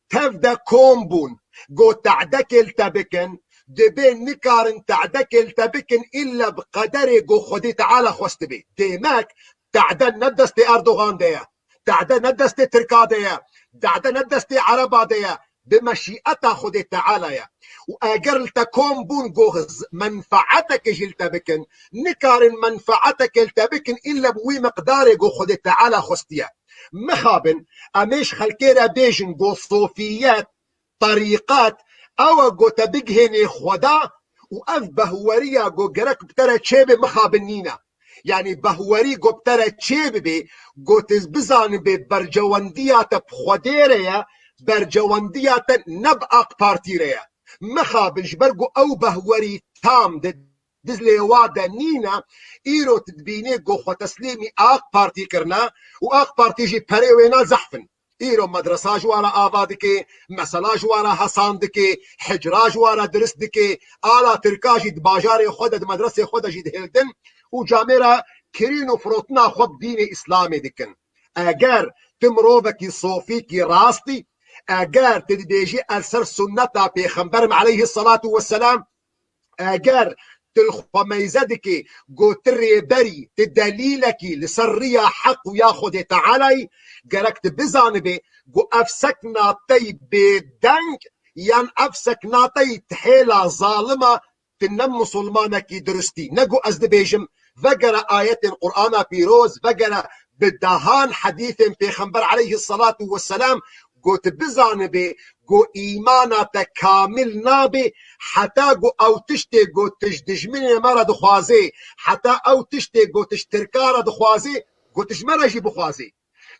tev de kom bûn, go te'dekê li te bikin, dibê nikarin te'dekê li te bikin îlla bi qederê go Xwedê Teala xwestibe. Demek te'de ne destê Erdogan de ye, te'de ne destê Tirka de ye, te'de ne destê Ereba de ye, bi meşîeta Xwedê Teala ye. Û eger li te kom bûn go z-, menfaeteke jî li te bikin, nikarin menfaeteke li te bikin îlla bi wî miqdarê go Xwedê Teala xwestiye. Mixabin, em ê ji xelkê re bêjin go sofiyet, terîqet, ew e go te bigihênê Xweda û ev behweriya go gerek bi te re çêbe mixabin nîne. Yanî behwerî go bi te re çê bibe, go tu bizanibê bercewendiya te bi Xwedê re ye, bercewendiya te ne bi AK Partî re ye. Mixabin ji ber go ew behwerî tam di dilê wa de nîne, îro tu dibînê go xwe teslîmî AK Partî kirine û AK Partî jî perê wêna zehf in. Îro medresa ji wan re ava dike, mesela ji wan re hesan dike, hicra ji wan re dirist dike, ala Tirka jî di bajarê xwe de, di medresê xwe de jî dihildin û camêra kirîn û firotina xwe bi dînê Îslamê dikin. Eger tu mirovekî sofîkî rast î, eger tu dibêjî ez ser sunneta Pêxember im aleyhisselatu vesselam, eger tu li xwe meyze dikî, go tu rêberî, tu delîlekî li ser riya heq û ya Xwedê Tealayî, gerek tu bizanibê, go ev sekna te yî bêdeng, yan ev sekna te yî tihêla zalima, tu ne misilmanekî diristî. Ne go ez dibêjim, vegere ayetên Qur'ana pîroz, vegere bi dehan hedîfên Pêxember aleyhisselatu vesselam, go tu bizanibê, go îmana te kamil nabe, heta go ew tiştê go tu ji dijminê me re dixwazê, heta ew tiştê go tu ji Tirka re dixwazê, go tu ji me re jî bixwazê.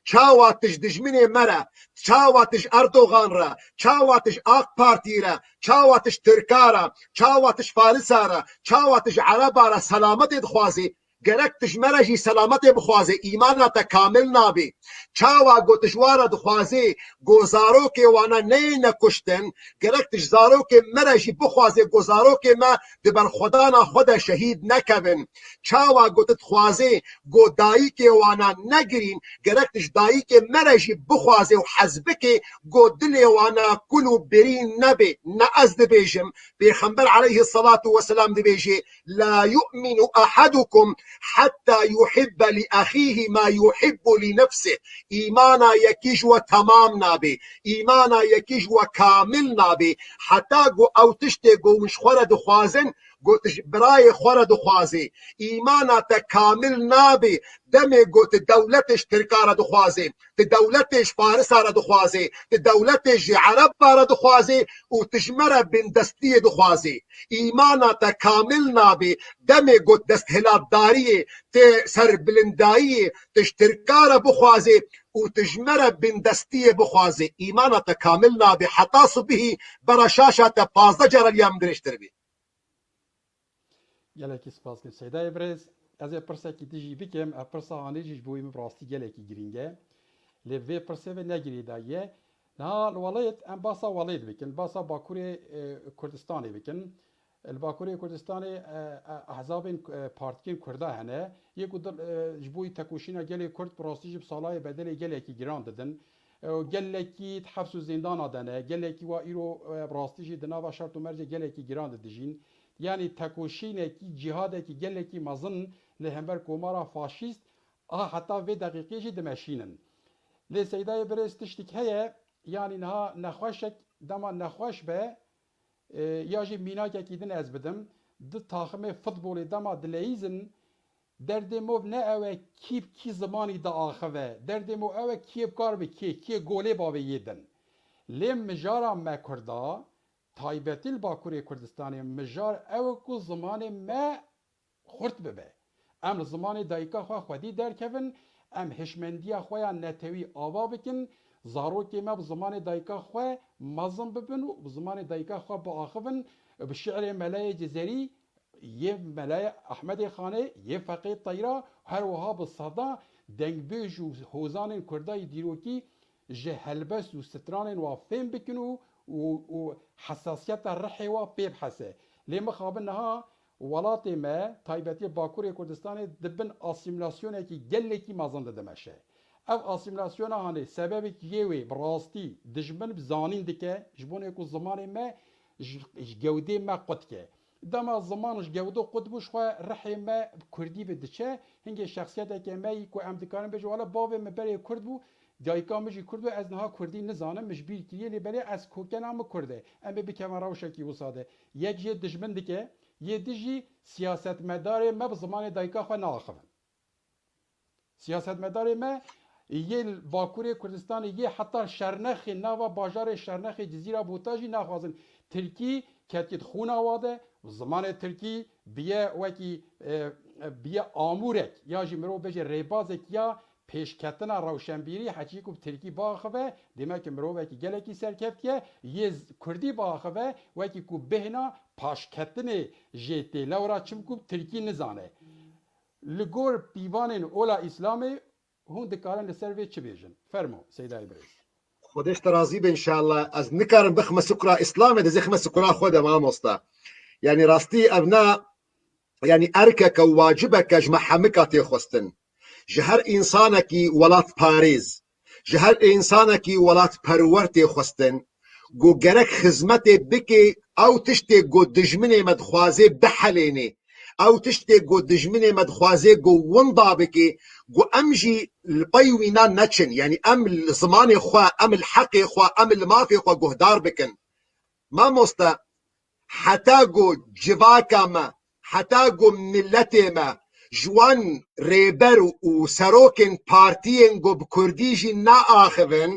Çawa tu ji dijminê me re, çawa tu ji Erdogan re, çawa tu ji AK Partî re, çawa tu ji Tirka re, çawa tu ji Farisa re, çawa tu ji Ereba re selametê dixwazê, gerek tu ji me re jî selametê bixwazê, îmana te kamil nabe. Çawa go tu ji wan re dixwazê, go zarokê wana neyêne kuştin, gerek tu ji zarokê me re jî bixwazê, go zarokê me di berxwedana xwe de şehîd nekevin. Çawa go tu dixwazê, go dayikê wana negirîn, gerek tu ji dayikê me re jî bixwazê û hez bikê, go dilê wana kul û birîn nebe. Ne ez dibêjim, Pêxember aleyhisselatu vesselam dibêje, "La yu'minu ahadukum hatta yuhibbe li ahihi ma yuhibbu li nefsih." Îmana yekî ji we temam nabe. Îmana yekî ji we kamil nabe. Heta go ew tiştê go hûn ji xwe re dixwazin, go tu ji birayê xwe re dixwazê. Îmana te kamil nabe. Demê go tu dewletê ji Tirka re dixwazê, tu dewletê ji Farisa re dixwazê, tu dewletê ji Ereba re dixwazê û tu ji me re bindestiyê dixwazê. Îmana te kamil nabe. Demê go tu desthilatdariyê, tu serbilindayiyê, tu ji Tirka re bixwazê û tu ji me re bindestiyê bixwazê. Îmana te kamil nabe. Heta sibihî bera şaşa te pazdeh cara li ya min dirêjtir be. Gelekî spas kim Seydayê birêz. Ez ê pirsekî dijî bikim. Ev pirsa anê jî ji bo wî min bi rastî gelekî girîng e. Lê vê pirsê ve ne girêdayî ye. Niha li welêt, em basa welêt bikin, basa Bakurê, e, Kurdistanê bikin. Li Bakurê Kurdistanê, e, e, ehzabên, e, partiyên Kurda hene. Yê ku dil, e, ji bo tekoşîna gelê Kurd bi rastî jî bi salayê bedelê gelekî giran didin. E, û gelekî di hefs û zîndana de ne. Gelekî wa îro, e, bi rastî jî di nava şert û mercê gelekî giran de dijîn. Yanî tekoşînekî, cîhadekî gelekî mezin li hember komara faşîst a heta vê deqîqê jî dimeşînin. Lê Seydayê Birêz tiştik heye, yanî niha nexweşek dema nexweş be, e, ya jî mînakekî din ez bidim, di taximê futbolê dema dileyîzin, derdê mov ne ew e kî bi kî zimanî diaxive, derdê mov ew e kî yê bi kar bi kê, kî yê golê bavê yê din. Lê mijara me Kurda, taybetî li Bakurê Kurdistanê, mijar ew e ku zimanê me xurt bibe. Em li zimanê dayika xwe xwedî derkevin, em hişmendiya xwe ya netewî ava bikin, zarokê me bi zimanê dayika xwe mezin bibin û bi zimanê dayika xwe biaxivin, bi şi'rê Melayê Cizerî, yê Melayê Ehmedê Xanê, yê Feqê Teyra, her wiha bi seda dengbêj û hozanên Kurda yê dîrokî ji helbest û stranên wa fêm bikin û, û, û hesasiyeta rihê wa pê bihese. Lê mixabin niha welatê me, taybetî Bakurê Kurdistanê, di bin asîmîlasyonekî gelekî mezin de dimeşe. Ev asîmîlasyona hanê sebebekî yê wê bi rastî dijmin bi zanîn dike, ji bo ku zimanê me ji, ji gewdê me qut ke. Dema ziman ji gewdo qut bû, ji xwe rihê me bi kurdî ve diçe. Hingê şexsiyeteke me yî ku em dikarin bêjin, wele bavê min berê kurd bû, dayika min jî kurd bû, ez niha kurdî nizanim, min ji bîr kiriye, lê belê ez kokena min kurd e. Em ê bikevin rewşekî wisa de. Yek jê dijmin dike, yê di jî siyasetmedarê me bi zimanê dayika xwe naaxivin. Siyasetmedarê me yê li Bakurê Kurdistanê, yê heta Şernexê, nava bajarê Şernexê, Cizîra Bota jî naxwazin. Tirkî ketiye di xûna wa de, zimanê tirkî biye wekî, e, e, biye amûrek, ya jî mirov bêje rêbazek ya pêşketina rewşenbîrî, heçî ku bi tirkî biaxive, demek ki mirovekî gelekî serkeftiye, yê z-, kurdî biaxive, wekî ku bêhna paşketinê jê tê lewra, çimkû bi tirkî nizane. Li gor pîvanên ola Îslamê hûn dikarin li ser vê çi bêjin? Fermo, Seydayê Birêz. Xwedê ji te razî be înşallah. Ez nikarim bixime sukra Îslamê, dizê xime sukra xwe de, mamosta. Yanî rastî ev na, yanî erkeke û wacibeke ji me hemika tê xwestin. Ji her însanekî welatparêz, ji her însanekî welatperwer tê xwestin, ku gerek xizmetê bikê, ew tiştê ku dijminê me dixwazê bihelênê, ew tiştê ku dijminê me dixwazê ku winda bikê, ku em jî li pey wîna neçin. Yanî em li zimanê xwe, em li heqê xwe, em li mafê xwe guhdar bikin. Mamoste, heta ku civaka me, heta ku miletê me ji wan rêber û serokên partiyên ku bi kurdî jî naaxivin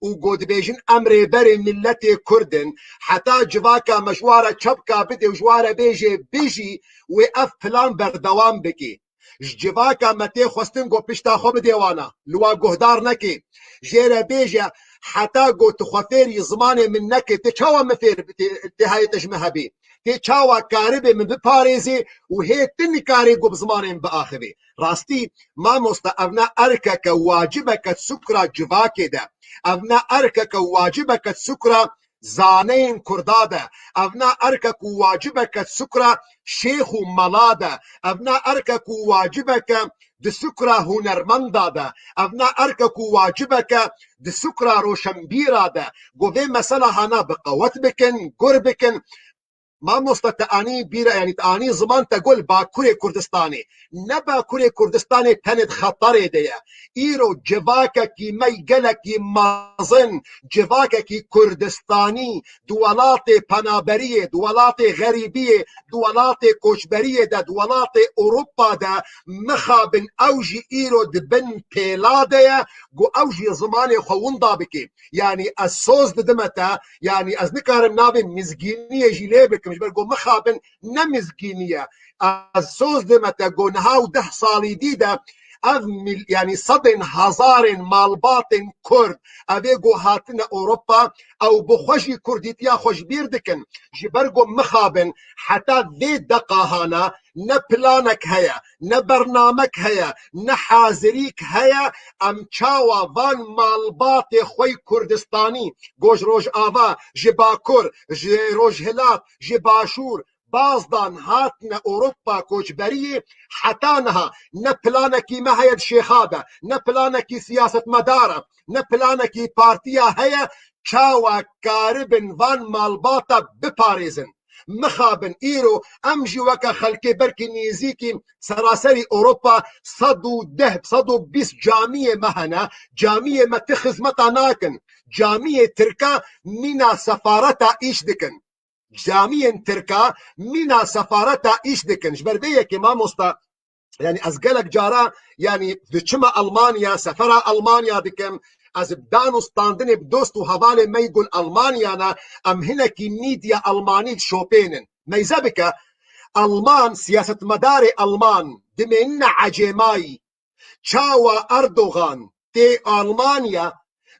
û ku dibêjin em rêberê miletê kurd in, heta civaka me ji wa re çepka bide û ji wa re bêje bijî, wê ev plan berdewam bike. Ji civaka me tê xwestin ku pişta xwe bidê wana, li wa guhdar neke. Jê re bêje, heta ku tu xwe fêrî zimanê min neke, tê çawa min fêr, tê, tê hayê te ji min hebê? Tê çawa karibê min biparêzê û hê tu nikarê ku bi zimanê min biaxivê? Rastî, mamoste, ev ne erkeke wacibeke sukra civakê de. Ev ne erkeke wacibeke sukra zaneyên Kurda de. Ev ne erkek û wacibeke sukra şêx û mela de. Ev ne erkek û wacibeke di sukra hunermenda de. Ev ne erkek û wacibeke di sukra roşenbîra de. Ku vê mesela hana bi qewet bikin, gur bikin. Mamoste, te anî bîra, yanî te anî ziman, te got Bakurê Kurdistanê. Ne Bakurê Kurdistanê tenê di xeterê de ye. Îro civakekî me gelekî mezin, civakekî Kurdistanî, di welatê penaberiyê, di welatê xerîbiyê, di welatê koçberiyê de, di welatê Ewropa de mixabin, ew jî îro di bin pêla de ye, ku ew jî zimanê xwe winda bike. Yanî ez soz didime te, yanî ez nikarim navê mizgîniyê jî lê bikim, ji ber ku mixabin ne mizgînî ye. Ez soz dime te ku niha û deh salî dî de ev mil-, yanî sedên hezarên malbatên Kurd, ev ê ku hatine Ewropa, ew bi xwe jî kurdîtiya xwe ji bîr dikin. Ji ber ku mixabin heta vê deqa hana ne planek heye, ne bernamek heye, ne hazirîk heye, em çawa van malbatê xwe yê Kurdistanî, ku ji Rojava, ji Bakur, ji Rojhilat, ji Başûr, baz dan hatine Ewropa koçberiyê, heta niha ne planekî me heye di şêxa de, ne planekî siyasetmedar e, ne planekî partiya heye, çawa karibin van malbata biparêzin. Mixabin îro em jî weke xelkê belkî nêzîkî seraserî Ewropa sed û deh, sed û bîst camiyê me hene, camiyê me ti xizmeta nakin. Camiyê Tirka mîna sefareta îş dikin. Camiyên Tirka mîna sefareta îş dikin. Ji ber vê yekê mamosta, yani ez gelek cara, yani diçime Almanya, sefera Almanya dikim. Ez bi dan û standinê bi dost û hevalê me yî gul Almanya ne, em hinekî medya Almanî dişopênin. Meyze bike, Alman, siyasetmedarê Alman dimênine ecêmayî. Çawa Erdogan tê Almanya,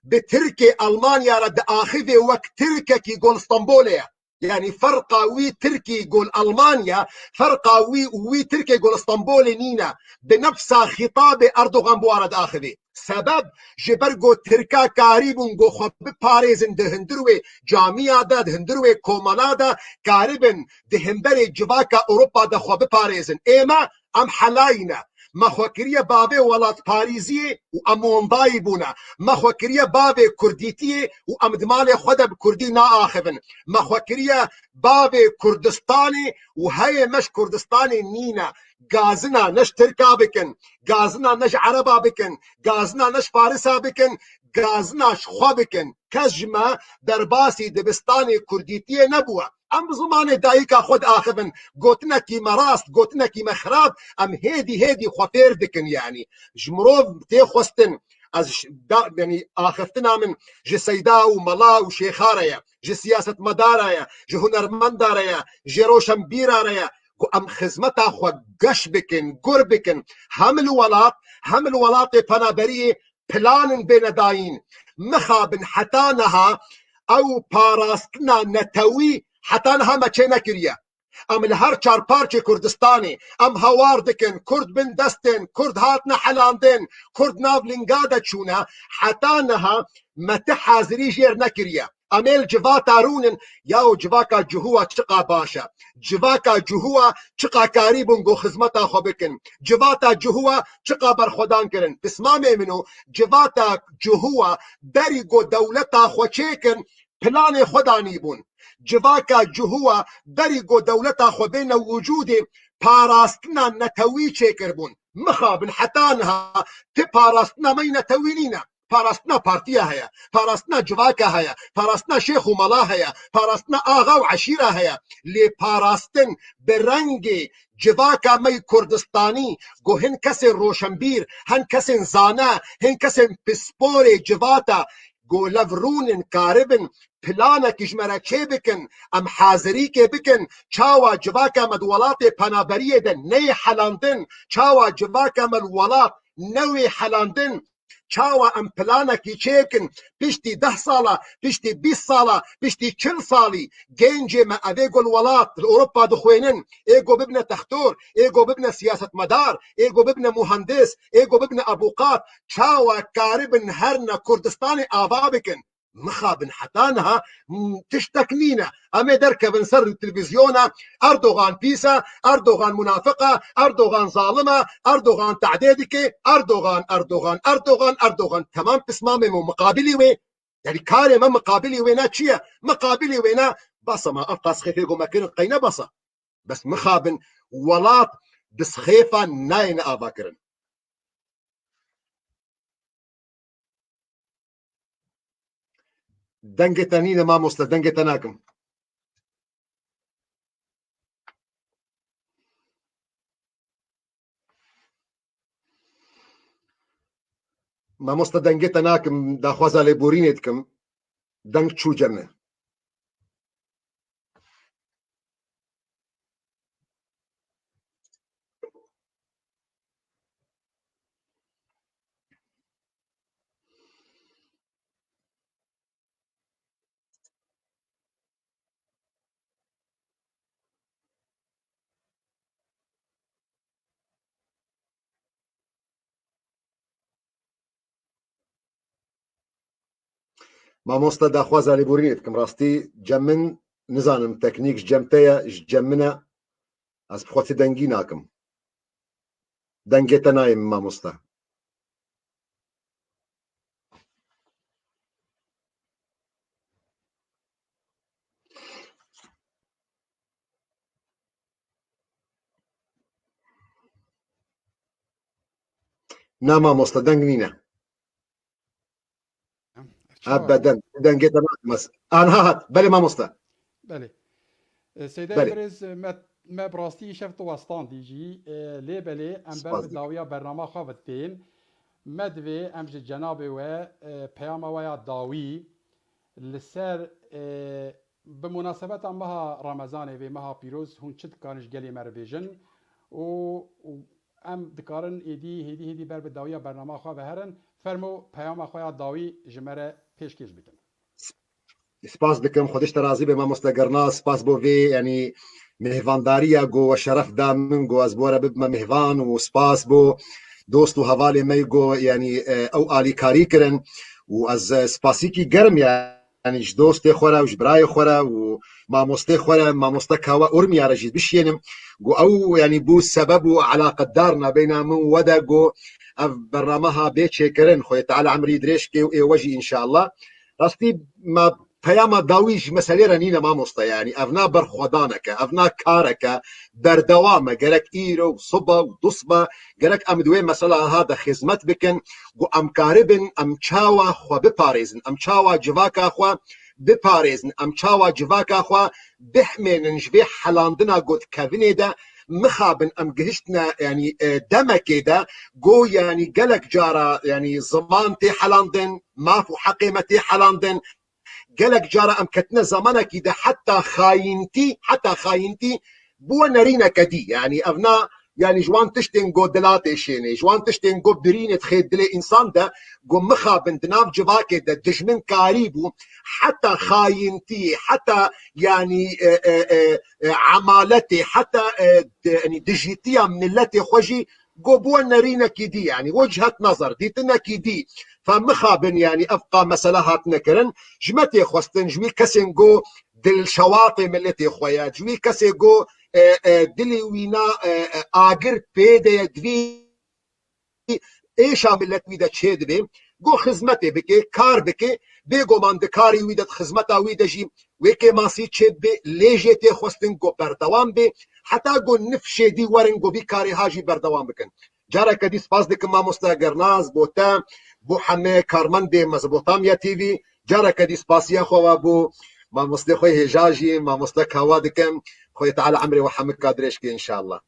bi Tirkê Almanya re diaxivê wek Tirkekî gol Stenbolê ye. Yani ferqa wî Tirkî gol Almanya, ferqa wî û wî Tirkê gol Stenbolê nîne. Bi nefsa xîtabê Erdogan bi wan re diaxivê. Sebeb ji ber ku Tirka karîbûn ku xwe biparêzin di hundir wê camiya de, di hundir wê komela de, karibin di hemberê civaka Ewropa de xwe biparêzin. Ême em helayî ne. Me xwe kiriye bavê welatparêziyê û em wendayî bûne. Me xwe kiriye bavê kurdîtiyê û em di malê xwe de bi kurdî naaxivin. Me xwe kiriye bavê Kurdistanê û heyê me ji Kurdistanê nîne. Gazina ne ji Tirka bikin, gazina ne ji Ereba bikin, gazina ne ji Farisa bikin, gazina ji xwe bikin. Kes ji me derbasî dibistanê kurdîtiyê nebûye. Em bi zimanê dayika xwe diaxivin. Gotinekî me rast, gotinekî me xirab, em hêdî hêdî xwe fêr dikin yanî. Ji mirov tê xwestin. Ez ji, da, yanî axiftina min ji seyda û mela û şêxa re ye, ji siyasetmedara ye, ji hunermenda re ye, ji roşenbîra re ye. Ku em xizmeta xwe geş bikin, gur bikin. Hem li welat, hem li welatê penaberiyê planin bêne dayîn. Mixabin heta niha ew parastina netewî heta niha me çê nekiriye. Em li her çar parçê Kurdistanê, em hawar dikin, Kurd bin destên, Kurd hatine helandin, Kurd nav linga de çûne, heta niha me ti hazirî jêr nekiriye. Em ê li civata rûnin, yaw civaka Cuhuwa çiqa baş e. Civaka Cuhuwa çiqa karîbûn ku xizmeta xwe bikin. Civata Cuhuwa çiqa berxwedan kirin. Pismamê min o, civata Cuhuwa derî ku dewleta xwe çêkin, planê xwe danîbûn. Civaka Cuhuwa derî ku dewleta xwe bêne wicûdê, parastina netewî çêkirbûn. Mixabin heta niha ti parastina me yî netewî nîne. Parastina partiya heye, parastina civaka heye, parastina şêx û mala heye, parastina axa û eşîra heye. Lê parastin bi rengê civaka me yî Kurdistanî, ku hin kesên roşenbîr, hin kesên zane, hin kesên pisporê civata, ku lev rûnin karibin planekî ji me re çê bikin, em hazirîkê bikin, çawa civaka me di welatê penaberiyê de neyê helandin, çawa civaka me li welat newê helandin, çawa em planekî çêkin, piştî deh sala, piştî bîst sala, piştî çil salî, gencê me evê ku li welat, li Ewropa dixwênin, ê ku bibine textor, ê ku bibine siyasetmedar, ê ku bibine muhendis, ê ku bibine abuqat, çawa karibin herne Kurdistanê ava bikin? Mixabin heta niha, m, tiştek nîne. Em ê derkevin ser televîzyona, Erdogan pîs e, Erdogan munafiq e, Erdogan zalim e, Erdogan tehdê dike, Erdogan, Erdogan, Erdogan, Erdogan. Temam, pismamê me miqabilî wê. Yani karê me miqabilî wê ne çi ye? Miqabilî wê ne, bes e, ma ev qas xêfê ku me kirin qey ne bes e. Bes mixabin, welat bi sixêfa nayêne avakirin. Dengê te nîne mamoste, dengê te nakim. Mamoste, dengê te nakim, daxwaza lêborînê dikim. Deng çû cem me. Mamoste, daxwaza lêborînê dikim. Rastî cem min nizanim teknîk ji cem te ye, ji cem min e. Ez bi xwe ti dengî nakim. Dengê te nayê min mamoste. Na mamoste, deng nîne. Ebeden. Dengê te nakim ez. Anha hat. Belê mamoste. Belê. E, Seydayê Belê. Birêz, me, me bi rastî îşev tu westandî jî. E, lê belê em ber Spas bi dikim. Dawiya bernama xwe ve tên. Me divê em ji cenabê we, e, peyama we ya dawî li ser, e, bi munasebeta meha Remezanê vê meha pîroz hûn çi dikarin ji gelê me re bêjin û, û em dikarin êdî hêdî hêdî ber bi dawiya bernama xwe ve herin. Fermo peyama xwe ya dawî ji me re pêşkêş bikin. Spas dikim, Xwedê ji te razî be mamoste Gerna, spas bo vê, yanî mêhvandariya go we şeref da min, go ez bi we re bibime mêhvan û spas bo dost û hevalê me go, yanî, e, ew alîkarî kirin û ez, e, spasîkî germ ya yanî ji dostê xwe re û ji birayê xwe re û mamostê xwe re, mamoste Kawa Urmiya re jî bişiyênim. Ku ew, yanî bû sebeb û eleqedar nabeyna min û we de ku ev bernameha bê çêkirin. Xwedê Teala emrî dirêj ke û ê we jî înşallah. Rastî me peyama dawî ji meselê re nîne mamoste, yanî ev na berxwedaneke, ev na kareke berdewam e. Gerek îro û sibe û dusbe, gerek em di wê mesela ha de xizmet bikin. Ku em karibin, em çawa xwe biparêzin, em çawa civaka xwe biparêzin, em çawa civaka xwe bihmênin ji vê helandina ku di kevinê de mixabin em gihiştine, yanî, e, demekê de ku, yanî, gelek cara, yanî, ziman tê helandin, maf û heqê me tê helandin, gelek cara em ketine zamanekî de heta xayîntî, heta xayîntî bûye nerîneke dî. Yanî ev na, yanî ji wan tiştên ku dila tê şênê, ji wan tiştên ku birînê dixê dilê însan de, ku mixabin di nav civakê de dijminkarî bû, heta xayîntî, heta yanî, e, e, e, e, emaletê, heta, e, di, yanî dijîtiya miletê xwe jî ku bûye nerînekî dî, yanî wechet nazar, dîtinekî dî. Fe mixabin, yanî ev qa mesele hatine kirin, ji me tê xwestin, ji wî kesên ku dilşewatê miletê xwe ye, ji wî kesê ku, e, e, dilê wî na, e, e, agir pê de ye, divî êşa milet wî de çê dibe, ku xizmetê bike, kar bike, bêguman di karê wî de, di xizmeta wî de jî wê kêmasî çê bibe, lê jê tê xwestin ku berdewam be, heta ku nifşê dî werin ku vî karê ha jî berdewam bikin. Careke dî spas dikim mamoste Gernaz, bo te, bo hemê karmendê Mezopotamya T V, careke dî spasiya xwe ve bo mamostê xwe hêja jî, mamoste Kawa dikim, Xwedê Teala emrê we hemika dirêj ke înşallah.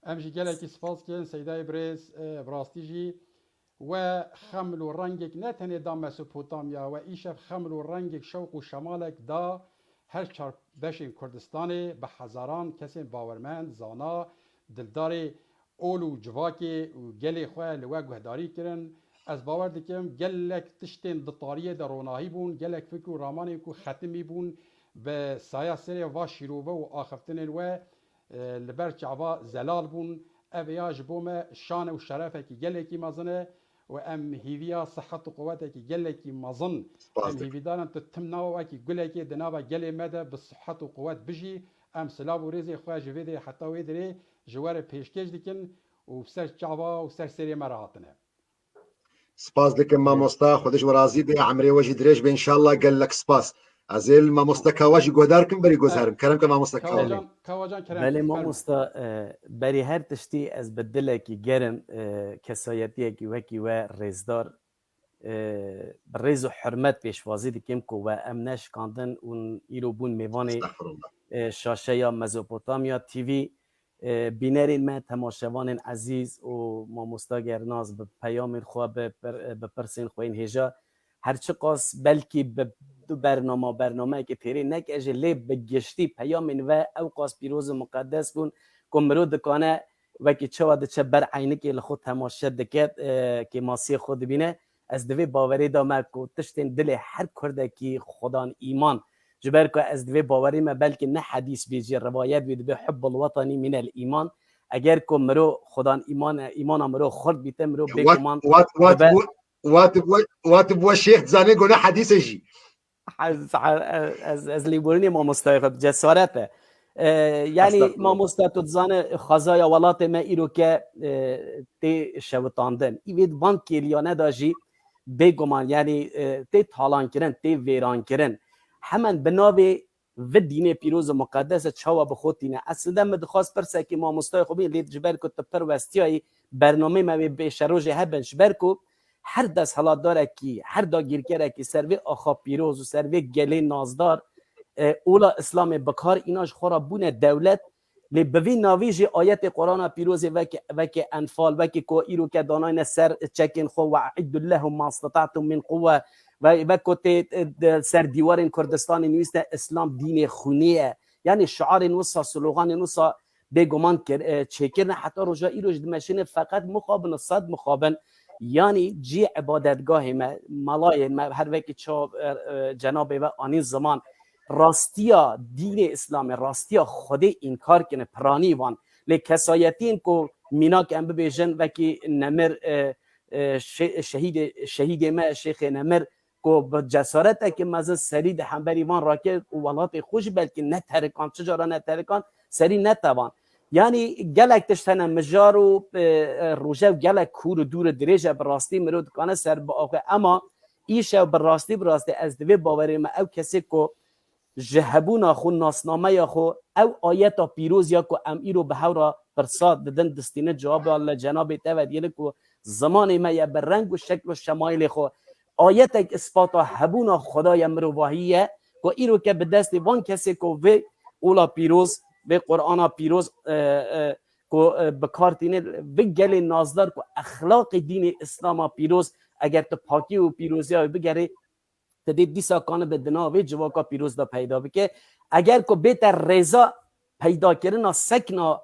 Em jî gelekî spas dikin Seydayê birêz, e, bi rastî jî we xeml û rengek ne tenê da Mesopotamya, we îşev xeml û rengek şewq û şemalek da her çar beşên Kurdistanê, bi hezaran kesên bawermend, zana, dildarê ol û civakê û gelê xwe li we guhdarî kirin. Ez bawer dikim gelek tiştên di tariyê de ronahî bûn, gelek fikr û ramanên ku xetimî bûn, bi saya serê va şîrove û axiftinên we, e, li ber çava zelal bûn. Ev ya ji bo me şan û şerefekî gelekî mezin e û em hîviya sihet û quwetekî gelekî mezin. Spas em dikim. Hîvîdarin tu tim nava wekî gulekê di nava gelê me de bi sihet û quwet bijî. Em silav û rêzê xwe ji vê derê heta wê derê ji we re pêşkêş dikin û ser çava û ser serê me re hatine. Spas dikim mamosta, Xwedê ji we razî be, emrê we jî dirêj be înşallah, gelek spas. Ez ê li mamoste Kawa jî guhdar kim, berî guhdarim. Kerem ke mamoste Kawa. Kawacan, Kawacan kerem. Belê mamosta, e, berî her tiştî ez bi dilekî germ, e, kesayetiyekî wekî we rêzdar, e, bi rêz û hurmet pêşwazî dikim ku we em neşikandin û îro bûn mêvanê, Estexfirullah. E, şaşeya Mezopotamya T V. E, bînerên me, temaşevanên ezîz û mamosta Gernaz bi peyamên xwe, bi pir-, bi pirsên xwe yên hêja, her çiqas belkî bi du bernama, bernameyekê têrê neke jî, lê bi giştî peyamên we ewqas pîroz û miqedes bûn ku mirov dikane wekî çawa diçe ber eynikê li xwe temaşe dike, e, kêmasiyê xwe dibîne. Ez di vê bawerê de me ku tiştên dilê her kurdekî xudan îman. Ji ber ku ez di vê bawerî me belkî ne hedîs bê jî, rivayet bê, dibê hubbul wetanî minel îman. Eger ku miro xudan îman, îmana miro xurt bîte, miro Wat, bêguman wat, wat, dibe. Wat, wat, wat, wat şêx dizanê ku ne hedîs e jî. Ez, ez, ez lêborînê mamostayê xwe bi cesaret e. E, yanî Estexfirullah. Mamosta, tu dizane xwezaya welatê me îro ke, e, tê şewitandin. Îvê di van kêliyane de jî bêguman, yanî, e, tê talankirin, tê vêrankirin. Hemen bi navê vi dînê pîroz û muqedes e çawa bi xwe tîne. Eslinde min dixwest pirsekî mamostayê xwe bî, lê ji ber ku tu pir westiyayî, bernameyê me wê bêşerojê hebin, ji ber ku her desthilatdarekî, her dagîrkerekî ser vê axa pîroz û ser vê gelê nazdar, e, ola Îslamê bi kar îna ji xwe re bûne dewlet, lê bi vî navî jî ayetê Qur'ana pîrozê weke, weke Enfal, wekî ku îro ke danayne ser çekên xwe, "Ve e'iddu lehum ma istata'tum min quwwe", ve, wek ku tê, e, de, ser dîwarên Kurdistanê nivîsne, "Îslam dînê xwînê ye." Yanî şiarên wisa, sloganên wisa bêguman kir, e, çêkirine, heta roja îro jî dimeşîne, feqet mixabin û sed mixabin. Yanî cî îbadetgahê me, melayên me, her wekî ça, e, e, cenabê we anîn ziman, rastiya dînê Îslamê, rastiya Xwedê înkar kine, piranî van. Lê kesayetiyên ku mînak em bibêjin, wekî Nemir, e, e, şe-, şehîdê, şehîdê me, Şêxê Nemir, ku bi cesaretekî mezin serî di hemberî van rakir û welatê xwe jî belkî neterikan, çi cara neterikan, serî netevan. Yanî gelek tişt hene mijar û, e, e, rojev gelek kûr û dûr û dirêj e, bi rastî mirov dikane ser biaxe. Ema îşev bi rastî, bi rastî ez di vê bawerê me ew kesê ku ji hebûna xwe, nasnameya xwe, ew ayeta pîroz ya ku em îro bi hev re pirsa didin, distînin cewabê li cenabê te ve diyene ku zimanê me ye bi reng û şekl û şemaîlê xwe. Ayetek îspata hebûna Xwedaya mirovahî ye ku îro ke bi destê van kesê ku vê ola pîroz, vê Qur'ana pîroz, e, e, ku, e, bi kar tîne, vê gelê nazdar ku exlaqê dînê Îslama pîroz, eger tu pakî û pîroziya wê bigerê, tu dê dîsa kanibe di nava vê civaka pîroz de peyda bike. Eger ku bête rêza peydakirina sekna,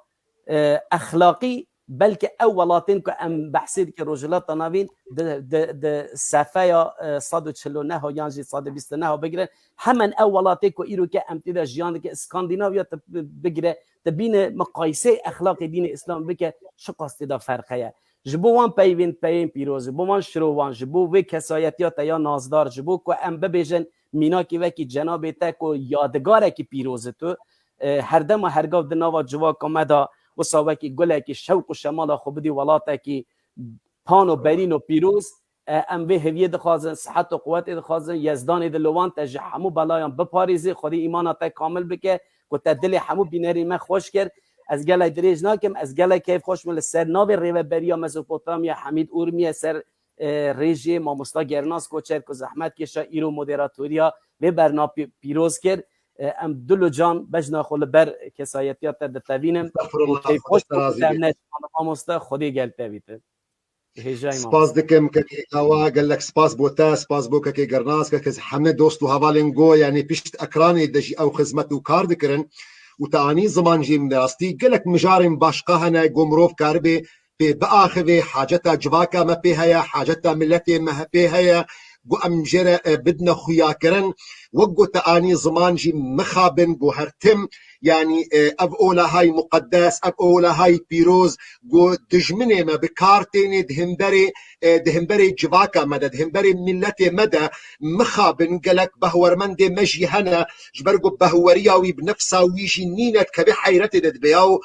e, exlaqî, belke ew welatên ku em behsê dike Rojhilata Navîn di, di, di sefeya, e, sed û çil û neh yan jî sed û bîst û neh bigirin, hemen ew welatê ku îro ke em tê de jiyan dike, Skandinavya, tu bigire, tu bîne miqayiseyê exlaqê dînê Îslam bike, çiqas tê de ferq heye. Ji bo wan peyvên peyên pîroz, ji bo wan şirovan, ji bo vê kesayetiya te ya nazdar, ji bo ku em bibêjin mînakî wekî cenabê te ku yadigarekî pîroz e tu, e, herdema hergav di nava civaka me de wisa wekî gulekî şewq û şemala xwe bidî welatekî pan û berîn û pîroz, e, em vê heviyê dixwazin, sihet û quwetê dixwazin, Yezdanê di li wan te ji hemû belayan biparêzê, Xwedê îmana te kamil bike, ku te dilê hemû bînerên me xweş kir. Ez gelek dirêj nakim, ez gelek keyfxweş bûm li ser navê rêveberiya Mezopotamya Hemîd Urmiye ser, e, rêjê mamosta Gernas Koçer ku zehmet kêşa îro moderatoriya vê berna pî-, pîroz kir. E, em dil û can bejna xwe li ber kesayetiya te ditevînin. Estexfirullah, Xwedê te razî bê. Mamosta, Xwedê gel te bîtin. Hêjayî Spas dikim kekê Kawa, gelek spas bo te, spas bo kekê Gernas, kekê hemî dost û hevalên go, yanî pişt ekranê de jî ew xizmet û kar dikirin. Û te anî ziman jî, rastî gelek mijarên başqa hene, go mirov karibe pê biaxivê, haceta civaka me pê heye, haceta miletê me pê heye, go em jê re, e, bidine xuyakirin. Wek go te anî ziman jî, mixabin, go her tim, yanî, e, ev olahayî muqedes, ev olahayî pîroz, go dijminê me bi kar tênê di hemberê, e, di hemberê civaka me de, di hemberê miletê me de, mixabin, gelek behwermendê me jî hene, ji ber ku behweriya wî bi nefsa wî jî nîne, dikeve heyretê de dibe ya û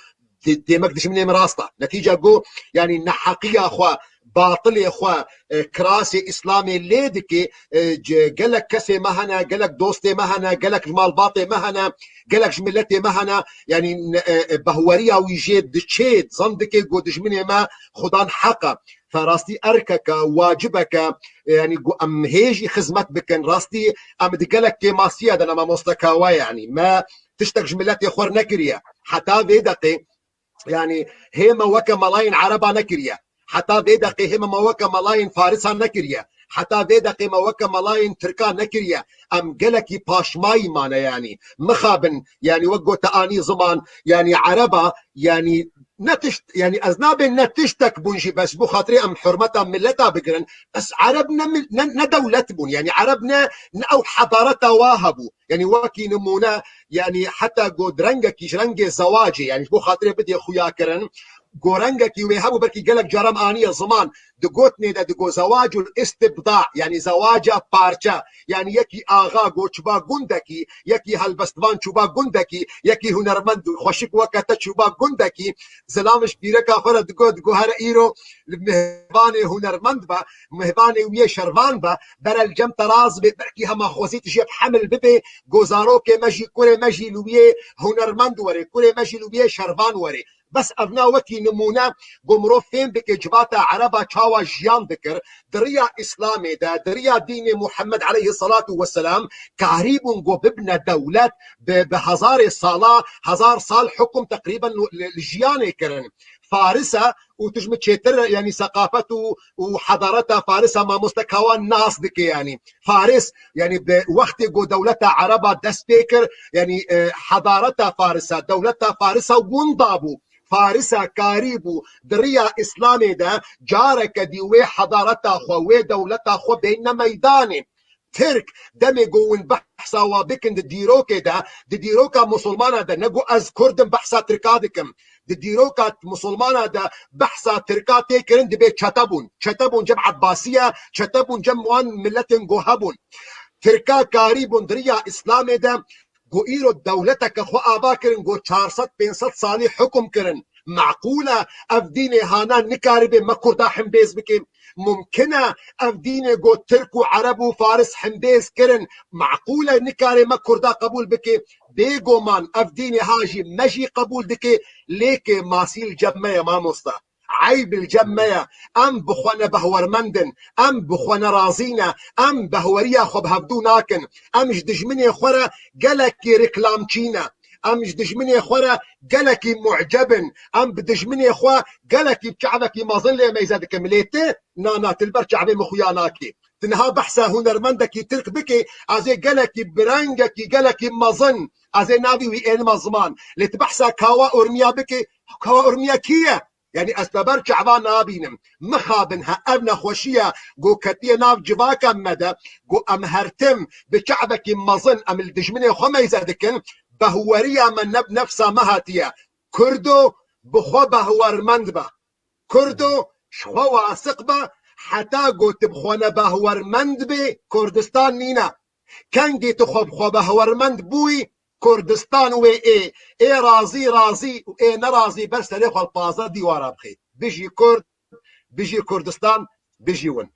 dê-, demek dijminê min rast e. Netîca ku, yanî neheqiya xwe, batilê xwe, e, kirasê Îslamê lê dike, e, ce-, gelek kesê me hene, gelek dostê me hene, gelek ji malbatê me hene, gelek ji miletê me hene, yanî ne-, e, e, behweriya wî jê diçê, zan dike ku dijminê me xudan heq e. Fe rastî erkeke, wacibeke, e, yanî ku em hê jî xizmet bikin. Rastî em di gelek kêmasiya de ne mamoste Kawa, yanî me tiştek ji miletê xwe re nekiriye. Heta vê deqê, yanî hê me weke melayên Ereba nekiriye. Heta vê deqê hê me, me weke melayên Farisa nekiriye. Heta vê deqê me weke melayên Tirka nekiriye. Em gelekî paşmayî mane, yanî. Mixabin, yanî wek got te anî ziman, yanî Ereba, yanî ne tişt, yanî ez nabên ne tiştek bûn jî, bes bo xatirê em hurmeta mileta bigirin. Bes Ereb ne mil-, ne, ne dewlet bûn, yanî Ereb ne, ne ew hedareta wa hebû. Yanî wekî nimûne, yanî heta got rengekî ji rengê zewacê, yanî ji bo xatirê bidê xuya kirin, Go rengekî wê hebû, belkî gelek caran aniye ziman. Di gotinê de digo zewacul istibda, yanî zewaca parçe. Yanî yekî axa go çiba gundekî, yekî helbestvan çûba gundekî, yekî hunermend xweşik weke te çûba gundekî. Zilam ji pîreka xwe re digo, digo here îro li mêvanê hunermend be, mêvanê wî yê şervan be, bere li cem te raz be, belkî hema xwezî tu jê bi hemil bibe, go zarokê me jî, kurê me jî li wî yê hunermend were, kurê me jî li wî yê şervan were. Bes evna wekî nimûne, go mirov fêm bike civata Ereba çawa jiyan dikir, di riya Îslamê de, di riya dînê Muhammed aleyhissalatu vesselam, karî bûn go bibne dewlet, bi, bi hezarê sala, hezar sal hukum teqrîben li, li, li jiyanê kirin. Farisa û tu ji min çêtir, yanî seqafet û, û hedareta Farisa mamoste kawa nas dike yanî. Faris, yanî bi wextê go dewleta Ereba dest pê kir, yanî, e, hedareta Farisa, dewleta Farisa winda bû. Farisa karî bû di riya Îslamê de careke dî wê hedareta xwe, wê dewleta xwe bêne meydanê. Tirk demê go win behsa wa bikin di dîrokê de, di dîroka musulmana de, ne go ez Kurd im behsa Tirka dikim. Di dîroka musulmana de behsa Tirka tê kirin, dibê çete bûn. Çete bûn cem Ebbasiye, çete bûn cem wan miletên go hebûn. Tirka karî bûn di riya Îslamê de, go îro dewleteke xwe ava kirin, go çar sed pênc sed salî hukum kirin. Meqûl e ev dînê hana nikaribe me Kurda himbêz bike? Mumkin e ev dînê go Tirk û Ereb û Faris himbêz kirin, meqûl e nikare me Kurda qebûl bike? Bêguman ev dînê ha jî me jî qebûl dike, lêkê masî li cem me ye mamosta. Eyb li cem me ye. Em bi xwe ne behwermend in, em bi xwe ne razî ne, em behweriya xwe bi hevdû nakin. Em ji dijminê xwe re gelekî reklamçî ne. Em ji dijminê xwe re gelekî muceb in. Em bi dijminê xwe gelekî bi çavekî mezin lê meyze dikin. Lê tu, na, na, tu li ber çavê min xuya nakî. Tu niha behsa hunermendekî Tirk bikî, ez ê gelekî bi rengekî gelekî mezin, ez ê navî wî ênime ziman. Lê tu behsa kawa urmiya bikî, kawa urmiya kî ye? Yanî ez te ber çava nabînim. Mixabin he, ev nexweşiye ku ketiye nav civaka me de, ku em her tim bi çavekî mezin em li dijminê xwe meyze dikin, behweriya me ne bi nefsa me hatiye. Kurdo bi xwe behwermend be. Kurdo ji xwe wasiq be, heta ku tu bi xwe ne behwermend bê, Kurdistan nîne. Kengê tu xwe bi xwe behwermend bûyî, Kurdistan wê ê, ê razî razî û ê nerazî ber serê xwe li pazdeh dîwara bixê. Bijî Kurd, bijî Kurdistan, bijî win.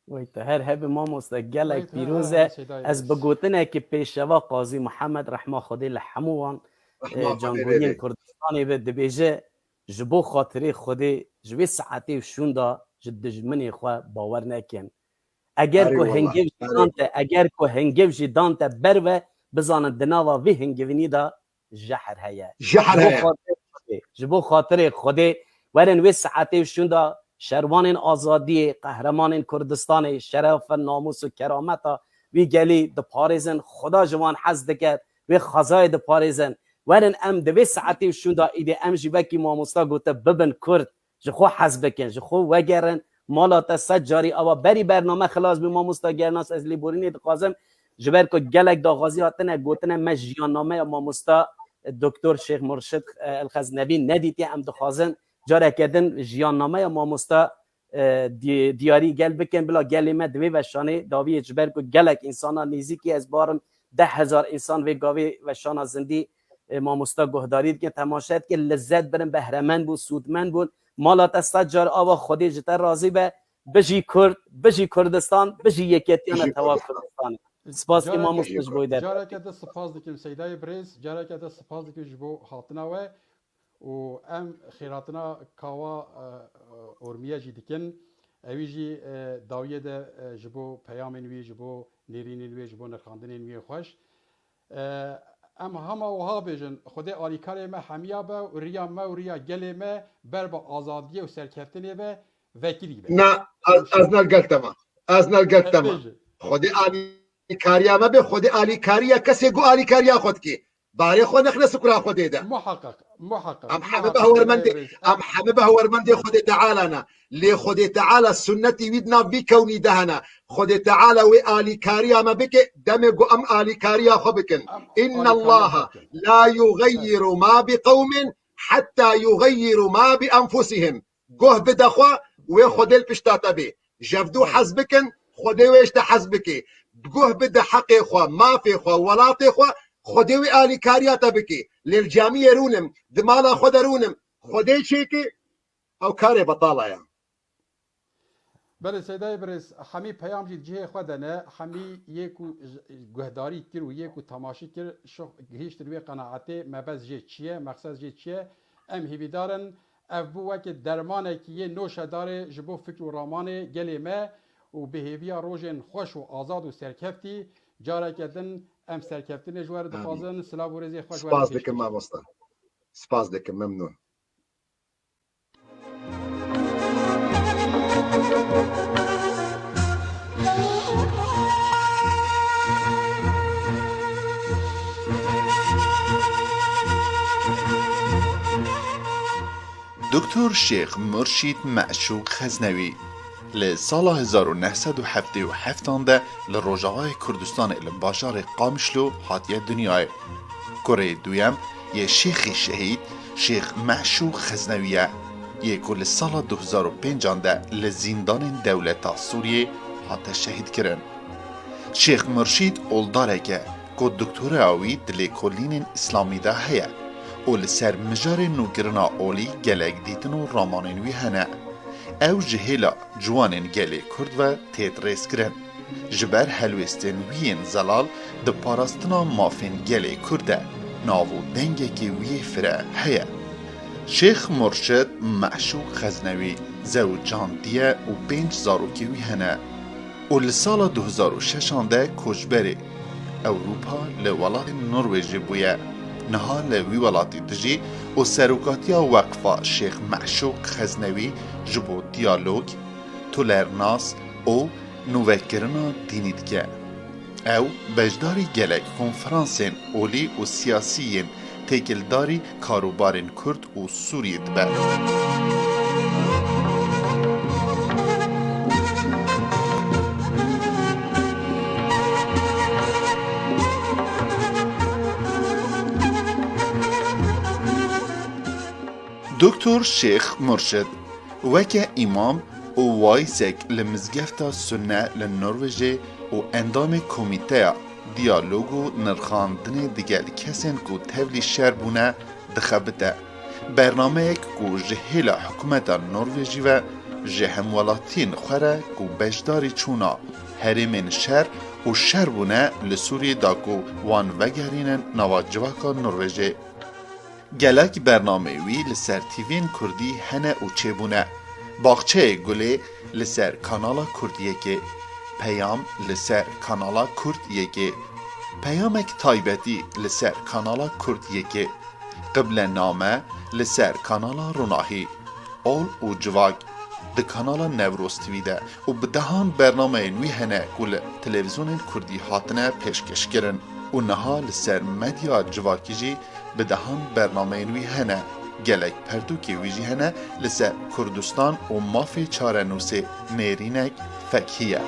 Wey te her hebe mamoste, gelek Wey te her pîroz hebe e. Seyda Ez Yavuz. Bi gotinekî pêşeva Qazî Muhammed, rehma Xwedê li hemû wan, Rehma e, Xwedê cangoriyên lê bê. Kurdistanê be, dibêje, ji bo xatirê Xwedê, ji vê saetê û şûnda ji dijminê xwe bawer nekin. Eger Erê ku wala, hingiv jî erê. Dan te, eger ku hingiv jî dan te ber ve, bizanin di nava vî hingivinî de jehr heye. Jehr Ji bo heye. Xatirê Xwedê, ji bo xatirê Xwedê, werin wê saetê û şûnda şervanên azadiyê, qehremanên Kurdistanê, şeref ve namûs û kerameta wî gelî diparêzin. Xuda ji wan hez dike, wê xezayê diparêzin. Werin em di vê saetê û şûnda îdê em jî wekî mamosta gote bibin Kurd. Ji xwe hez bikin, ji xwe vegerin, mala te sed carî ava. Berî bername xilas bû, mamosta Gernas, ez lêborînê dixwazim, ji ber ku gelek daxwazî hatine gotine, me jiyannameya mamosta, e, Doktor Şêx Murşid, e, El Xeznevî nedîtiye, em dixwazin careke din jiyannameya mamosta, e, di-, diyarî gel bikin, bila gelê me di vê veşanê dawiyê, ji ber ku gelek însana nêzîkî, ez barim deh hezar însan vê gavê veşana zindî, e, mamosta guhdarî dikin, temaşe dikin, lezet birin, behremend bûn, sûdmend bûn. Mala te sed car ava, Xwedê ji te razî be. Bijî Kurd, bijî Kurdistan, bijî yeketiya Bijî me teva Kurdistan. Kurdistanê. Spas ki Careke, mamoste ji bo wî derfetê. Careke de spas dikim Seydayê Birêz, careke de spas dikim ji bo hatina we û em xêrhatina kawa, e, e, Ormiye jî dikin. Ewî jî, e, dawiyê de, e, ji bo peyamên wî, ji bo nêrînên wî, ji bo nirxandinên wî xweş. E, em hema wiha bêjin, Xwedê alîkarê me hemiya be û riya me û riya gelê me ber bi azadiyê û serkeftinê be, vekirî be. Na, ez, ez ne li gel te me. Ez ne li gel te me. Xwedê alîkariya me be, Xwedê alîkariya kesê ku alîkariya xwe dike. Barê xwe nexne sukura Xwedê de. Muhakkak, muhakkak. Em heme behwermendê, em heme behwermendê Xwedê Teala ne. Lê Xwedê Teala sunnetî wî di nav vî kewnî de hene. Xwedê Teala wê alîkariya me bike, demê ku em alîkariya xwe bikin. Inna Allaha la yugayyiru ma bi qewmin hetta yuxeyyirû ma bi enfusihim. Guh bide xwe, wê Xwedê li pişta te bê. Ji hevdû hez bikin, Xwedê wê ji te hez bike. Guh bide heqê xwe, mafê xwe, welatê xwe, Xwedê wê alîkariya te bike. Lê li camiyê rûnim, di mala xwe de rûnim, Xwedê çêke, ew karê betala ye. Belê Seydayê birêz, hemî peyam jî di cihê xwe de ne, hemî yê ku j-, guhdarî kir û yê ku temaşî kir, şo-, gihîştin wê qenaetê, mebest jê çi ye, mexsed jê çi ye. Em hêvîdar in, ev bû weke dermanekî yê noşedarê ji bo fikr û ramanê gelê me û bi hêviya rojên xweş û azad û serkeftî, careke din em serkeftinê ji we re Amîn. Dixwazin, silav û rêzê xwe ji we re Spas pêş dikim dikin. Mamosta. Spas dikim, memnûn. Doktor Şêx Murşîd Meşûq Xeznewî li sala hezar û neh sed û heftê û heft de li Rojavayê Kurdistanê li bajarê Qamişlo hatiye dinyayê. Kurê duyem yê Şêxî Şehîd Şêx Meşûq Xeznewî ye, yê ku li sala du hezar û pênc de li zîndanên dewleta Sûriyê hate şehîdkirin. Şêx Murşîd oldarek e ku doktora wî di lêkolînên Îslamî de heye û li ser mijarê nûkirina olî gelek dîtin û ramanên wî hene. Ew ji hêla ciwanên gelê Kurd ve têt rêzkirin. Ji ber helwêstên wî yên zelal di parastina mafên gelê Kurd de nav û dengekî wî yê fire heye. Şêx Murşid Meşûq Xeznewî zewicandiye û pênc zarokê wî hene û li sala du hezar û şeş de koçberê Ewropa li welatê Norwêjê bûye. Niha li wî welatî dijî û serokatiya Weqfa Şêx Meşûq Xeznewî ji bo diyalog, tolernas û nûvekirina dînî dike. Ew beşdarî gelek konferansên olî û siyasî yên têkildarî karûbarên Kurd û Sûriyê dibe. Doktor Şêx Murşid weke îmam û waîzek li mizgefta Sunne li Norwêjê û endamê Komîteya Diyalog û Nirxandinê digel kesên ku tevlî şer bûne dixebite. Bernameyek ku ji hêla hikûmeta Norwêjî ve ji hemwelatiyên xwe re ku beşdarî çûna herêmên şer û şer bûne li Sûriyê da ku wan vegerînin nava civaka Norwêjê. Gelek bernameyê wî li ser T V'yên Kurdî hene û çêbûne. Baxçeyê Gulê li ser Kanala Kurd Yekê, Peyam li ser Kanala Kurd Yekê, Peyamek Taybetî li ser Kanala Kurd Yekê, Qiblename li ser Kanala Ronahî, Ol û Civak di Kanala Newroz T V de û bi dehan bernameyên wî hene ku li televîzyonên kurdî hatine pêşkêşkirin û niha li ser medya civakî jî bi dehan bernameyên wî hene. Gelek pertûkê wî jî hene li ser Kurdistan û mafê çarenûsê nêrînek fekhiye.